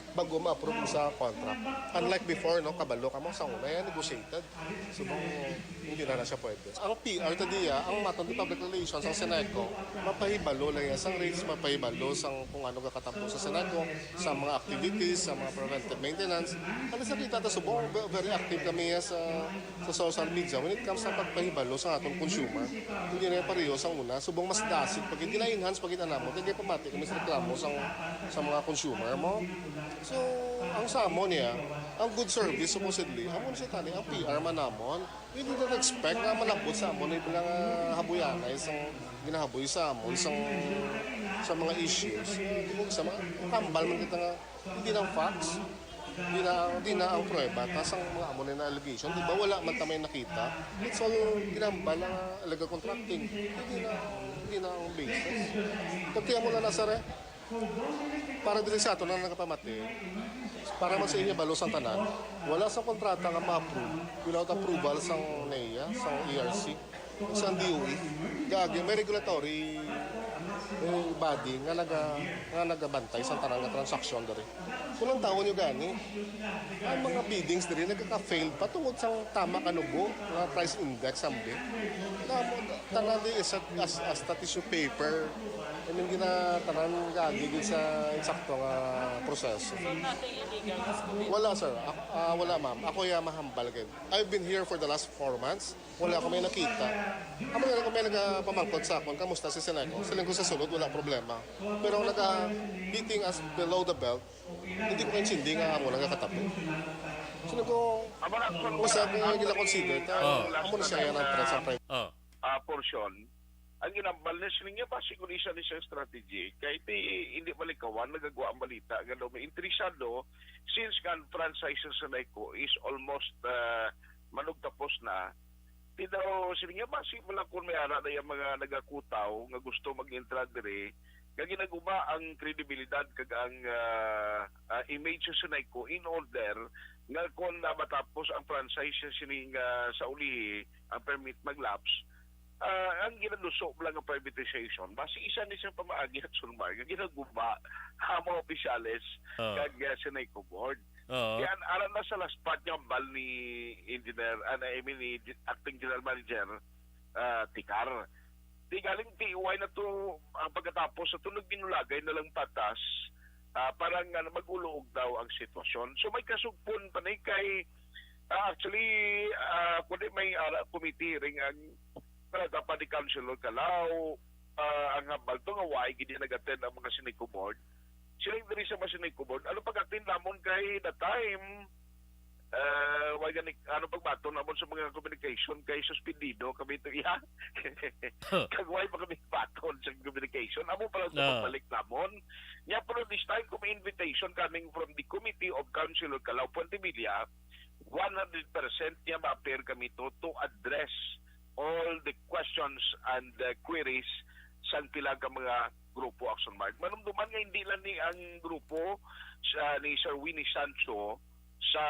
bago ma-approve sa contract. Unlike before, no, kabalo ka mo, sa una, yan, negotiated. So, hindi na na siya pwede. Ang P R ta diya, ang matang di public relations, ang Seneco, mapahibalo lang yan sang rates, mapahibalo sang kung ano gakatampo sa Seneco, sa mga activities, sa mga preventive maintenance. Ano sa kita ta subong, ve-, very active kami yan sa, sa social media when it comes sa pagpahibalo sa atong consumer. Hindi na yung pareho sa una, subong mas dasig, pag hindi na-enhance, pag hindi na mo, hindi pamati kami sa reklamo sa, sa mga consumer mo. So, ang sa amo niya, ang good service supposedly, amo siya tani, ang P R man namon. We did not expect nga malabot sa amo ni bilang, ah, habuyanay sang ginahaboy sa amo, sang, sa mga issues. Di mo sa mga, tambal man kita nga, hindi na ang facts, hindi na, hindi na ang prueba, tas ang mga amo na allegation, di ba, wala man ta may nakita. It's all ginambal ang illegal contracting. Hindi na, hindi na ang basis. Pagtiyan mo na, Nazare, para dili sa ato na nagapamati, para man sa inyo balo sang tanan, wala sa kontrata nga ma-approve without approval sang NEA, sang E R C, sang D O E. Gagi, may regulatory, eh, body nga naga-, nga nagabantay sa tanan nga transaksyon diri. Kung ang tawo nyo gani, ang mga biddings diri nagka-fail pa tungod sa tama kanubo nga price index sambi. Na mo, tanan di is as, as, as tissue paper. I mean, gina, tanan gagi gid sa insakto nga proseso. So, nothing illegal was committed? Wala, sir. Ako, ah, wala, ma'am. Ako ya mahambal gid. I've been here for the last four months. Wala ko may nakita. Amo na ko may nagapamangkot sa akon, "Kamusta si Seneco?" Siling ko sa sulod, wala problema. Pero ang naga-beating us below the belt, hindi ko kaintindi nga amo nagakatapo. Siling ko, Amo na, kung usab nga gina-consider, ta, Oh. amo na siya yan ang threat sa private. Oh. Ah, portion. Ang ginambal ni siling niya, basi kung isa ni siya strategy, kay di, hindi malikawan, nagagawa ang balita, nga daw may interesado, since nga ang franchise sa Seneco is almost, ah, manugtapos na, di daw, siling niya, basi mo lang kung may ara na yung mga nagakutaw nga gusto mag-intra diri, nga ginaguba ang kredibilidad kag ang, ah, ah, image sa Seneco in order nga kung na matapos ang franchise sining, ah, sa ulihi, ang permit mag-lapse, ah, ang ginaduso lang nga privatization, basi isa ni siyang pamaagi at sulmar nga ginaguba ang mga opisyales Oo. kag, ah, Seneco board. Oo. Kaya alam na sa last part nga bal ni Engineer, ah, I mean, ni Acting General Manager, ah, Tikar. Di galing T Y na to, ang pagkatapos sa to, nagminulagay na lang patas, ah, para nga mag-uluog daw ang sitwasyon. So may kasugpon pa ni kay, ah, actually, ah, kundi may ara committee hearing ang para dapat ni Councilor Calao, ah, ang hambal to nga why gid nag-attend ang mga Seneco board. Sila diri sa mga Seneco board, ano pag-attend namon kay the time, ah, gani, ano, pagbaton namon sa mga communication kay suspendido kami to iya. Kag why pa kami baton sa communication? Amo pa lang to Ah. pagbalik namon. Nya, pero this time, kung may invitation coming from the Committee of Council of Calao Puente Villa, one hundred percent niya ma-appear kami to, to address all the questions and, uh, queries sang pila ka mga grupo, Action Mark. Manumduman nga hindi lang ni ang grupo sa, ni Sir Winnie Sancho sa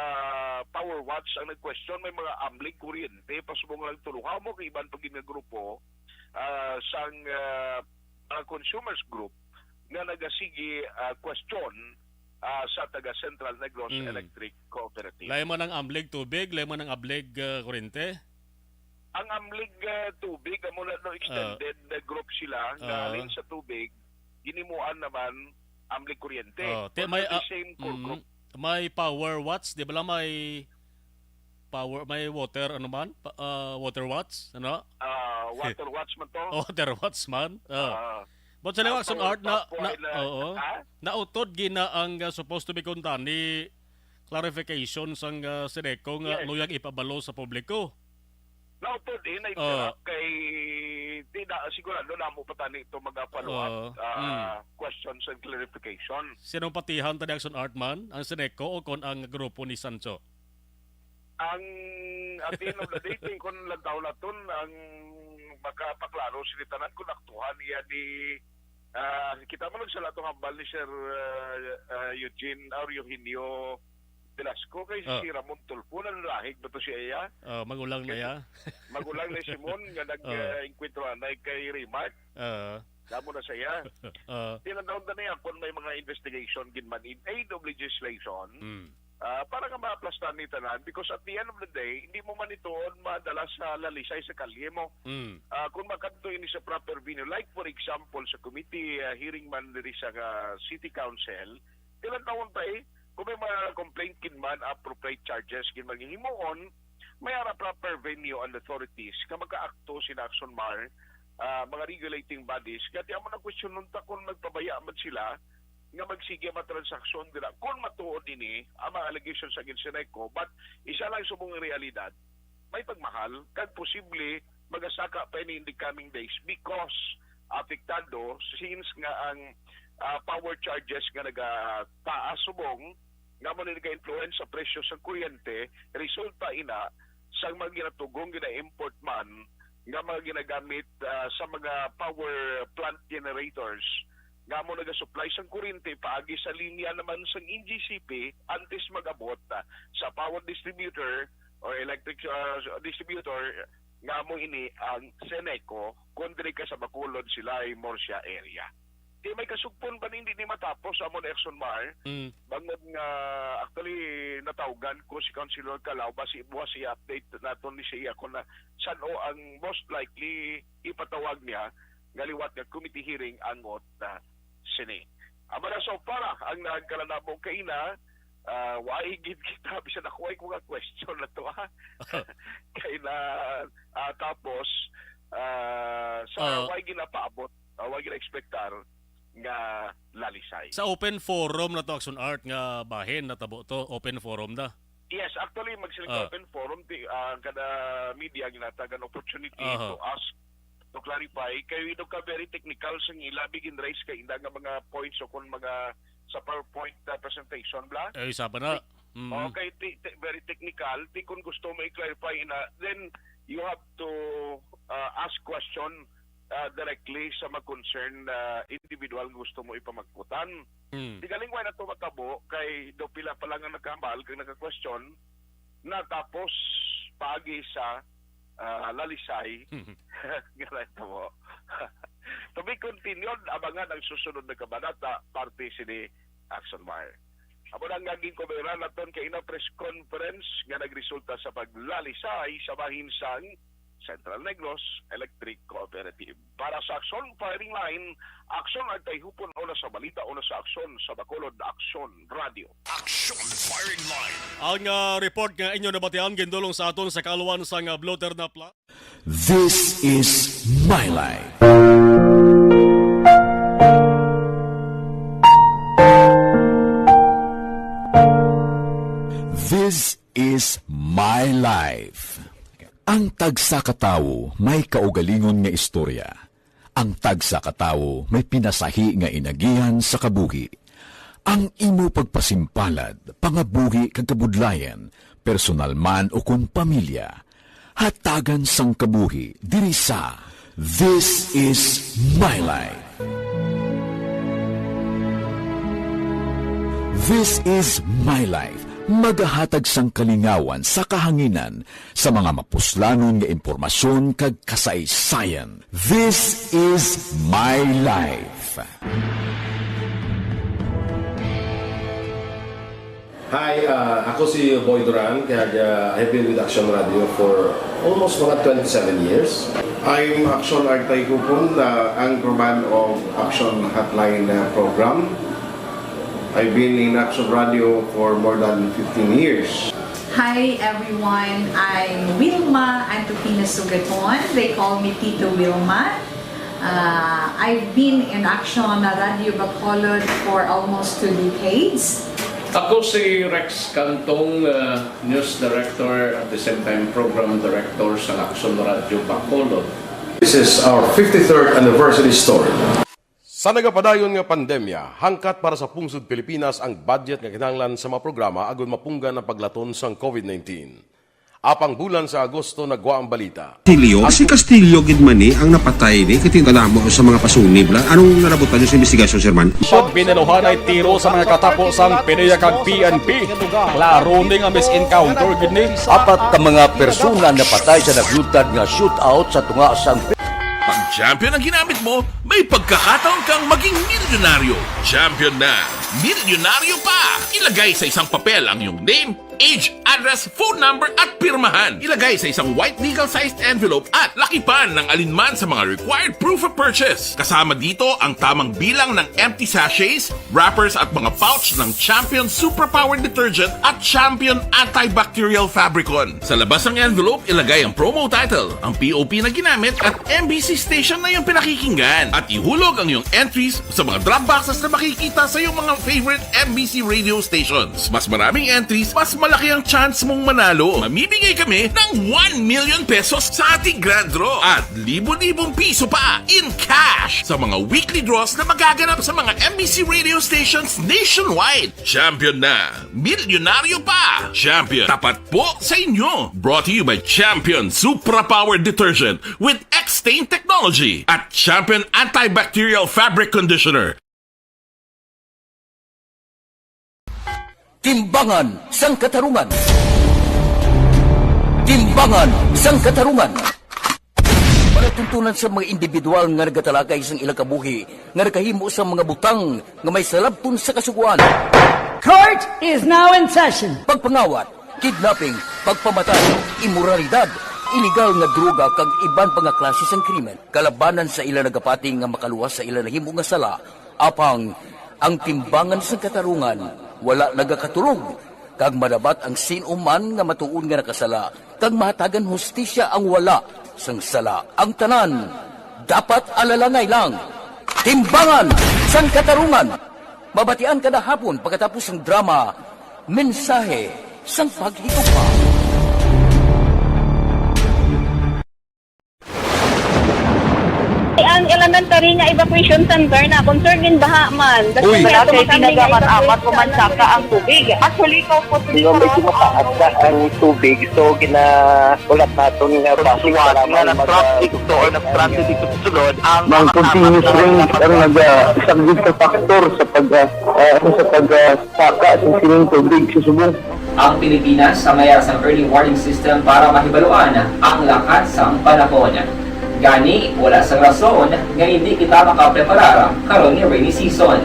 Power Watch ang nag-question, may mga AMLIC, kuryente, pasubong lang tulo. Amo kay iban pa gid nga grupo, ah, sang, ah, mga consumers group nga nagasigi, ah, question, ah, sa taga Central Negros Mm. Electric Cooperative. Layo man ang AMLIC tubig, layo man ang AMLIC, ah, kuryente? Ang AMLIC, ah, tubig, amo na, no, extended na group sila nga Ah. halin sa tubig, ginimuan naman AMLIC kuryente. Oh, ti-, But may, not the ah, same core mm, group. May Power Watch, di ba lang may power, may water, ano man? Pa-, ah, Water Watch, ano? Ah, Water Watch man to. Oh, Water Watch man. Oh. Ah. But sa liwat, Action Art, na, Power na, Watch na, oo. Ha? Nautod gina ang, ah, supposed to be kuntani clarification sang, ah, Seneco nga Yes. luyag ipabalo sa publiko. Nautod, eh, na-interrupt Ah. kay di na, sigurado namo pa tani ito mag-follow up, Ah. ah, Mm. questions and clarification. Sinong patihan tani, Action Art man? Ang Seneco o kon ang grupo ni Sancho? Ang, at the end of the day, ting kon lantaw naton ang makapaklaro sila tanan kung aktuhan niya ni, ah, kita mo lang sa latong hambal ni Sir, ah, ah, Eugene or Eugenio Velasco kay Ah. si Ramon Tulfo, nanalahig ba to siya iya? Ah, magulang na Kay iya. magulang na si Mon nga nag, Ah. ah, engkwentro anay kay Remark. Ah. Damo na siya. Ah. Tinandaan na niya kung may mga investigation gid man in aid of legislation. Mm. Ah, para nga maaplastan ni tanan, because at the end of the day, hindi mo man ito madala sa lalisay sa kalye mo. Mm. Ah, kung makadto ini sa proper venue, like for example, sa committee, ah, hearing man diri sa, ah, City Council, ilang taon pa eh, kung may mga complaint gid man, appropriate charges gid man himuon, may ara proper venue and authorities nga makaakto sina Action Mar, ah, mga regulating bodies. Kaya amo na question nun ta kung nagpabaya man sila nga magsige ang mga transaksyon dira. Kung matuod ini, ang mga allegations against Seneco, but isa lang subong ang realidad, may pagmahal, kag posible magasaka pa ini in the coming days because apektado since nga ang, ah, power charges nga nagataas subong, nga mo ni nag-influence sa presyo sa kuryente, resulta ina sang mga ginatugong, gina-import man nga mga ginagamit, ah, sa mga power plant generators nga mo nagasupply sang kuryente paagi sa linya naman sang N G C P antes mag-abot, ah, sa power distributor or electric, ah, distributor nga mo ini ang Seneco, kung diri ka sa Bacolod, Silay, Murcia area. Di may kasugpon ba ni hindi ni matapos amo ni Action Mar? Mm. Bangod nga, actually, natawgan ko si Councilor Calao, basi buwas i-update naton ni siya kung na, san-o ang most likely ipatawag niya nga liwat nga committee hearing angot na sini. Amo na, so para ang nagkalanabo kaina, ah, wa gid kita, bisan ako ay mga question na to, ha? Kay na, ah, tapos, ah, sa Ah. wa ginapaabot, ah, wa gina-expectar nga lalisay. Sa open forum na to, Action Art, nga bahin natabo to, open forum na. Yes, actually, mag-select Ah. open forum, ti-, ah, kada media ginatagan opportunity Aha. to ask, to clarify. Kay daw ka very technical sa ila, bigin raise kay inda nga mga points o kung mga sa PowerPoint na presentation, bla. Eh, isa pa na. Mm. Okay, ti-, ti-, very technical. Ti kung gusto mo i-clarify na, then you have to, ah, ask question, ah, directly sa mag-concern na individual nga gusto mo ipamagkutan. Mm. Di galing, why na to matabo? Kay do pila pa lang ang nakahambal kag naka-question, na tapos paagi sa, ah, lalisay. Nga nahitabo. To be continued, abangan ang susunod na kabanata, parte sini Action Wire. Amo na nga ginkuberan naton kay ina press conference nga nagresulta sa paglalisay sa bahin sang Central Negros Electric Cooperative. Para sa Action Firing Line, Action ang tayhupon, una sa balita, una sa aksyon, sa Bacolod, Action Radio. Action Firing Line. Ang, ah, report nga inyo nabatian gindulong sa aton sa kaluan sang, ah, Blue Terna Plus. This is My Life. This is my life. Ang tagsa ka tawo may kaugalingon nga istorya. Ang tagsa ka tawo may pinasahi nga inagihan sa kabuhi. Ang imo pagpasimpalad, pangabuhi kag kabudlayan, personal man o kon pamilya, hatagan sang kabuhi diri sa This is My Life. This is My Life, magahatag sang kalingawan sa kahanginan sa mga mapuslanon nga impormasyon kag kasaysayan. This is My Life. Hi, ah, ako si Boy Duran, kag, ah, I've been with Action Radio for almost mga twenty-seven years. I'm Action Artay Kupon, the anchorman of Action Hotline, uh, program. I've been in Action Radio for more than fifteen years. Hi everyone, I'm Wilma Antupina Sugaton. They call me Tito Wilma. Uh, I've been in Action Radio Bacolod for almost two decades. Ako si Rex Cantong, uh, news director, at the same time program director sa Action Radio Bacolod. This is our fifty-third anniversary story. Sa nagapadayon nga pandemya, hangkat para sa pungsod Pilipinas ang budget nga kinahanglan sa mga programa agud mapunggan ang paglaton sang covid nineteen. Apang bulan sa Agosto nagwa ang balita. Castillo? Si Castillo gid man ni ang napatay ni, kay tingnan mo sa mga pasunib la. Anong nalabutan niyo sa investigasyon, Sir Man? Sud, binaluhanay tiro sa mga katapo sang PDEA kag P N P. Klaro ni nga mis-encounter gid ni. Apat ka mga persona napatay sa naglutad nga shootout sa tunga sang Pag champion ang ginamit mo, may pagkakataon kang maging milyonaryo. Champion na, milyonaryo pa! Ilagay sa isang papel ang iyong name, age, address, phone number, at pirmahan. Ilagay sa isang white legal-sized envelope at lakipan ng alinman sa mga required proof of purchase. Kasama dito ang tamang bilang ng empty sachets, wrappers, at mga pouch ng Champion Superpower Detergent at Champion Antibacterial Fabricon. Sa labas ng envelope, ilagay ang promo title, ang P O P na ginamit, at M B C station na iyong pinakikinggan. At ihulog ang iyong entries sa mga drop boxes na makikita sa iyong mga favorite M B C radio stations. Mas maraming entries, mas malaki ang chance mong manalo. Mamimigay kami ng one million pesos sa ating grand draw at libo-libong piso pa in cash sa mga weekly draws na magaganap sa mga M B C radio stations nationwide. Champion na! Milyonaryo pa! Champion, tapat po sa inyo! Brought to you by Champion Supra Power Detergent with X-Stain Technology at Champion Antibacterial Fabric Conditioner. Timbangan sang Katarungan. Timbangan sang Katarungan. Palatuntunan sa mga individual nga nagatalakay sang ilang kabuhi nga nakahimo sa mga butang nga may salabton sa Kasugoan. Court is now in session. Pagpangawat, kidnapping, pagpamatay, imoralidad, iligal nga droga kag iban pa nga klase sang krimen. Kalabanan sa ila nagapati nga makaluwas sa ila nahimo nga sala, apang ang timbangan sang katarungan wala nagakaturog, kag madabat ang sin-o man nga matuod nga nakasala, kag mahatagan hustisya ang wala sang sala. Ang tanan dapat alalangay lang. Timbangan sang Katarungan. Mabatian kada hapon pagkatapos sang drama, Mensahe sang Paghigugma. Ang elementary nga evacuation center na concern in baha man. Uy. Wala kay kami nga tinaga man evacuate amat sa pumansaka ang tubig. Actually, ikaw po, medyo mataas na ang tubig. So, gina-, ulat naton nga base sa lamang nga nag-traffic to or nag-transit dito sa sulod, ang mga continuous rain ang nag-, ah, isang big factor sa pag, ah, ah, ano, sa pag, ah, saka sa sining tubig sa subong. Ang Pilipinas sa mayara sang early warning system para mahibaluan ang lakat sang panahon. Gani, wala sang rason nga hindi kita makapreparar karon nga rainy season.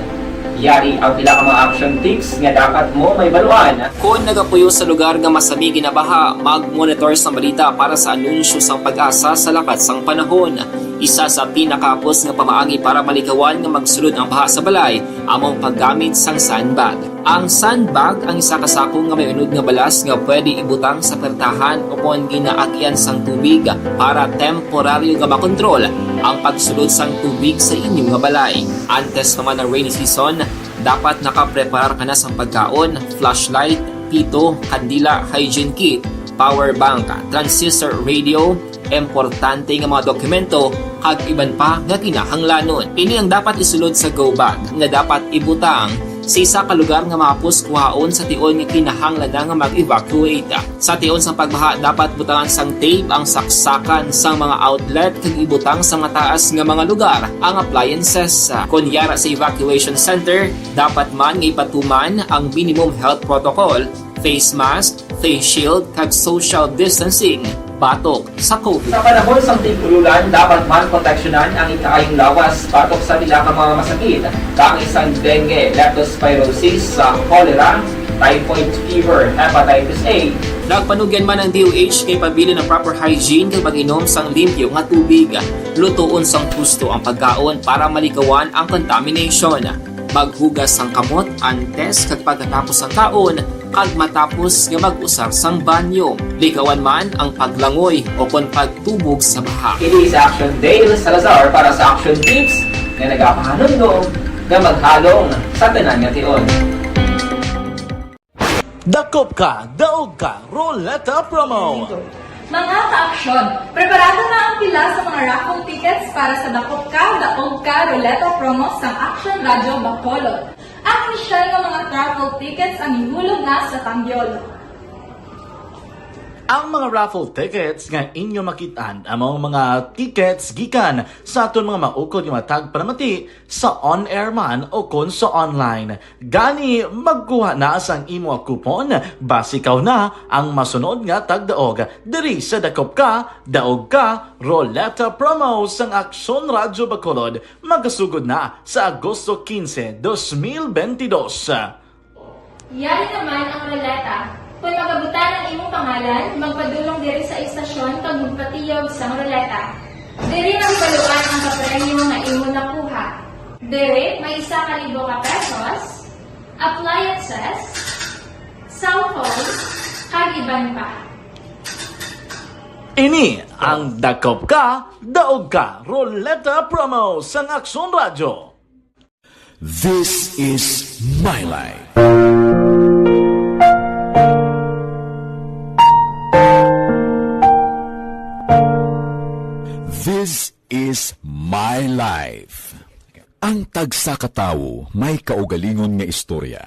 Yari ang pila ka mga action tips nga dapat mo mahibaluan. Kon nagapuyo sa lugar nga masami ginabaha, mag-monitor sang balita para sa anunsyo sang PAGASA sa lakat sang panahon. Isa sa pinakahapos nga pamaagi para malikawan nga magsulod ang baha sa balay amo ang paggamit sang sandbag. Ang sandbag ang isa ka sako nga may unod nga balas nga pwede ibutang sa pertahan o kon ginaagyan sang tubig para temporaryo nga makontrol ang pagsulod sang tubig sa inyo nga balay. Antes pa man ang rainy season, dapat nakapreparar ka na sang pagkaon, flashlight, Ito, kandila, hygiene kit, power bank, transistor radio, importante nga mga dokumento, kag iban pa nga kinahanglanon. Ini ang dapat isulod sa go bag nga dapat ibutang sa isa ka lugar nga mahapos kuhaon sa tion nga kinahanglan na nga mag-evacuate. Sa tion sang pagbaha, dapat butangan sang tape ang saksakan sang mga outlet kag ibutang sa mataas nga mga lugar ang appliances. Kon yara sa evacuation center, dapat man nga ipatuman ang minimum health protocol, face mask, face shield, kag social distancing batok sa COVID. Sa panahon sang tig-ululan, dapat man proteksyonan ang ikaayong lawas batok sa pila ka mga masakit, kaangay sang dengue, leptospirosis, sa cholera, typhoid fever, hepatitis A. Nagpanugyan man ang D O H kay pabilin ang proper hygiene kag pag-inom sang limpyo nga tubig. Lutoon sang husto ang pagkaon para maligawan ang contamination. Maghugas sang kamot antes kag pagkatapos sang kaon, kag matapos nga mag-usar sang banyo. Ligawan man ang paglangoy o kon pagtubog sa baha. Ini si Action Dale Salazar para sa Action Tips nga nagapahanumdom nga maghalong sa tanan nga tion. Dakop ka, daog ka, Roleta Promo! Mga ka-aksyon, preparado na ang pila sa mga raffle tickets para sa Dakop Ka, Daog Ka Roleta Promo sang Action Radio Bacolod. Ang inisyal nga mga raffle tickets ang ihulog na sa tambyol. Ang mga raffle tickets nga inyo makit-an amo ang mga tickets gikan sa aton mga maukod nga mga tagpanamati sa on-air man o kon sa online. Gani, magkuha na sang imo coupon, basi ikaw na ang masunod nga tagdaog diri sa Dakop Ka, Daog Ka, Roleta Promo sang Aksyon Radyo Bacolod, magasugod na sa Agosto quince, dos mil veintidós. Yari naman ang roleta. Kon magabutang ang imong pangalan, magpadulong diri sa istasyon kag magpatiyog sang roleta. Diri na ibaluan ang kapremyo nga imo nakuha. Diri may isa ka libo ka pesos, appliances, cellphone, kag iban pa. Ini ang Dakop Ka, Daog Ka Roleta Promo sang Aksyon Radyo. This is my life. This is my life. Ang tagsa ka tawo may kaugalingon nga istorya.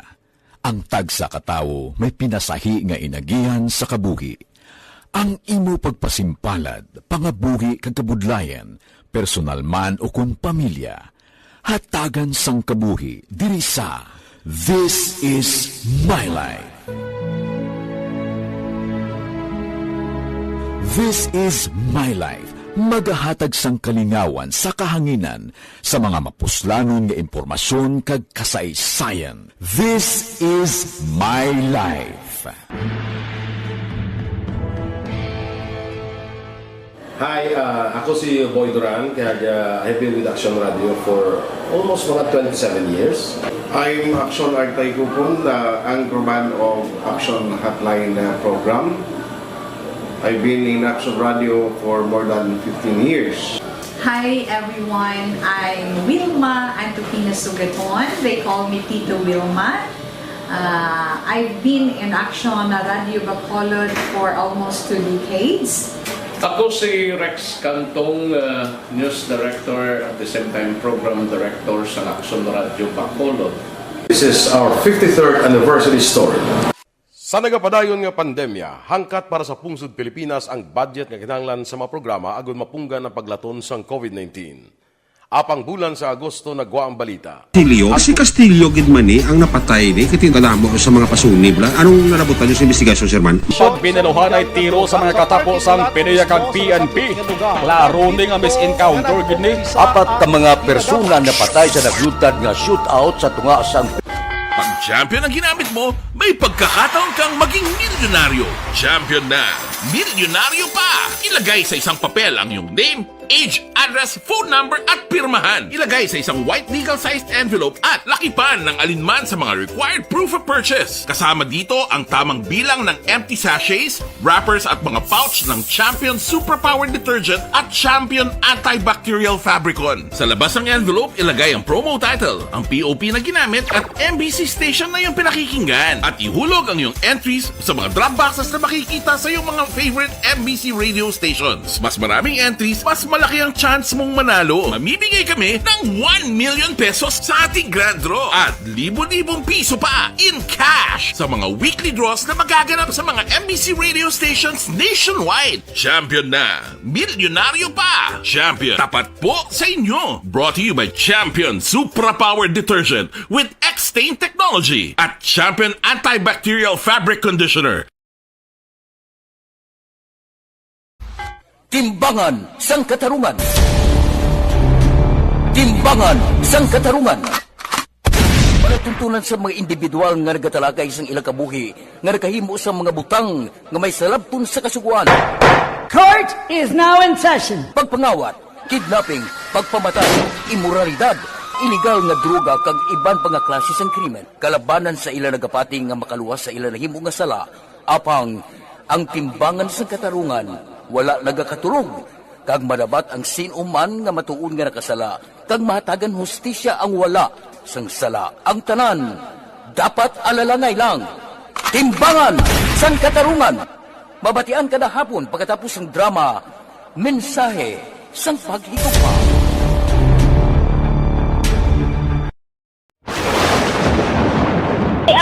Ang tagsa ka tawo may pinasahi nga inagihan sa kabuhi. Ang imo pagpasimpalad, pangabuhi kag kabudlayan, personal man ukon pamilya, hatagan sang kabuhi diri sa This Is My Life. This Is My Life, magahatag sang kalingawan sa kahanginan sa mga mapuslanon nga impormasyon kag kasaysayan. This Is My Life. Hi, uh, ako si Boy Duran, kag, uh, I've been with Action Radio for almost mga twenty-seven years. I'm Action Artay Kupon, the anchorman of Action Hotline, uh, program. I've been in Action Radio for more than fifteen years. Hi everyone, I'm Wilma Antokina Sugaton. They call me Tito Wilma. Uh, I've been in Action Radio Bacolod for almost two decades. Ako si Rex Cantong, uh, news director at the same time program director sa Action Radio Bacolod. This is our fifty-third anniversary story. Sa nagapadayon nga pandemya, hangkat para sa pungsod Pilipinas ang budget nga kinahanglan sa mga programa agud mapunggan ang paglaton sang COVID nineteen. Apang bulan sa Agosto nagwa ang balita. Castillo, si Castillo gid man ni ang napatay ni, kay tingala mo sa mga pasunib la. Anong nalabutan niyo sa investigasyon, Sir Man? Pag binaluhanay tiro sa mga katapo sang PDEA kag P N P, klaro ni nga mis-encounter gid ni. Apat ka mga persona napatay sa naglutad nga shootout sa tunga sang Pag champion ang ginamit mo, may pagkakataon kang maging milyonaryo. Champion na, milyonaryo pa! Ilagay sa isang papel ang iyong name, age, address, phone number, at pirmahan. Ilagay sa isang white legal-sized envelope at lakipan ng alinman sa mga required proof of purchase. Kasama dito ang tamang bilang ng empty sachets, wrappers, at mga pouch ng Champion Superpower Detergent at Champion Antibacterial Fabricon. Sa labas ng envelope, ilagay ang promo title, ang P O P na ginamit, at M B C station na iyong pinakikinggan. At ihulog ang iyong entries sa mga drop boxes na makikita sa iyong mga favorite M B C radio stations. Mas maraming entries, mas malaki ang chance mong manalo. Mamimigay kami ng one million pesos sa ating grand draw at libo-libong piso pa in cash sa mga weekly draws na magaganap sa mga M B C radio stations nationwide. Champion na! Milyonaryo pa! Champion, tapat po sa inyo! Brought to you by Champion Supra Power Detergent with X-Stain Technology at Champion Antibacterial Fabric Conditioner. Timbangan sang Katarungan. Timbangan sang Katarungan. Palatuntunan sa mga individual nga nagatalakay sang ilang kabuhi nga nakahimo sa mga butang nga may salabton sa Kasugoan. Court is now in session. Pagpangawat, kidnapping, pagpamatay, imoralidad, iligal nga droga kag iban pa nga klase sang krimen kalabanan sa ila nagapati nga makaluwas sa ila nahimo nga sala. Apang ang timbangan sang katarungan wala nagakaturog, kag madabat ang sin-o man nga matuod nga nakasala, kag mahatagan hustisya ang wala sang sala. Ang tanan dapat alalangay lang. Timbangan sang Katarungan, mabatian kada hapon pagkatapos sang drama, Mensahe sang Paghigugma.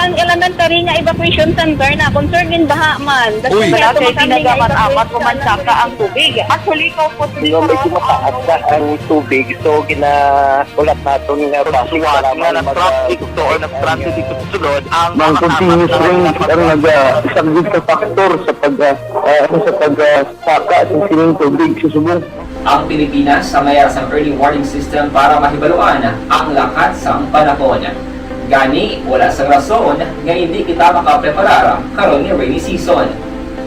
Ang elementary nga evacuation center na concerned in baha man. Uy. Wala kay ginagamit-amat o mansaka ang tubig. Actually, ko po siguro medyo mataas na ang tubig. So, ginahulat naton nga base nga para na mag- nag-traffic to or nag-traffic dito sa sulod ang mga continuous rain ang nag-subject sa factor sa pag, ah, ah, sa pag, ah, saka sa sining tubig sa subong. Ang Pilipinas sa mayar sang early warning system para mahibaluan ang lakat sang panahon. Gani, wala sang rason nga indi kita makapreparar karon nga rainy season.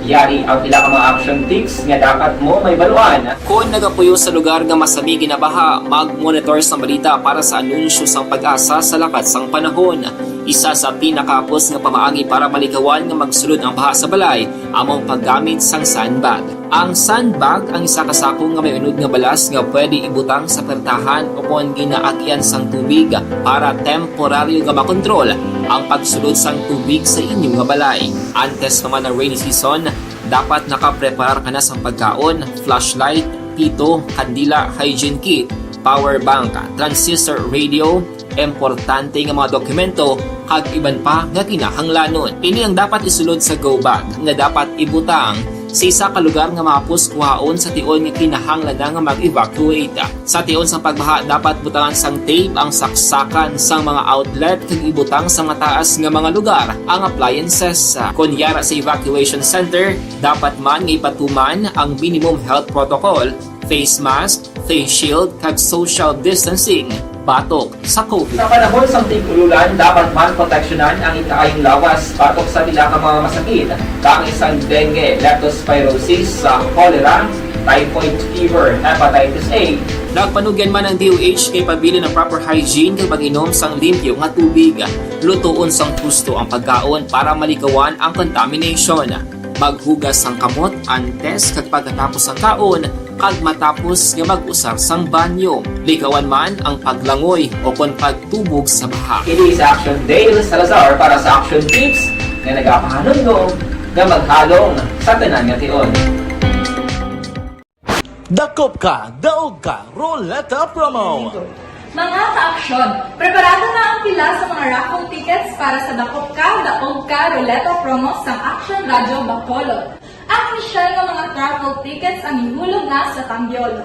Yari ang pila ka mga action tips nga dapat mo mahibaluan. Kon nagapuyo sa lugar nga masami ginabaha, mag-monitor sang balita para sa anunsyo sang PAGASA sa lakat sang panahon. Isa sa pinakahapos nga pamaagi para malikawan nga magsulod ang baha sa balay amo ang paggamit sang sandbag. Ang sandbag ang isa ka sako nga may unod nga balas nga pwede ibutang sa pertahan o kon ginaagian sang tubig para temporaryo nga makontrol ang pagsulod sang tubig sa inyo nga balay. Antes pa man ang rainy season, dapat nakapreparar ka na sang pagkaon, flashlight, pito, kandila, hygiene kit, power bank, transistor radio, importante nga mga dokumento, kag iban pa nga kinahanglanon. Ini ang dapat isulod sa go bag nga dapat ibutang sa isa ka lugar nga mahapos kuhaon sa tion nga kinahanglan na nga mag-evacuate. Sa tion sang pagbaha, dapat butangan sang tape ang saksakan sang mga outlet kag ibutang sa mataas nga mga lugar ang appliances. Kon yara sa evacuation center, dapat man nga ipatuman ang minimum health protocol, face mask, face shield, kag social distancing batok sa COVID. Sa panahon sang tig-ululan, dapat man proteksyonan ang ikaayong lawas batok sa pila ka mga masakit, kaangay sang dengue, leptospirosis, sa cholera, typhoid fever, hepatitis A. Nagpanugyan man ang D O H kay pabilin ang proper hygiene kag pag-inom sang limpyo nga tubig. Lutoon sang husto ang pagkaon para malikawan ang contamination. Maghugas sang kamot antes kag pagkatapos sang kaon, kag matapos nga mag-usar sang banyo. Likawan man ang paglangoy o kon pagtubog sa baha. Kini si Action Dale Salazar para sa Action Tips nga nagapahanumdom nga maghalong sa tanan nga tion. Dakop ka, daog ka, Roleta Promo! Mga ka-aksyon, preparado na ang pila sa mga raffle tickets para sa Dakop Ka, Daog Ka Roleta Promo sang Action Radio Bacolod. Ang opisyal nga mga raffle tickets ang ihulog na sa Tambiol.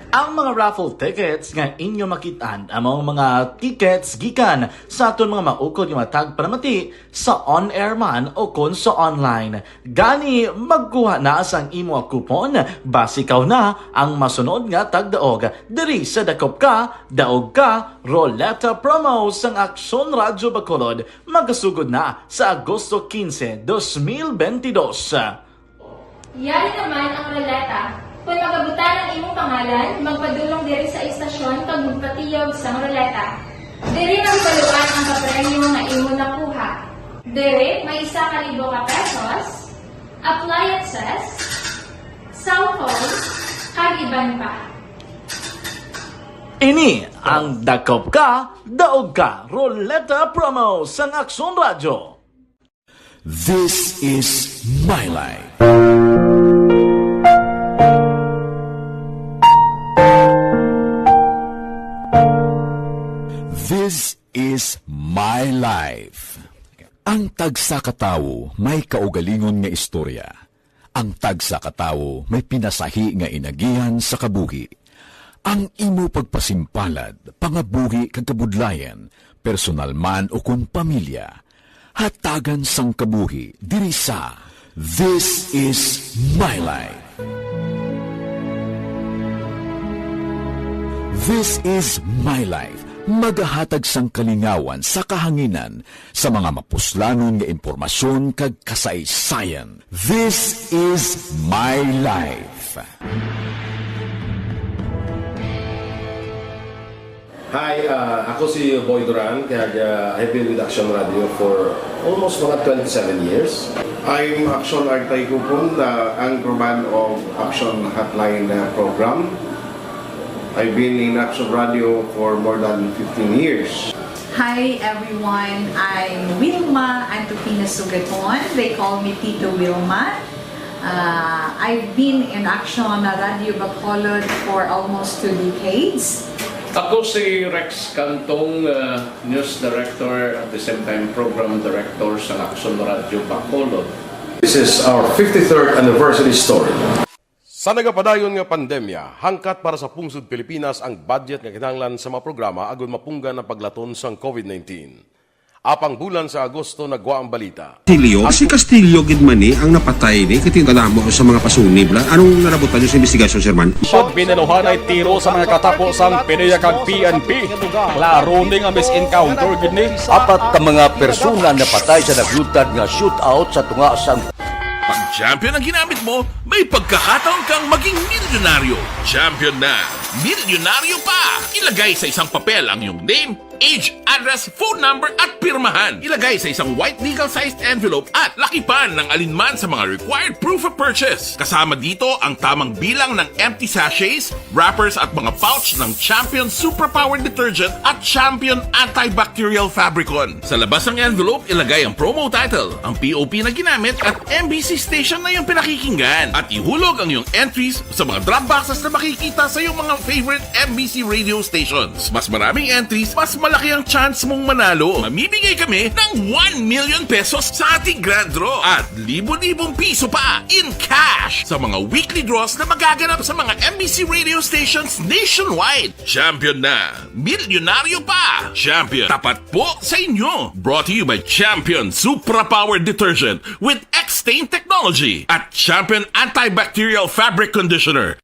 Ang mga raffle tickets nga inyo makit-an amo ang mga tickets gikan sa aton mga maukod nga mga tagpanamati sa on-air man o kon sa online. Gani, magkuha na sang imo coupon, basi ikaw na ang masunod nga tagdaog diri sa Dakop Ka, Daog Ka, Roleta Promo sang Aksyon Radyo Bacolod, magasugod na sa Agosto quince, dos mil veintidós. Yari naman ang roleta. Kon magabutan ang imong pangalan, magpadulong diri sa istasyon kag magpatiyog sang ruleta. Diri magpaluan ang kapremyo nga imo nakuha. Diri may isa ka libo ka pesos, appliances, cellphone, kag iban pa. Ini ang Dakop Ka, Daog Ka Ruleta Promo sang Aksyon Radyo. This is my life. This is my life. Ang tagsa ka tawo may kaugalingon nga istorya. Ang tagsa ka tawo may pinasahi nga inagihan sa kabuhi. Ang imo pagpasimpalad, pangabuhi kag kabudlayan, personal man ukon pamilya, hatagan sang kabuhi diri sa This Is My Life. This Is My Life, magahatag sang kalingawan sa kahanginan sa mga mapuslanon nga impormasyon kag kasaysayan. This Is My Life. Hi, uh, ako si Boy Duran, kag uh, I've been with Action Radio for almost mga twenty-seven years. I'm Action Artay Kupon, the anchorman of Action Hotline uh, program. I've been in Action Radio for more than fifteen years. Hi everyone, I'm Wilma Antupina Sugaton. They call me Tito Wilma. Uh, I've been in Action Radio Bacolod for almost two decades. Ako si Rex Cantong, uh, news director, at the same time program director sa Action Radio Bacolod. This is our fifty-third anniversary story. Sa nagapadayon nga pandemya, hangkat para sa pungsod Pilipinas ang budget nga kinahanglan sa mga programa agud mapunggan ang paglaton sang COVID nineteen. Apang bulan sa Agosto nagwa ang balita. Castillo, si Castillo gid man ni ang napatay ni, kay kadamo sa mga pasunib la. Anong nalabutan niyo sa investigasyon, Sir Man? Pag binaluhanay tiro sa mga katapo sang PDEA kag P N P, klaro ni nga misencounter gid ni. Apat ka mga persona napatay sa naglutad nga shootout sa tunga sang Pag champion ang ginamit mo, may pagkakataon kang maging milyonaryo. Champion na, milyonaryo pa! Ilagay sa isang papel ang iyong name, age, address, phone number, at pirmahan. Ilagay sa isang white legal-sized envelope at lakipan ng alinman sa mga required proof of purchase. Kasama dito ang tamang bilang ng empty sachets, wrappers at mga pouch ng Champion Superpower Detergent at Champion Antibacterial Fabricon. Sa labas ng envelope, ilagay ang promo title, ang P O P na ginamit at M B C station na iyong pinakikinggan. At ihulog ang iyong entries sa mga drop boxes na makikita sa iyong mga favorite M B C radio stations. Mas maraming entries, mas malaki ang chance mong manalo. Mamimigay kami ng one million pesos sa ating grand draw at libo-libong piso pa in cash sa mga weekly draws na magaganap sa mga M B C radio stations nationwide. Champion na! Milyonaryo pa! Champion, tapat po sa inyo! Brought to you by Champion Supra Power Detergent with X-Stain Technology at Champion Antibacterial Fabric Conditioner.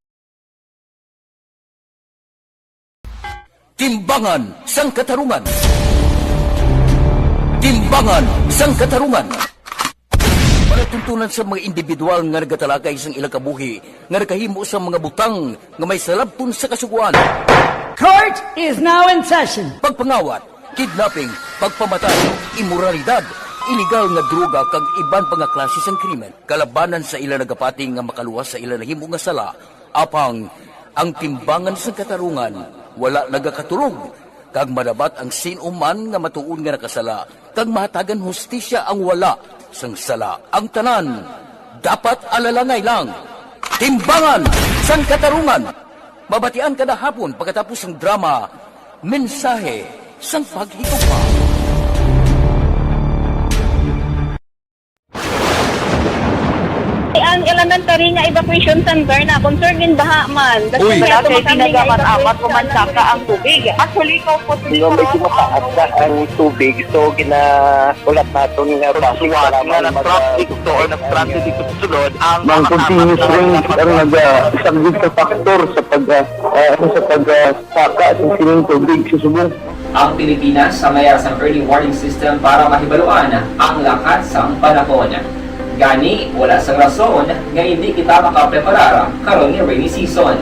Timbangan sang Katarungan. Timbangan sang Katarungan. Palatuntunan sa mga individual nga nagatalakay sang ilang kabuhi nga nakahimo sa mga butang nga may salabton sa Kasugoan. Court is now in session. Pagpangawat, kidnapping, pagpamatay, imoralidad, iligal nga droga kag iban pa nga klase sang krimen. Kalabanan sa ila nagapati nga makaluwas sa ila nahimo nga sala, apang ang timbangan sang katarungan wala nagakaturog, kag madabat ang sin-o man nga matuod nga nakasala, kag mahatagan hustisya ang wala sang sala. Ang tanan dapat alalangay lang. Timbangan sang Katarungan. Mabatian kada hapon pagkatapos sang drama, Mensahe sang Paghigugma. Ang elementary nga evacuation center na concern in baha man. Uy! Wala kay ginagamat-amat, kumansaka ang tubig. Actually, ikaw po, medyo mataas na ang tubig. So, gina-, ulat naton nga base lamang nga nag-, nag-traffic to or nag-traffic dito sa sulod ang mga continuous rain ang nag-, ah, isang big factor sa pag, ah, ah, sa pag, ah, saka sa sining tubig sa subong. Ang Pilipinas sa mayara sang early warning system para mahibaluan ang lakat sang panahon. Gani, wala sang rason nga indi kita makapreparar karon nga rainy season.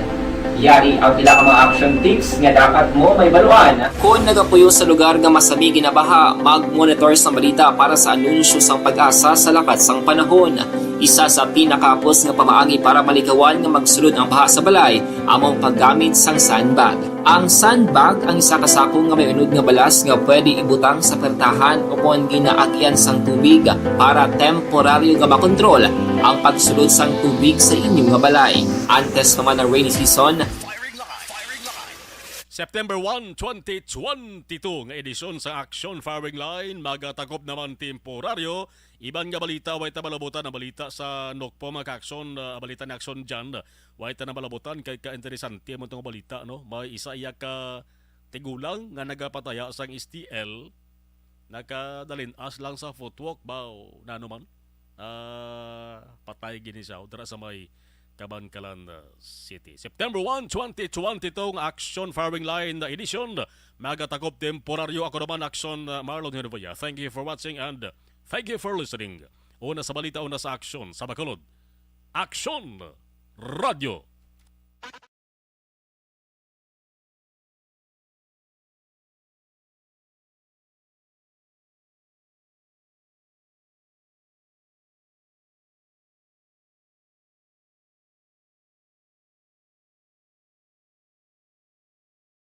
Yari ang pila ka mga action tips nga dapat mo mahibaluan. Kon nagapuyo sa lugar nga masami ginabaha, mag-monitor sang balita para sa anunsyo sang PAGASA sa lakat sang panahon. Isa sa pinakahapos nga pamaagi para malikawan nga magsulod ang baha sa balay amo ang paggamit sang sandbag. Ang sandbag ang isa ka sako nga may unod nga balas nga pwede ibutang sa pertahan o kon ginaagyan sang tubig para temporaryo nga makontrol ang pagsulod sang tubig sa inyo nga balay. Antes pa man ang rainy season, September one, twenty twenty-two nga edisyon sa Action Firing Line magatakop naman temporaryo. Iban nga balita, way ta malabutan ang balita sa Nokpo, mga ka-action, ah, balita ni Action Jan. Way ta na malabutan kay ka-interesante mo itong balita, no? May isa iya ka tigulang nga nagapataya sang S T L, nakadalin-as lang sa footwalk ba o nano man. Ah, patay gini siya dira sa may Kabankalan uh, City. September one, twenty twenty-two, nga Action Firing Line na edisyon. Magatakop temporaryo. Ako naman, Action uh, Marlon Hervella. Thank you for watching and thank you for listening. Una sa balita, una sa aksyon, sa Bacolod. Action Radio.